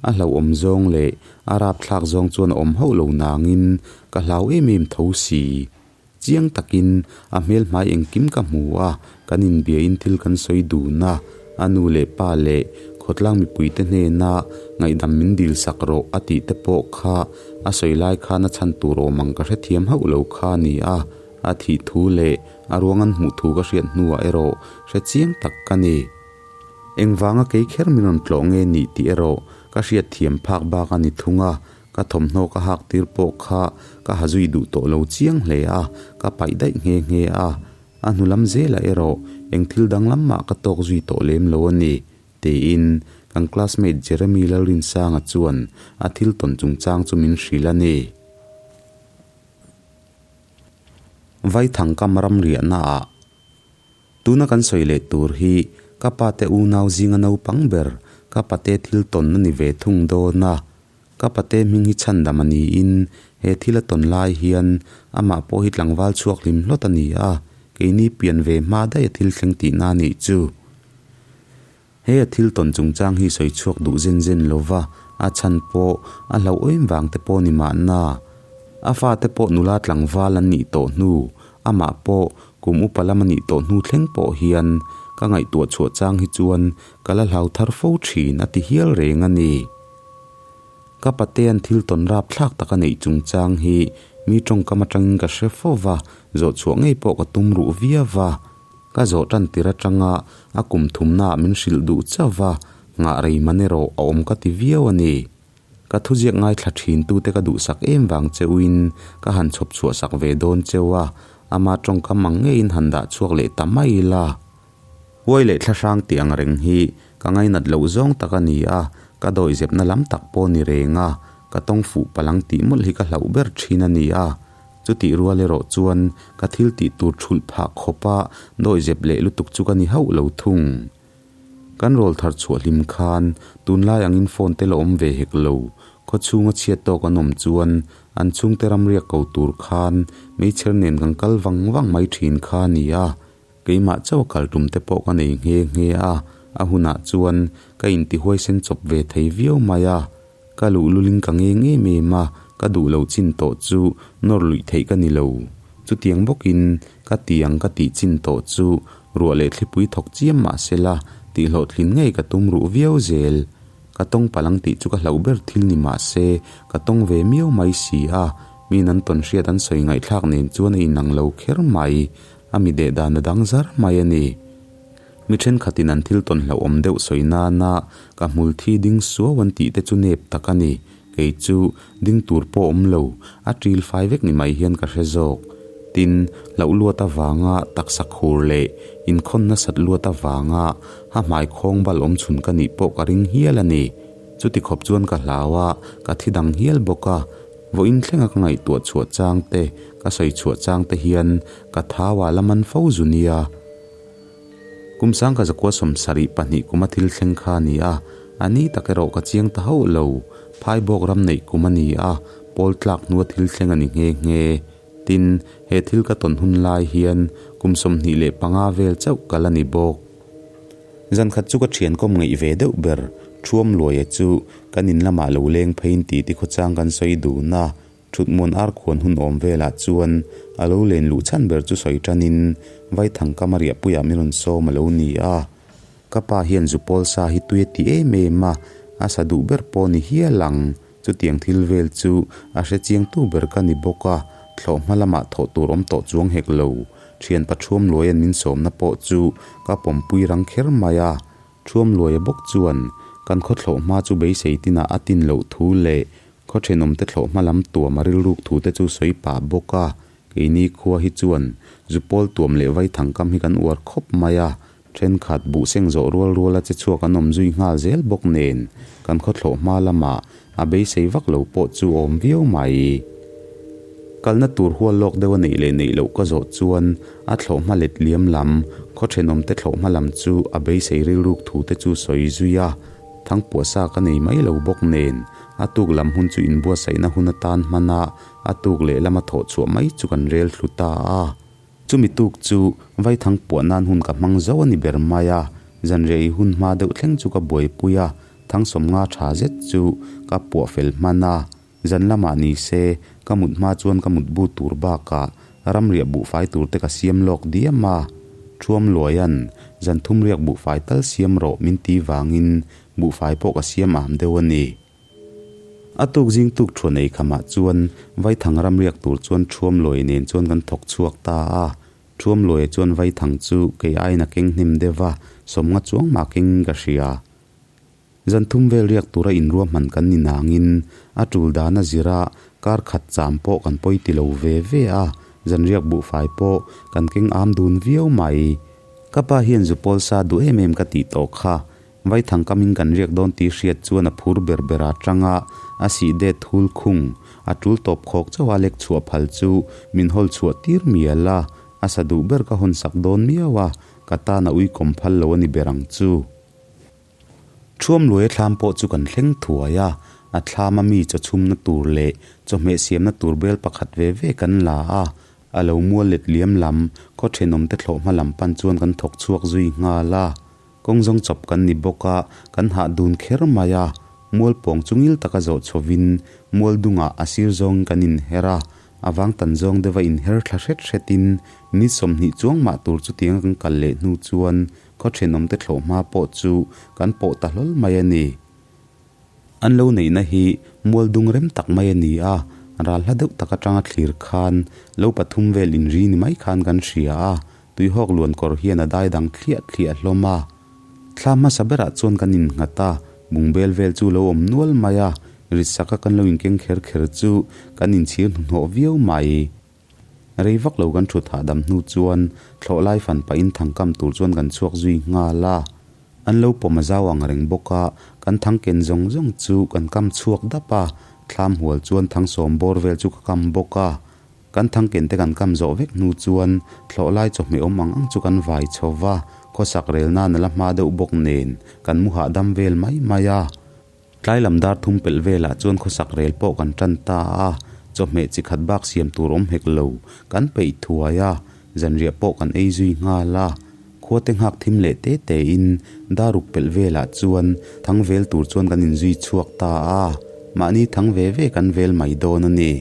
a hlauhawm zawng leh a rapthlak zawng chuan a awm hauh lo nangin ka hlau em em tho si. Chiang takin a hmel hmai engkim ka hmu a, kan inbiain thil kan sawi dun a, a nu leh pa leh khawtlang mipuite hnena ngaihdam min dil sak rawh a tih te pawh kha a sawi lai khan a chhan tur awm ang ka hrethiam hauh lo kha a ni a, a thih thu leh a ruang an hmuh thu ka hriat hnuah erawh hre chiang tak ka ni. Engvanga kei kher min rawn tlawh nge nih tih erawh ka hriat thiam phak bak a ni thung a, ka thawmhnaw ka hak tir pawh kha ka ha zui duh tawh lo chiang hle a, ka paih daih nghe nghe a. A hnu lam zelah erawh eng thil danglam mah ka tawk zui tawh lem lo a ni, tiin kan classmate Jeremy Lalrinsanga chuan a thil tawn chungchang chu min hrilh a ni. Vaithangkam ramriahnaah Tuna kan sawi leh tur hi ka pate unau zinga naupang ber ka pate thil tawn a ni ve thung dawn a. Ka pate hming hi chhandam a niin he thil a tawn lai hian amah pawh hi tlangval chhuak hlim hlawt a ni a, keini pian ve hma daih a thil thleng tihna a nih chu. He a thil tawn chungchang hi sawi chhuak duh zen zen lo va, a chhan pawh a hlauhawm vang te pawh ni mahna. A fate pawh nula tlangval an nih tawh hnu, amah pawh kum upa lam a nih tawh hnu thleng pawh hian ka ngaihtuah chhuah chang hi chuan ka la hlau thar fo thin a ti hial reng a ni. Ka patean thil tawn rap thlak tak a neih chungchang hi mi tawngkam atangin ka hre fo va, zawh chhuah ngei pawh ka tum ruh viau va. Ka zawh tan tir atanga a kum thumnaah min hrilh duh chauh va, nghah rei man erawh a awm ka ti viau a ni. Ka thuziak ngaithla thin tute ka duhsak em vang cheuhin ka han chhawp chhuah sak ve dawn cheu a, ama tawngkam ang ngeiin han dah chhuak leh ta mai ila. Huai leh thlahrang tih ang reng hi ka ngainat loh zawng tak a ni a, ka dawihzepna lam tak pawh ni reng a, ka tawng fuh palang tih mawlh hi ka hlauh ber thin a ni a. Chutih rual erawh chuan ka thil tih tur thulh phah khawpa dawihzep leh lutuk chu ka ni hauh lo thung. Kan rawl thar chhuah hlim khan tunlai angin phone te la awm ve hek lo. Khaw chhunga chhiat tawk an awm chuan an chhungte ramriak ko tur khan meichher nen kan kal vang vang mai thin kha a ni a. Keimah chauh a kal tum te pawh ka nei nghe nghe a, a hunah chuan ka intihuaisen chawp ve thei viau mai a. Ka luhlulin ka ngeng em em a, ka duh lo chin tawh chu nawr luih theih ka ni lo. Chutiang bawkin ka ti ang ka tih chin tawh chu ruah leh thlipui thawk chiam mah sela tih hlawhtlin ngei ka tum ruh viau zel. Ka tawng palh ang tih chu ka hlauh ber thil ni mah se ka tawng ve miau mai si a, min an tawn hriat an sawi ngaihthlak nen chuan a inang lo kher mai, a mi deh dan a dang zar mai a ni. Mi thenkhatin an thil tawn hlauhawm deuh sawi nana ka hmul thi ding suau an tih te chu nep tak a ni. Kei chu ding tur pawh awm lo, a ṭil fai vek ni mai hian ka hre zawk. Tin, hlauh luat avanga taksa khur leh inkhawn nasat luat avanga ha hmai khawng bal awm chhun ka nih pawh ka ring hial a ni. Chuti khawp chuan ka hlau a, ka thi dang hial bawk a. Vawiin thlenga ka ngaihtuah chhuah chang te, ka sawi chhuah chang te hian ka thau ah la man fo zu nia. Kum sangka zakua 72 kuma thil thleng kha a ni a, a ni tak erawh ka chiang ta hauh lo. Phaibawk ram neih kum a ni a, pawl tlak hnua thil thleng a ni nghe nghe. Tin, he thil ka tawn hun lai hian kum 25 vel chauh ka la ni bawk. Zan khat chu ka thian kawm ngeih ve deuh ber, Thuam Luaia chu kan in lamah lo leng pheiin titi khawchang kan sawi dun a, Thutmuan ar khuan hun awm velah chuan a lo len luh chhan ber chu sawi tanin Vaithangkam a riahpuiah min rawn sawm a lo ni a. Ka pa hian zupawl sa hi tui a ti em em a, a sa duh ber pawh ni hial ang. Chutiang thil vel chu a hre chiangtu ber ka ni bawk a, thlawh hma lamah thawh tur awm tawh chuang hek lo. Thianpa Thuam Luaia'n min sawmna pawh chu ka pawmpui rang kher mai a. Thuam Luaia bawk chuan kan khawthlawh hma chu beisei tinah a tin loh thu leh Khaw thenawmte thlawh hma lam tuam a rilruk thu te chu sawi pah bawk a, keini khua hi chuan zupawl tuam leh vaithangkam hi kan uar khawp mai a, thenkhat buh seng zawh rual rual a che chhuak an awm zui nghal zel bawk nen kan khaw thlawh hma lamah a beisei vak lo pawh chu awm viau mai. Kalna tur hual lawk deuh a neih leh neih loh ka zawh chuan a thlawh hma let liam lam, khaw thenawmte thlawh hma lam chu a beisei rilruk thu te chu sawi zui a, Thangpuahsa ka nei mai lo bawk nen, a tuk lam hun chu inbuatsaihna hun atan hman a, a tuk leh lama thawh chhuah mai chu kan rel thlu ta a. Chumi tuk chu Vaithang puah nan hun ka hmang zo a ni ber mai a, zanriah i hun hma deuh thleng chu ka buaipui a, Thangsawmnga tha zet chu ka puah fel hman a. Zan lamah ni se, ka mut hma chuan ka mut bu tur bakah Ramriah buhfai tur te ka siam lawk diam a. Thuamluaia'n zan thum riak buhfai tal siam rawh min ti vangin buhfai pawh ka siam am deuh a ni. A tuk zing tuk thuan ei khamah chuan Vaithang ramriak tur chuan Thuamluaia nen chuan kan thawk chhuak ta a. Thuamluaia chuan Vaithang chu kei aiin a keng hnem deuh a, sawmnga chuang mah kengin ka hria. Zan thum vel riak tura inruahman kan ni nangin a tul dan a zir a, kar khat cham pawh kan pawi ti lo ve ve a, zan riak buhfai pawh kan keng am dun viau mai. Ka pa hian zu pawl sa duh em em ka tih tawh kha, Vaithang kamin kan riak dawn tih hriat chuan a phur ber ber a tang a, a sih det thul khung, a tul tawp khawk chauh a lek chhuah phal chu min hawl chhuah tir mial a, a sa duh ber ka hawn sak dawn miau a, ka tan a uikawm phal lo a ni ber ang chu. Thuamluaia thlam pawh chu kan thleng thuai a, a thlama mi chaw chhumna tur leh chawhmeh siamna tur bel pakhat ve ve kan la a, a lo mual let liam lam khaw thenawmte thlawh hma lam pan chuan kan thawk chhuak zui nghal a. Kawng zawng chawp kan ni bawk a, kan hah dun kher mai a, mual pawng chu ngil taka zawh chhovin mual dungah a sir zawngin kan inher a, a vang tan zawng deuha inher thla hret hretin minute 20 chuang mah tur chutianga kan kal leh hnu chuan Khaw thenawmte thlawh hma pawh chu kan pawh ta hlawl mai a ni. An lo neihna hi mual dung rem tak mai a ni a, ral hla deuh tak atanga thlir khan lo pathum vel inri ni mai khan kan hria a, tuihawk luan kawr hian a dai dang thliah thliah hlawm a. Thla hmasa berah chuan kan innghat a, bungbel vel chu lo awm nual mai a, rit saka kan lo inkeng kher kher chu kan inchhir hnuhnawh viau mai. Rei vak lo kan thut hahdam hnu chuan thlawh lai fan pahin thangkam tur chuan kan chhuak zui nghal a. An lo pawm a zau ang reng bawk a, kan thang ken zawng zawng chu kan kam chhuak dap a, thlam hual chuan thang sawm bawr vel chu ka kam bawk a. Kan thang ken te kan kam zawh vek hnu chuan thlawh lai chawhmeh awm ang ang chu kan vai chho va, khawsak rel nan a la hma deuh bawk nen kan mu hahdam vel mai mai a. Tlai lam dar thum pelh velah chuan khawsak rel pawh kan tan ta a, chawhmeh chi khat bak siam tur awm hek lo, kan peih thuai a, zanriah pawh kan ei zui nghal a. Khuate nghak thim leh te tein dar ruk pelh velah chuan thang vel tur chuan kan inzui chhuak ta a, mahni thang ve ve kan vel mai dawn a ni.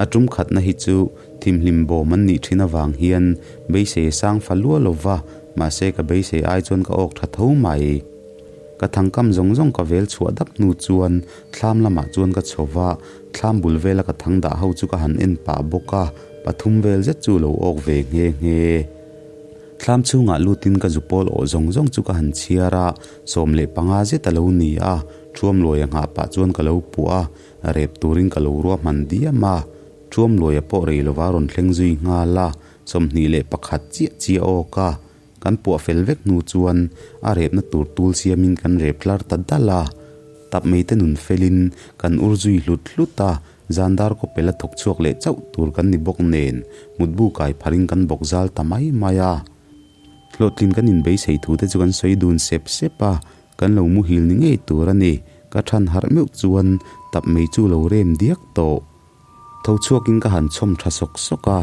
A tum khatna hi chu thimhlim bawm an nih thin avang hian beisei a sang fa lua lo va, mahse ka beisei ai chuan ka awk tha tho mai. Ka thangkam zawng zawng ka vel chhuah dap hnu chuan thlam lamah chuan ka chho va, thlam bul vela ka thang dah ho chu ka han en pah bawk a, pathum vel zet chu lo awk ve nghe nghe. Thlam chhungah lutin ka zu pawl awh zawng zawng chu ka han chhiar a, 15 zet a lo ni a, Thuamluaia nghah pah chuan ka lo puah a, rep turin ka lo ruahman diam a, Thuamluaia pawh rei lova rawn thleng zui nghal a, 21 chiah chiah awk a. Kan puah fel vek hnu chuan a repna tur tul siamin kan rep tlar ta dal a, tap mai te nun felin kan ur zui hlut hlut a, zan dar kaw pela thawk chhuak leh chauh tur kan ni bawk nen mutbu kai pharin kan bawk zal ta mai mai a. Hlawhtlin kan inbeisei thu te chu kan sawi dun sep sep a, kan lo muhil ni ngei tur a ni, ka than harh meuh chuan tap mai chu lo rem diak tawh. Tho chhuakin ka han chhawm tha sawk sawk a,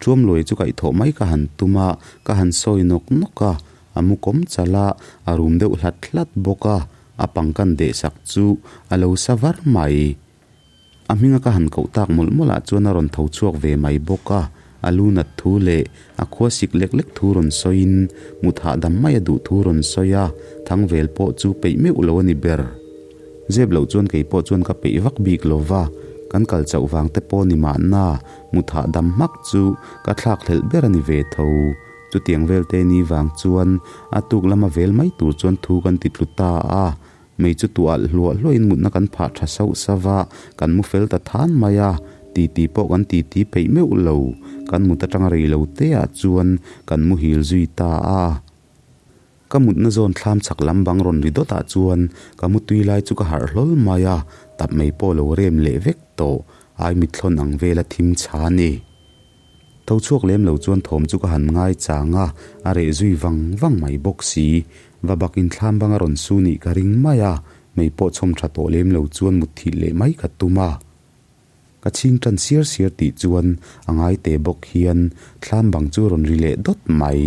Ṭuamluai chu kaihthawh mai ka han tum a, ka han sawi nawk nawk a, a mu kawm chal a, a rum deuh hlat hlat bawk a, a pang kan deh sak chu a lo sa var mai. A hminga ka han koh tak mawlh mawlh ah chuan a rawn tho chhuak ve mai bawk a, a lu nat thu leh a khua sik lek lek thu rawn sawiin mut hahdam mai a duh thu rawn sawi a, thangvel pawh chu peih meuh lo a ni ber. Zep loh chuan kei pawh chuan ka peih vak bik lo va, kan kal chauh vang te pawh ni mahna, mut hahdam hmak chu ka thlak hlelh ber a ni ve tho. Chutiang vel te ni vang chuan a tuk lama vel mai tur chuan thu kan ti tlu ta a, mei chu tuah alh hluah hluahin mutna kan phah tha sauh sauh a, kan mu fel ta than mai a, titi pawh kan titi peih meuh lo, kan mut atanga rei lo te ah chuan kan muhil zui ta a. Ka mutna zawn thlam chhak lam bang rawn ri dawt ah chuan ka mutui lai chu ka harh hlawl mai a, tap mai pawh lo rem leh vek tawh, ai mitthlawn ang vela thim chha a ni. Tho chhuak lem lo chuan thawm chu ka han ngai chang a, a reh zui vang vang mai bawk si. Va bak in thlam bang a rawn su nih ka ring mai a, mei pawh chhawm tha tawh lem lo chuan mutthilh leh mai ka tum a. Ka chhing tan siar siar tih chuan a ngai teh bawk hian thlam bang chu rawn ri leh dawt mai.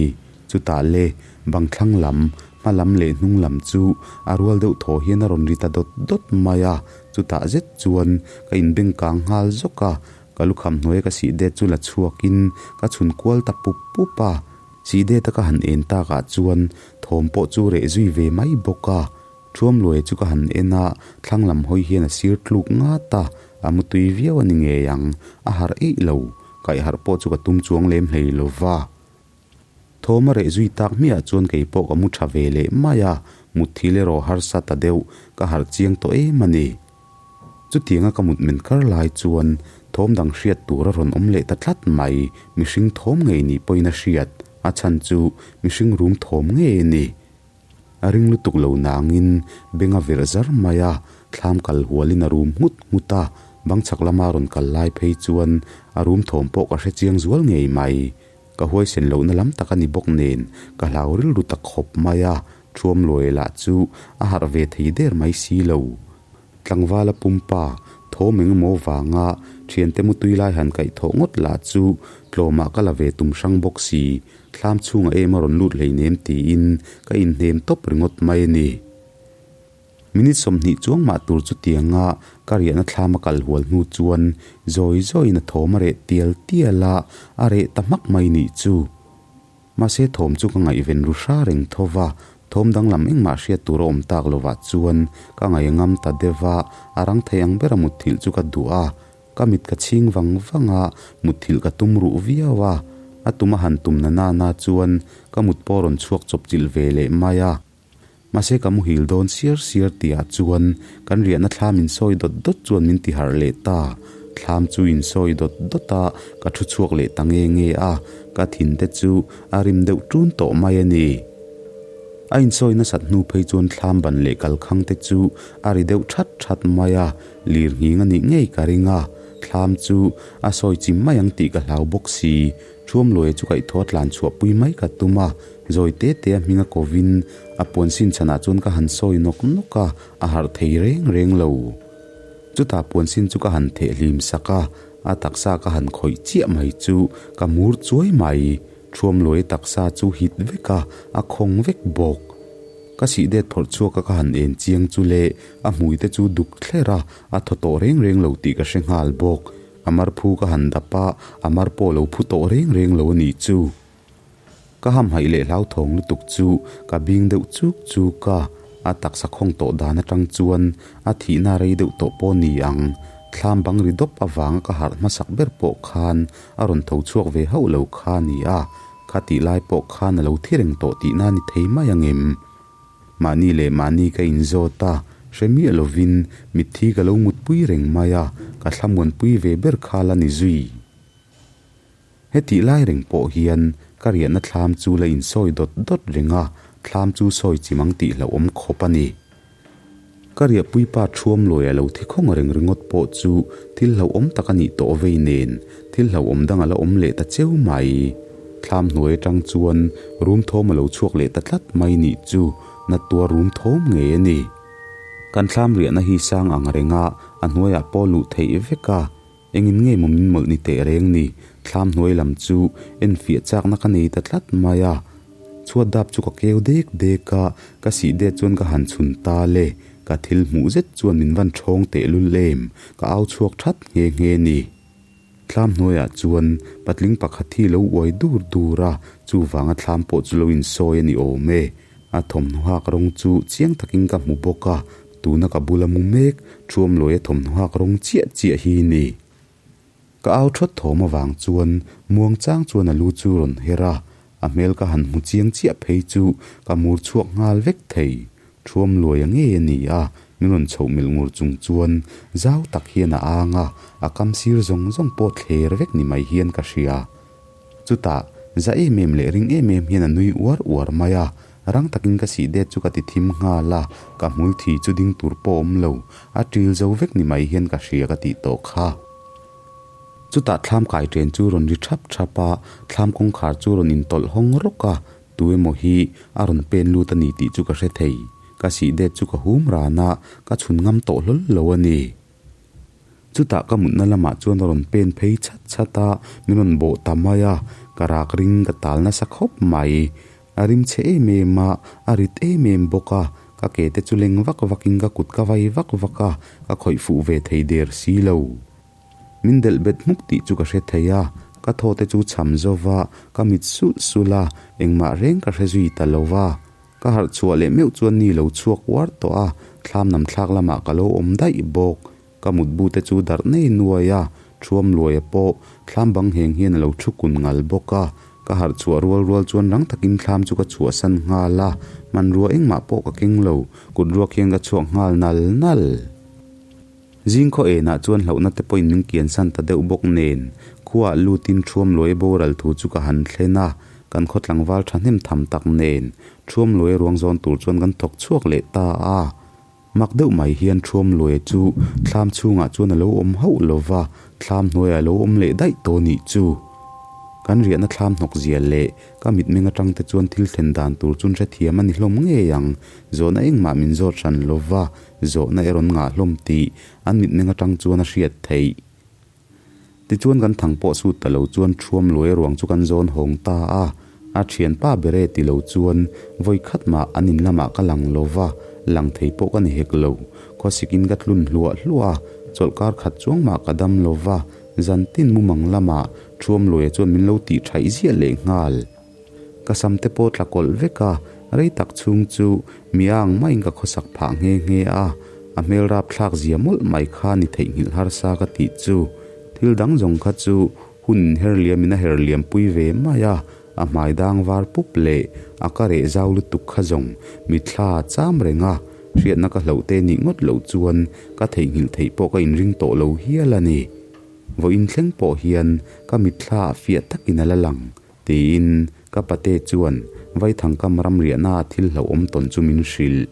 Chutah le, bang thlang lam, hma lam leh hnung lam chu a rual deuh thaw hian a rawn ri ta dawt dawt mai a. Chutah zet chuan ka inbeng kang nghal zawk a. Ka lukham hnuaia ka sih det chu la chhuakin ka chhun kual ta pup pup a. Sih det a ka han en takah chuan thawm pawh chu reh zui ve mai bawk a. Thuamluaia chu ka han en a, thlang lam hawi hian a sir tluk ngat a, a mutui viau a ni ngei ang, a harh eih lo, kaihharh pawh chu ka tum chuang lem hlei lo va. Thawm a reh zui tak hmiah chuan kei pawh ka mu tha ve leh mai a, mutthil erawh harsa ta deuh, ka harh chiang tawh em a ni. Chutianga ka mut men kar lai chuan thawm dang hriat tur a rawn awm leh ta tlat mai, mihring thawm ngei nih pawhin a hriat, a chhan chu mihring rum thawm ngei a ni. A ring lutuk lo nangin beng a virh zar mai a, thlam kal hualin a rum nghut nghut a, bang chhak lama rawn kal lai phei chuan a rum thawm pawh ka hre chiang zual ngei mai. Ka huaisen lohna lam tak a ni bawk nen ka hlau rilru ta khawp mai a, Thuamluai lah chu a harh ve thei der mai si lo. Tlangvala pumpa, thawm eng emaw vanga thiante mutui lai han kaih thawh ngawt lah chu tlawmah ka la ve tum hrang bawk si, thlam chhungah em a rawn lut hleinem tiin ka inhnem tawp ringawt mai a ni. Minute 20 chuang mah tur chutianga ka riahna thlam a kal hual hnu chuan zawi zawiin a thawm a reh tial tial a, a reh ta hmak mai nih chu. Mahse thawm chu ka ngaihven ru hra reng tho va, thawm danglam engmah hriat tur a awm tak lovah chuan ka ngaih ngam ta deuh va, a rang thei ang bera mutthilh chu ka duh a, ka mit ka chhing vang vang a, mutthilh ka tum ruh viau a, a tum a han tum na nana chuan ka mut pawh a rawn chhuak chawp chilh ve leh mai a. Mahse ka muhil dawn siar siar tihah chuan kan riahna thlam insawi dawt dawt chuan min ti harh leh ta. Thlam chu insawi dawt dawt a, ka thu chhuak leh ta nge nge a, ka thin te chu a rim deuh ṭun tawh mai a ni. A insawi nasat hnu phei chuan thlam ban leh kalkhang te chu a ri deuh that that mai a, lir nghing a nih ngei ka ring a, thlam chu a sawi chim mai ang tih ka hlau bawk si. Thuamluaia chu kaihthawh a tlan chhuah pui mai ka tum a, zawi te te a hming a kovin a puan sin chhanah chuan ka han sawi nawk nawk a, a harh thei reng reng lo. Chutah puan sin chu ka han theh hlim sak a, a taksa ka han khawih chiah mai chu ka mur chuai mai. Thuamluaia taksa chu hit vek a, a khawng vek bawk. Ka sih det phawrh chhuak a ka han en chiang chu le, a hmui te chu duk thler a, a thaw tawh reng reng lo tih ka hre nghal bawk. A mar phu ka han dap a, a mar pawh lo phu tawh reng reng lo a nih chu. Ka hamhaih leh hlauthawng lutuk chu ka bing deuh chuk chuk a, a taksa khawng tawh dan atang chuan a thihna rei deuh tawh pawh ni ang. Thlam bang ri dawp avanga ka harh hmasak ber pawh khan a rawn tho chhuak ve hauh lo kha a ni a, kha tih lai pawh khan a lo thi reng tawh tihna ni thei mai ang em? Mahni leh mahni ka inzawt a, hre miah lovin mitthi ka lo mutpui reng mai a, ka thlamuanpui ve ber kha la ni zui. Hetih lai reng pawh hian ka riahna thlam chu la insawi dawt dawt reng a, thlam chu sawi chim ang tih hlauhawm khawp a ni. Ka riahpui pa Thuamluaia lo thi khawng reng ringawt pawh chu thil hlauhawm tak a nih tawh vei nen, thil hlauhawm dang a la awm leh ta cheu mai. Thlam hnuai atang chuan rum thawm a lo chhuak leh ta tlat mai nih chu na tuar rum thawm ngei a ni. Kan thlam riahna hi sang ang reng a, a hnuaiah pawh luh theih vek a, engin nge maw min mawlh ni teh reng ni, thlam hnuai lam chu enfiah chakna ka nei ta tlat mai a. Chhuat dap chu ka keu dek dek a, ka sih det chuan ka han chhun ta le, ka thil hmuh zet chuan min van ṭhawng teh lul em, ka au chhuak ṭhat nghe nghe ni. Thlam hnuaiah chuan patling pakhat hi lo uai dur dur a, chuvanga thlam pawh chu lo insawi a ni awm e. A thawmhnaw hak rawng chu chiang takin ka hmu bawk a, tuna ka bula mu mek Thuamluaia thawmhnaw hak rawng chiah chiah hi ni. Ka au thawt thawm avang chuan muang chang chuan a lu chu rawn her a, a hmel ka han hmu chiang chiah phei chu ka mur chhuak nghal vek thei. Thuam luaia ngei a ni a, min rawn chhoh melh ngur chung chuan zau tak hian a ang a, a kam sir zawng zawng pawh thler vek ni mai hian ka hria. Chutah, za em em leh ring em em hian a nui uar uar mai a, rang takin ka sih det chu ka ti thim nghal a, ka hmul thi chu ding tur pawh awm lo, a ṭil zo vek ni mai hian ka hria ka tih tawh kha. Chutah thlam kai ṭen chu rawn ri ṭhap ṭhap a, thlam kawngkhar chu rawn intawlh hawng rawk a, tu emaw hi a rawn pen lut a ni tih chu ka hre thei. Ka sih det chu ka hum ran a, ka chhun ngam tawh hlawl lo a ni. Chutah ka mutna lamah chuan a rawn pen phei chhat chhat a, min rawn bawh ta mai a, ka rak ring ka tal nasa khawp mai. A rim chhe em em a, a rit em em bawk a, ka ke te chu leng vak vakin ka kut ka vai vak vak a, ka khawih fuh ve thei der si lo. Min delh bet hmuk tih chu ka hre thei a, ka thaw te chu cham zo va, ka mit sulh sulh a, engmah reng ka hre zui ta lo va. Ka harh chhuah leh meuh chuan ni lo chhuak uar tawh a, thlam nam thlak lamah ka lo awm daih bawk. Ka mutbu te chu darh nei nuai a, thuam luaia pawh thlam bang ngheng hian a lo thu kun ngal bawk a. Ka harh chhuah rual rual chuan rang takin thlam chu ka chhuahsan nghal a, hmanrua engmah pawh ka keng lo, kut ruak hian ka chhuak nghal nal nal. Zing khaw enah chuan hlauhna te pawhin min kiansan ta deuh bawk nen, khuaah lutin thuam luai boral thu chu ka han thlen a, kan khaw tlangval thahnem tham tak nen thuam luai ruang zawn tur chuan kan thawk chhuak leh ta a. Mak deuh mai hian thuam luai chu thlam chhungah chuan a lo awm hauh lo va, thlam hnuaiah a lo awm leh daih tawh nih chu. Kan riahna thlam hnawk zia leh ka mitmeng atang te chuan thil thlen dan tur chu hrethiam a ni hlawm ngei ang, zawhna engmah min zawt hran lo va, Zawhna erawn ngah hlawm tih an mitmeng atang chuan a hriat theih. Tichuan kan thang pawh sut ta lo chuan thuam luai ruang chu kan zawn hawng ta a, a thianpa bere ti lo chuan vawi khat mah an in lamah ka lang lo va, lang thei pawh ka ni hek lo. Khawsikin ka tlun hluah hluah a, chawlhkar khat chuang mah ka dam lo va, zantin mumang lamah thuam luaia chuan min lo tih thaih ziah leh nghal. Ka sam te pawh tla kawlh vek a, rei tak chhung chu mi ang maiin ka khawsak phah nghe nghe a, a hmel rap thlak zia mawlh mai kha ni theihnghilh harsa ka tih chu. Thil dang zawng kha chu hun inher liam in a her liam pui ve mai a, a hmai dang var pup leh a ka reh zau lutuk kha zawng mitthla a cham reng a, hriatna ka hloh te nih ngawt loh chuan ka theihnghilh theih pawh ka inring tawh lo hial a ni. Vawiin thleng pawh hian ka mitthla ah fiah takin a la lang. Tiin ka pate chuan Vaithangkam ramriahna thil hlauhawm tawn chu min hrilh.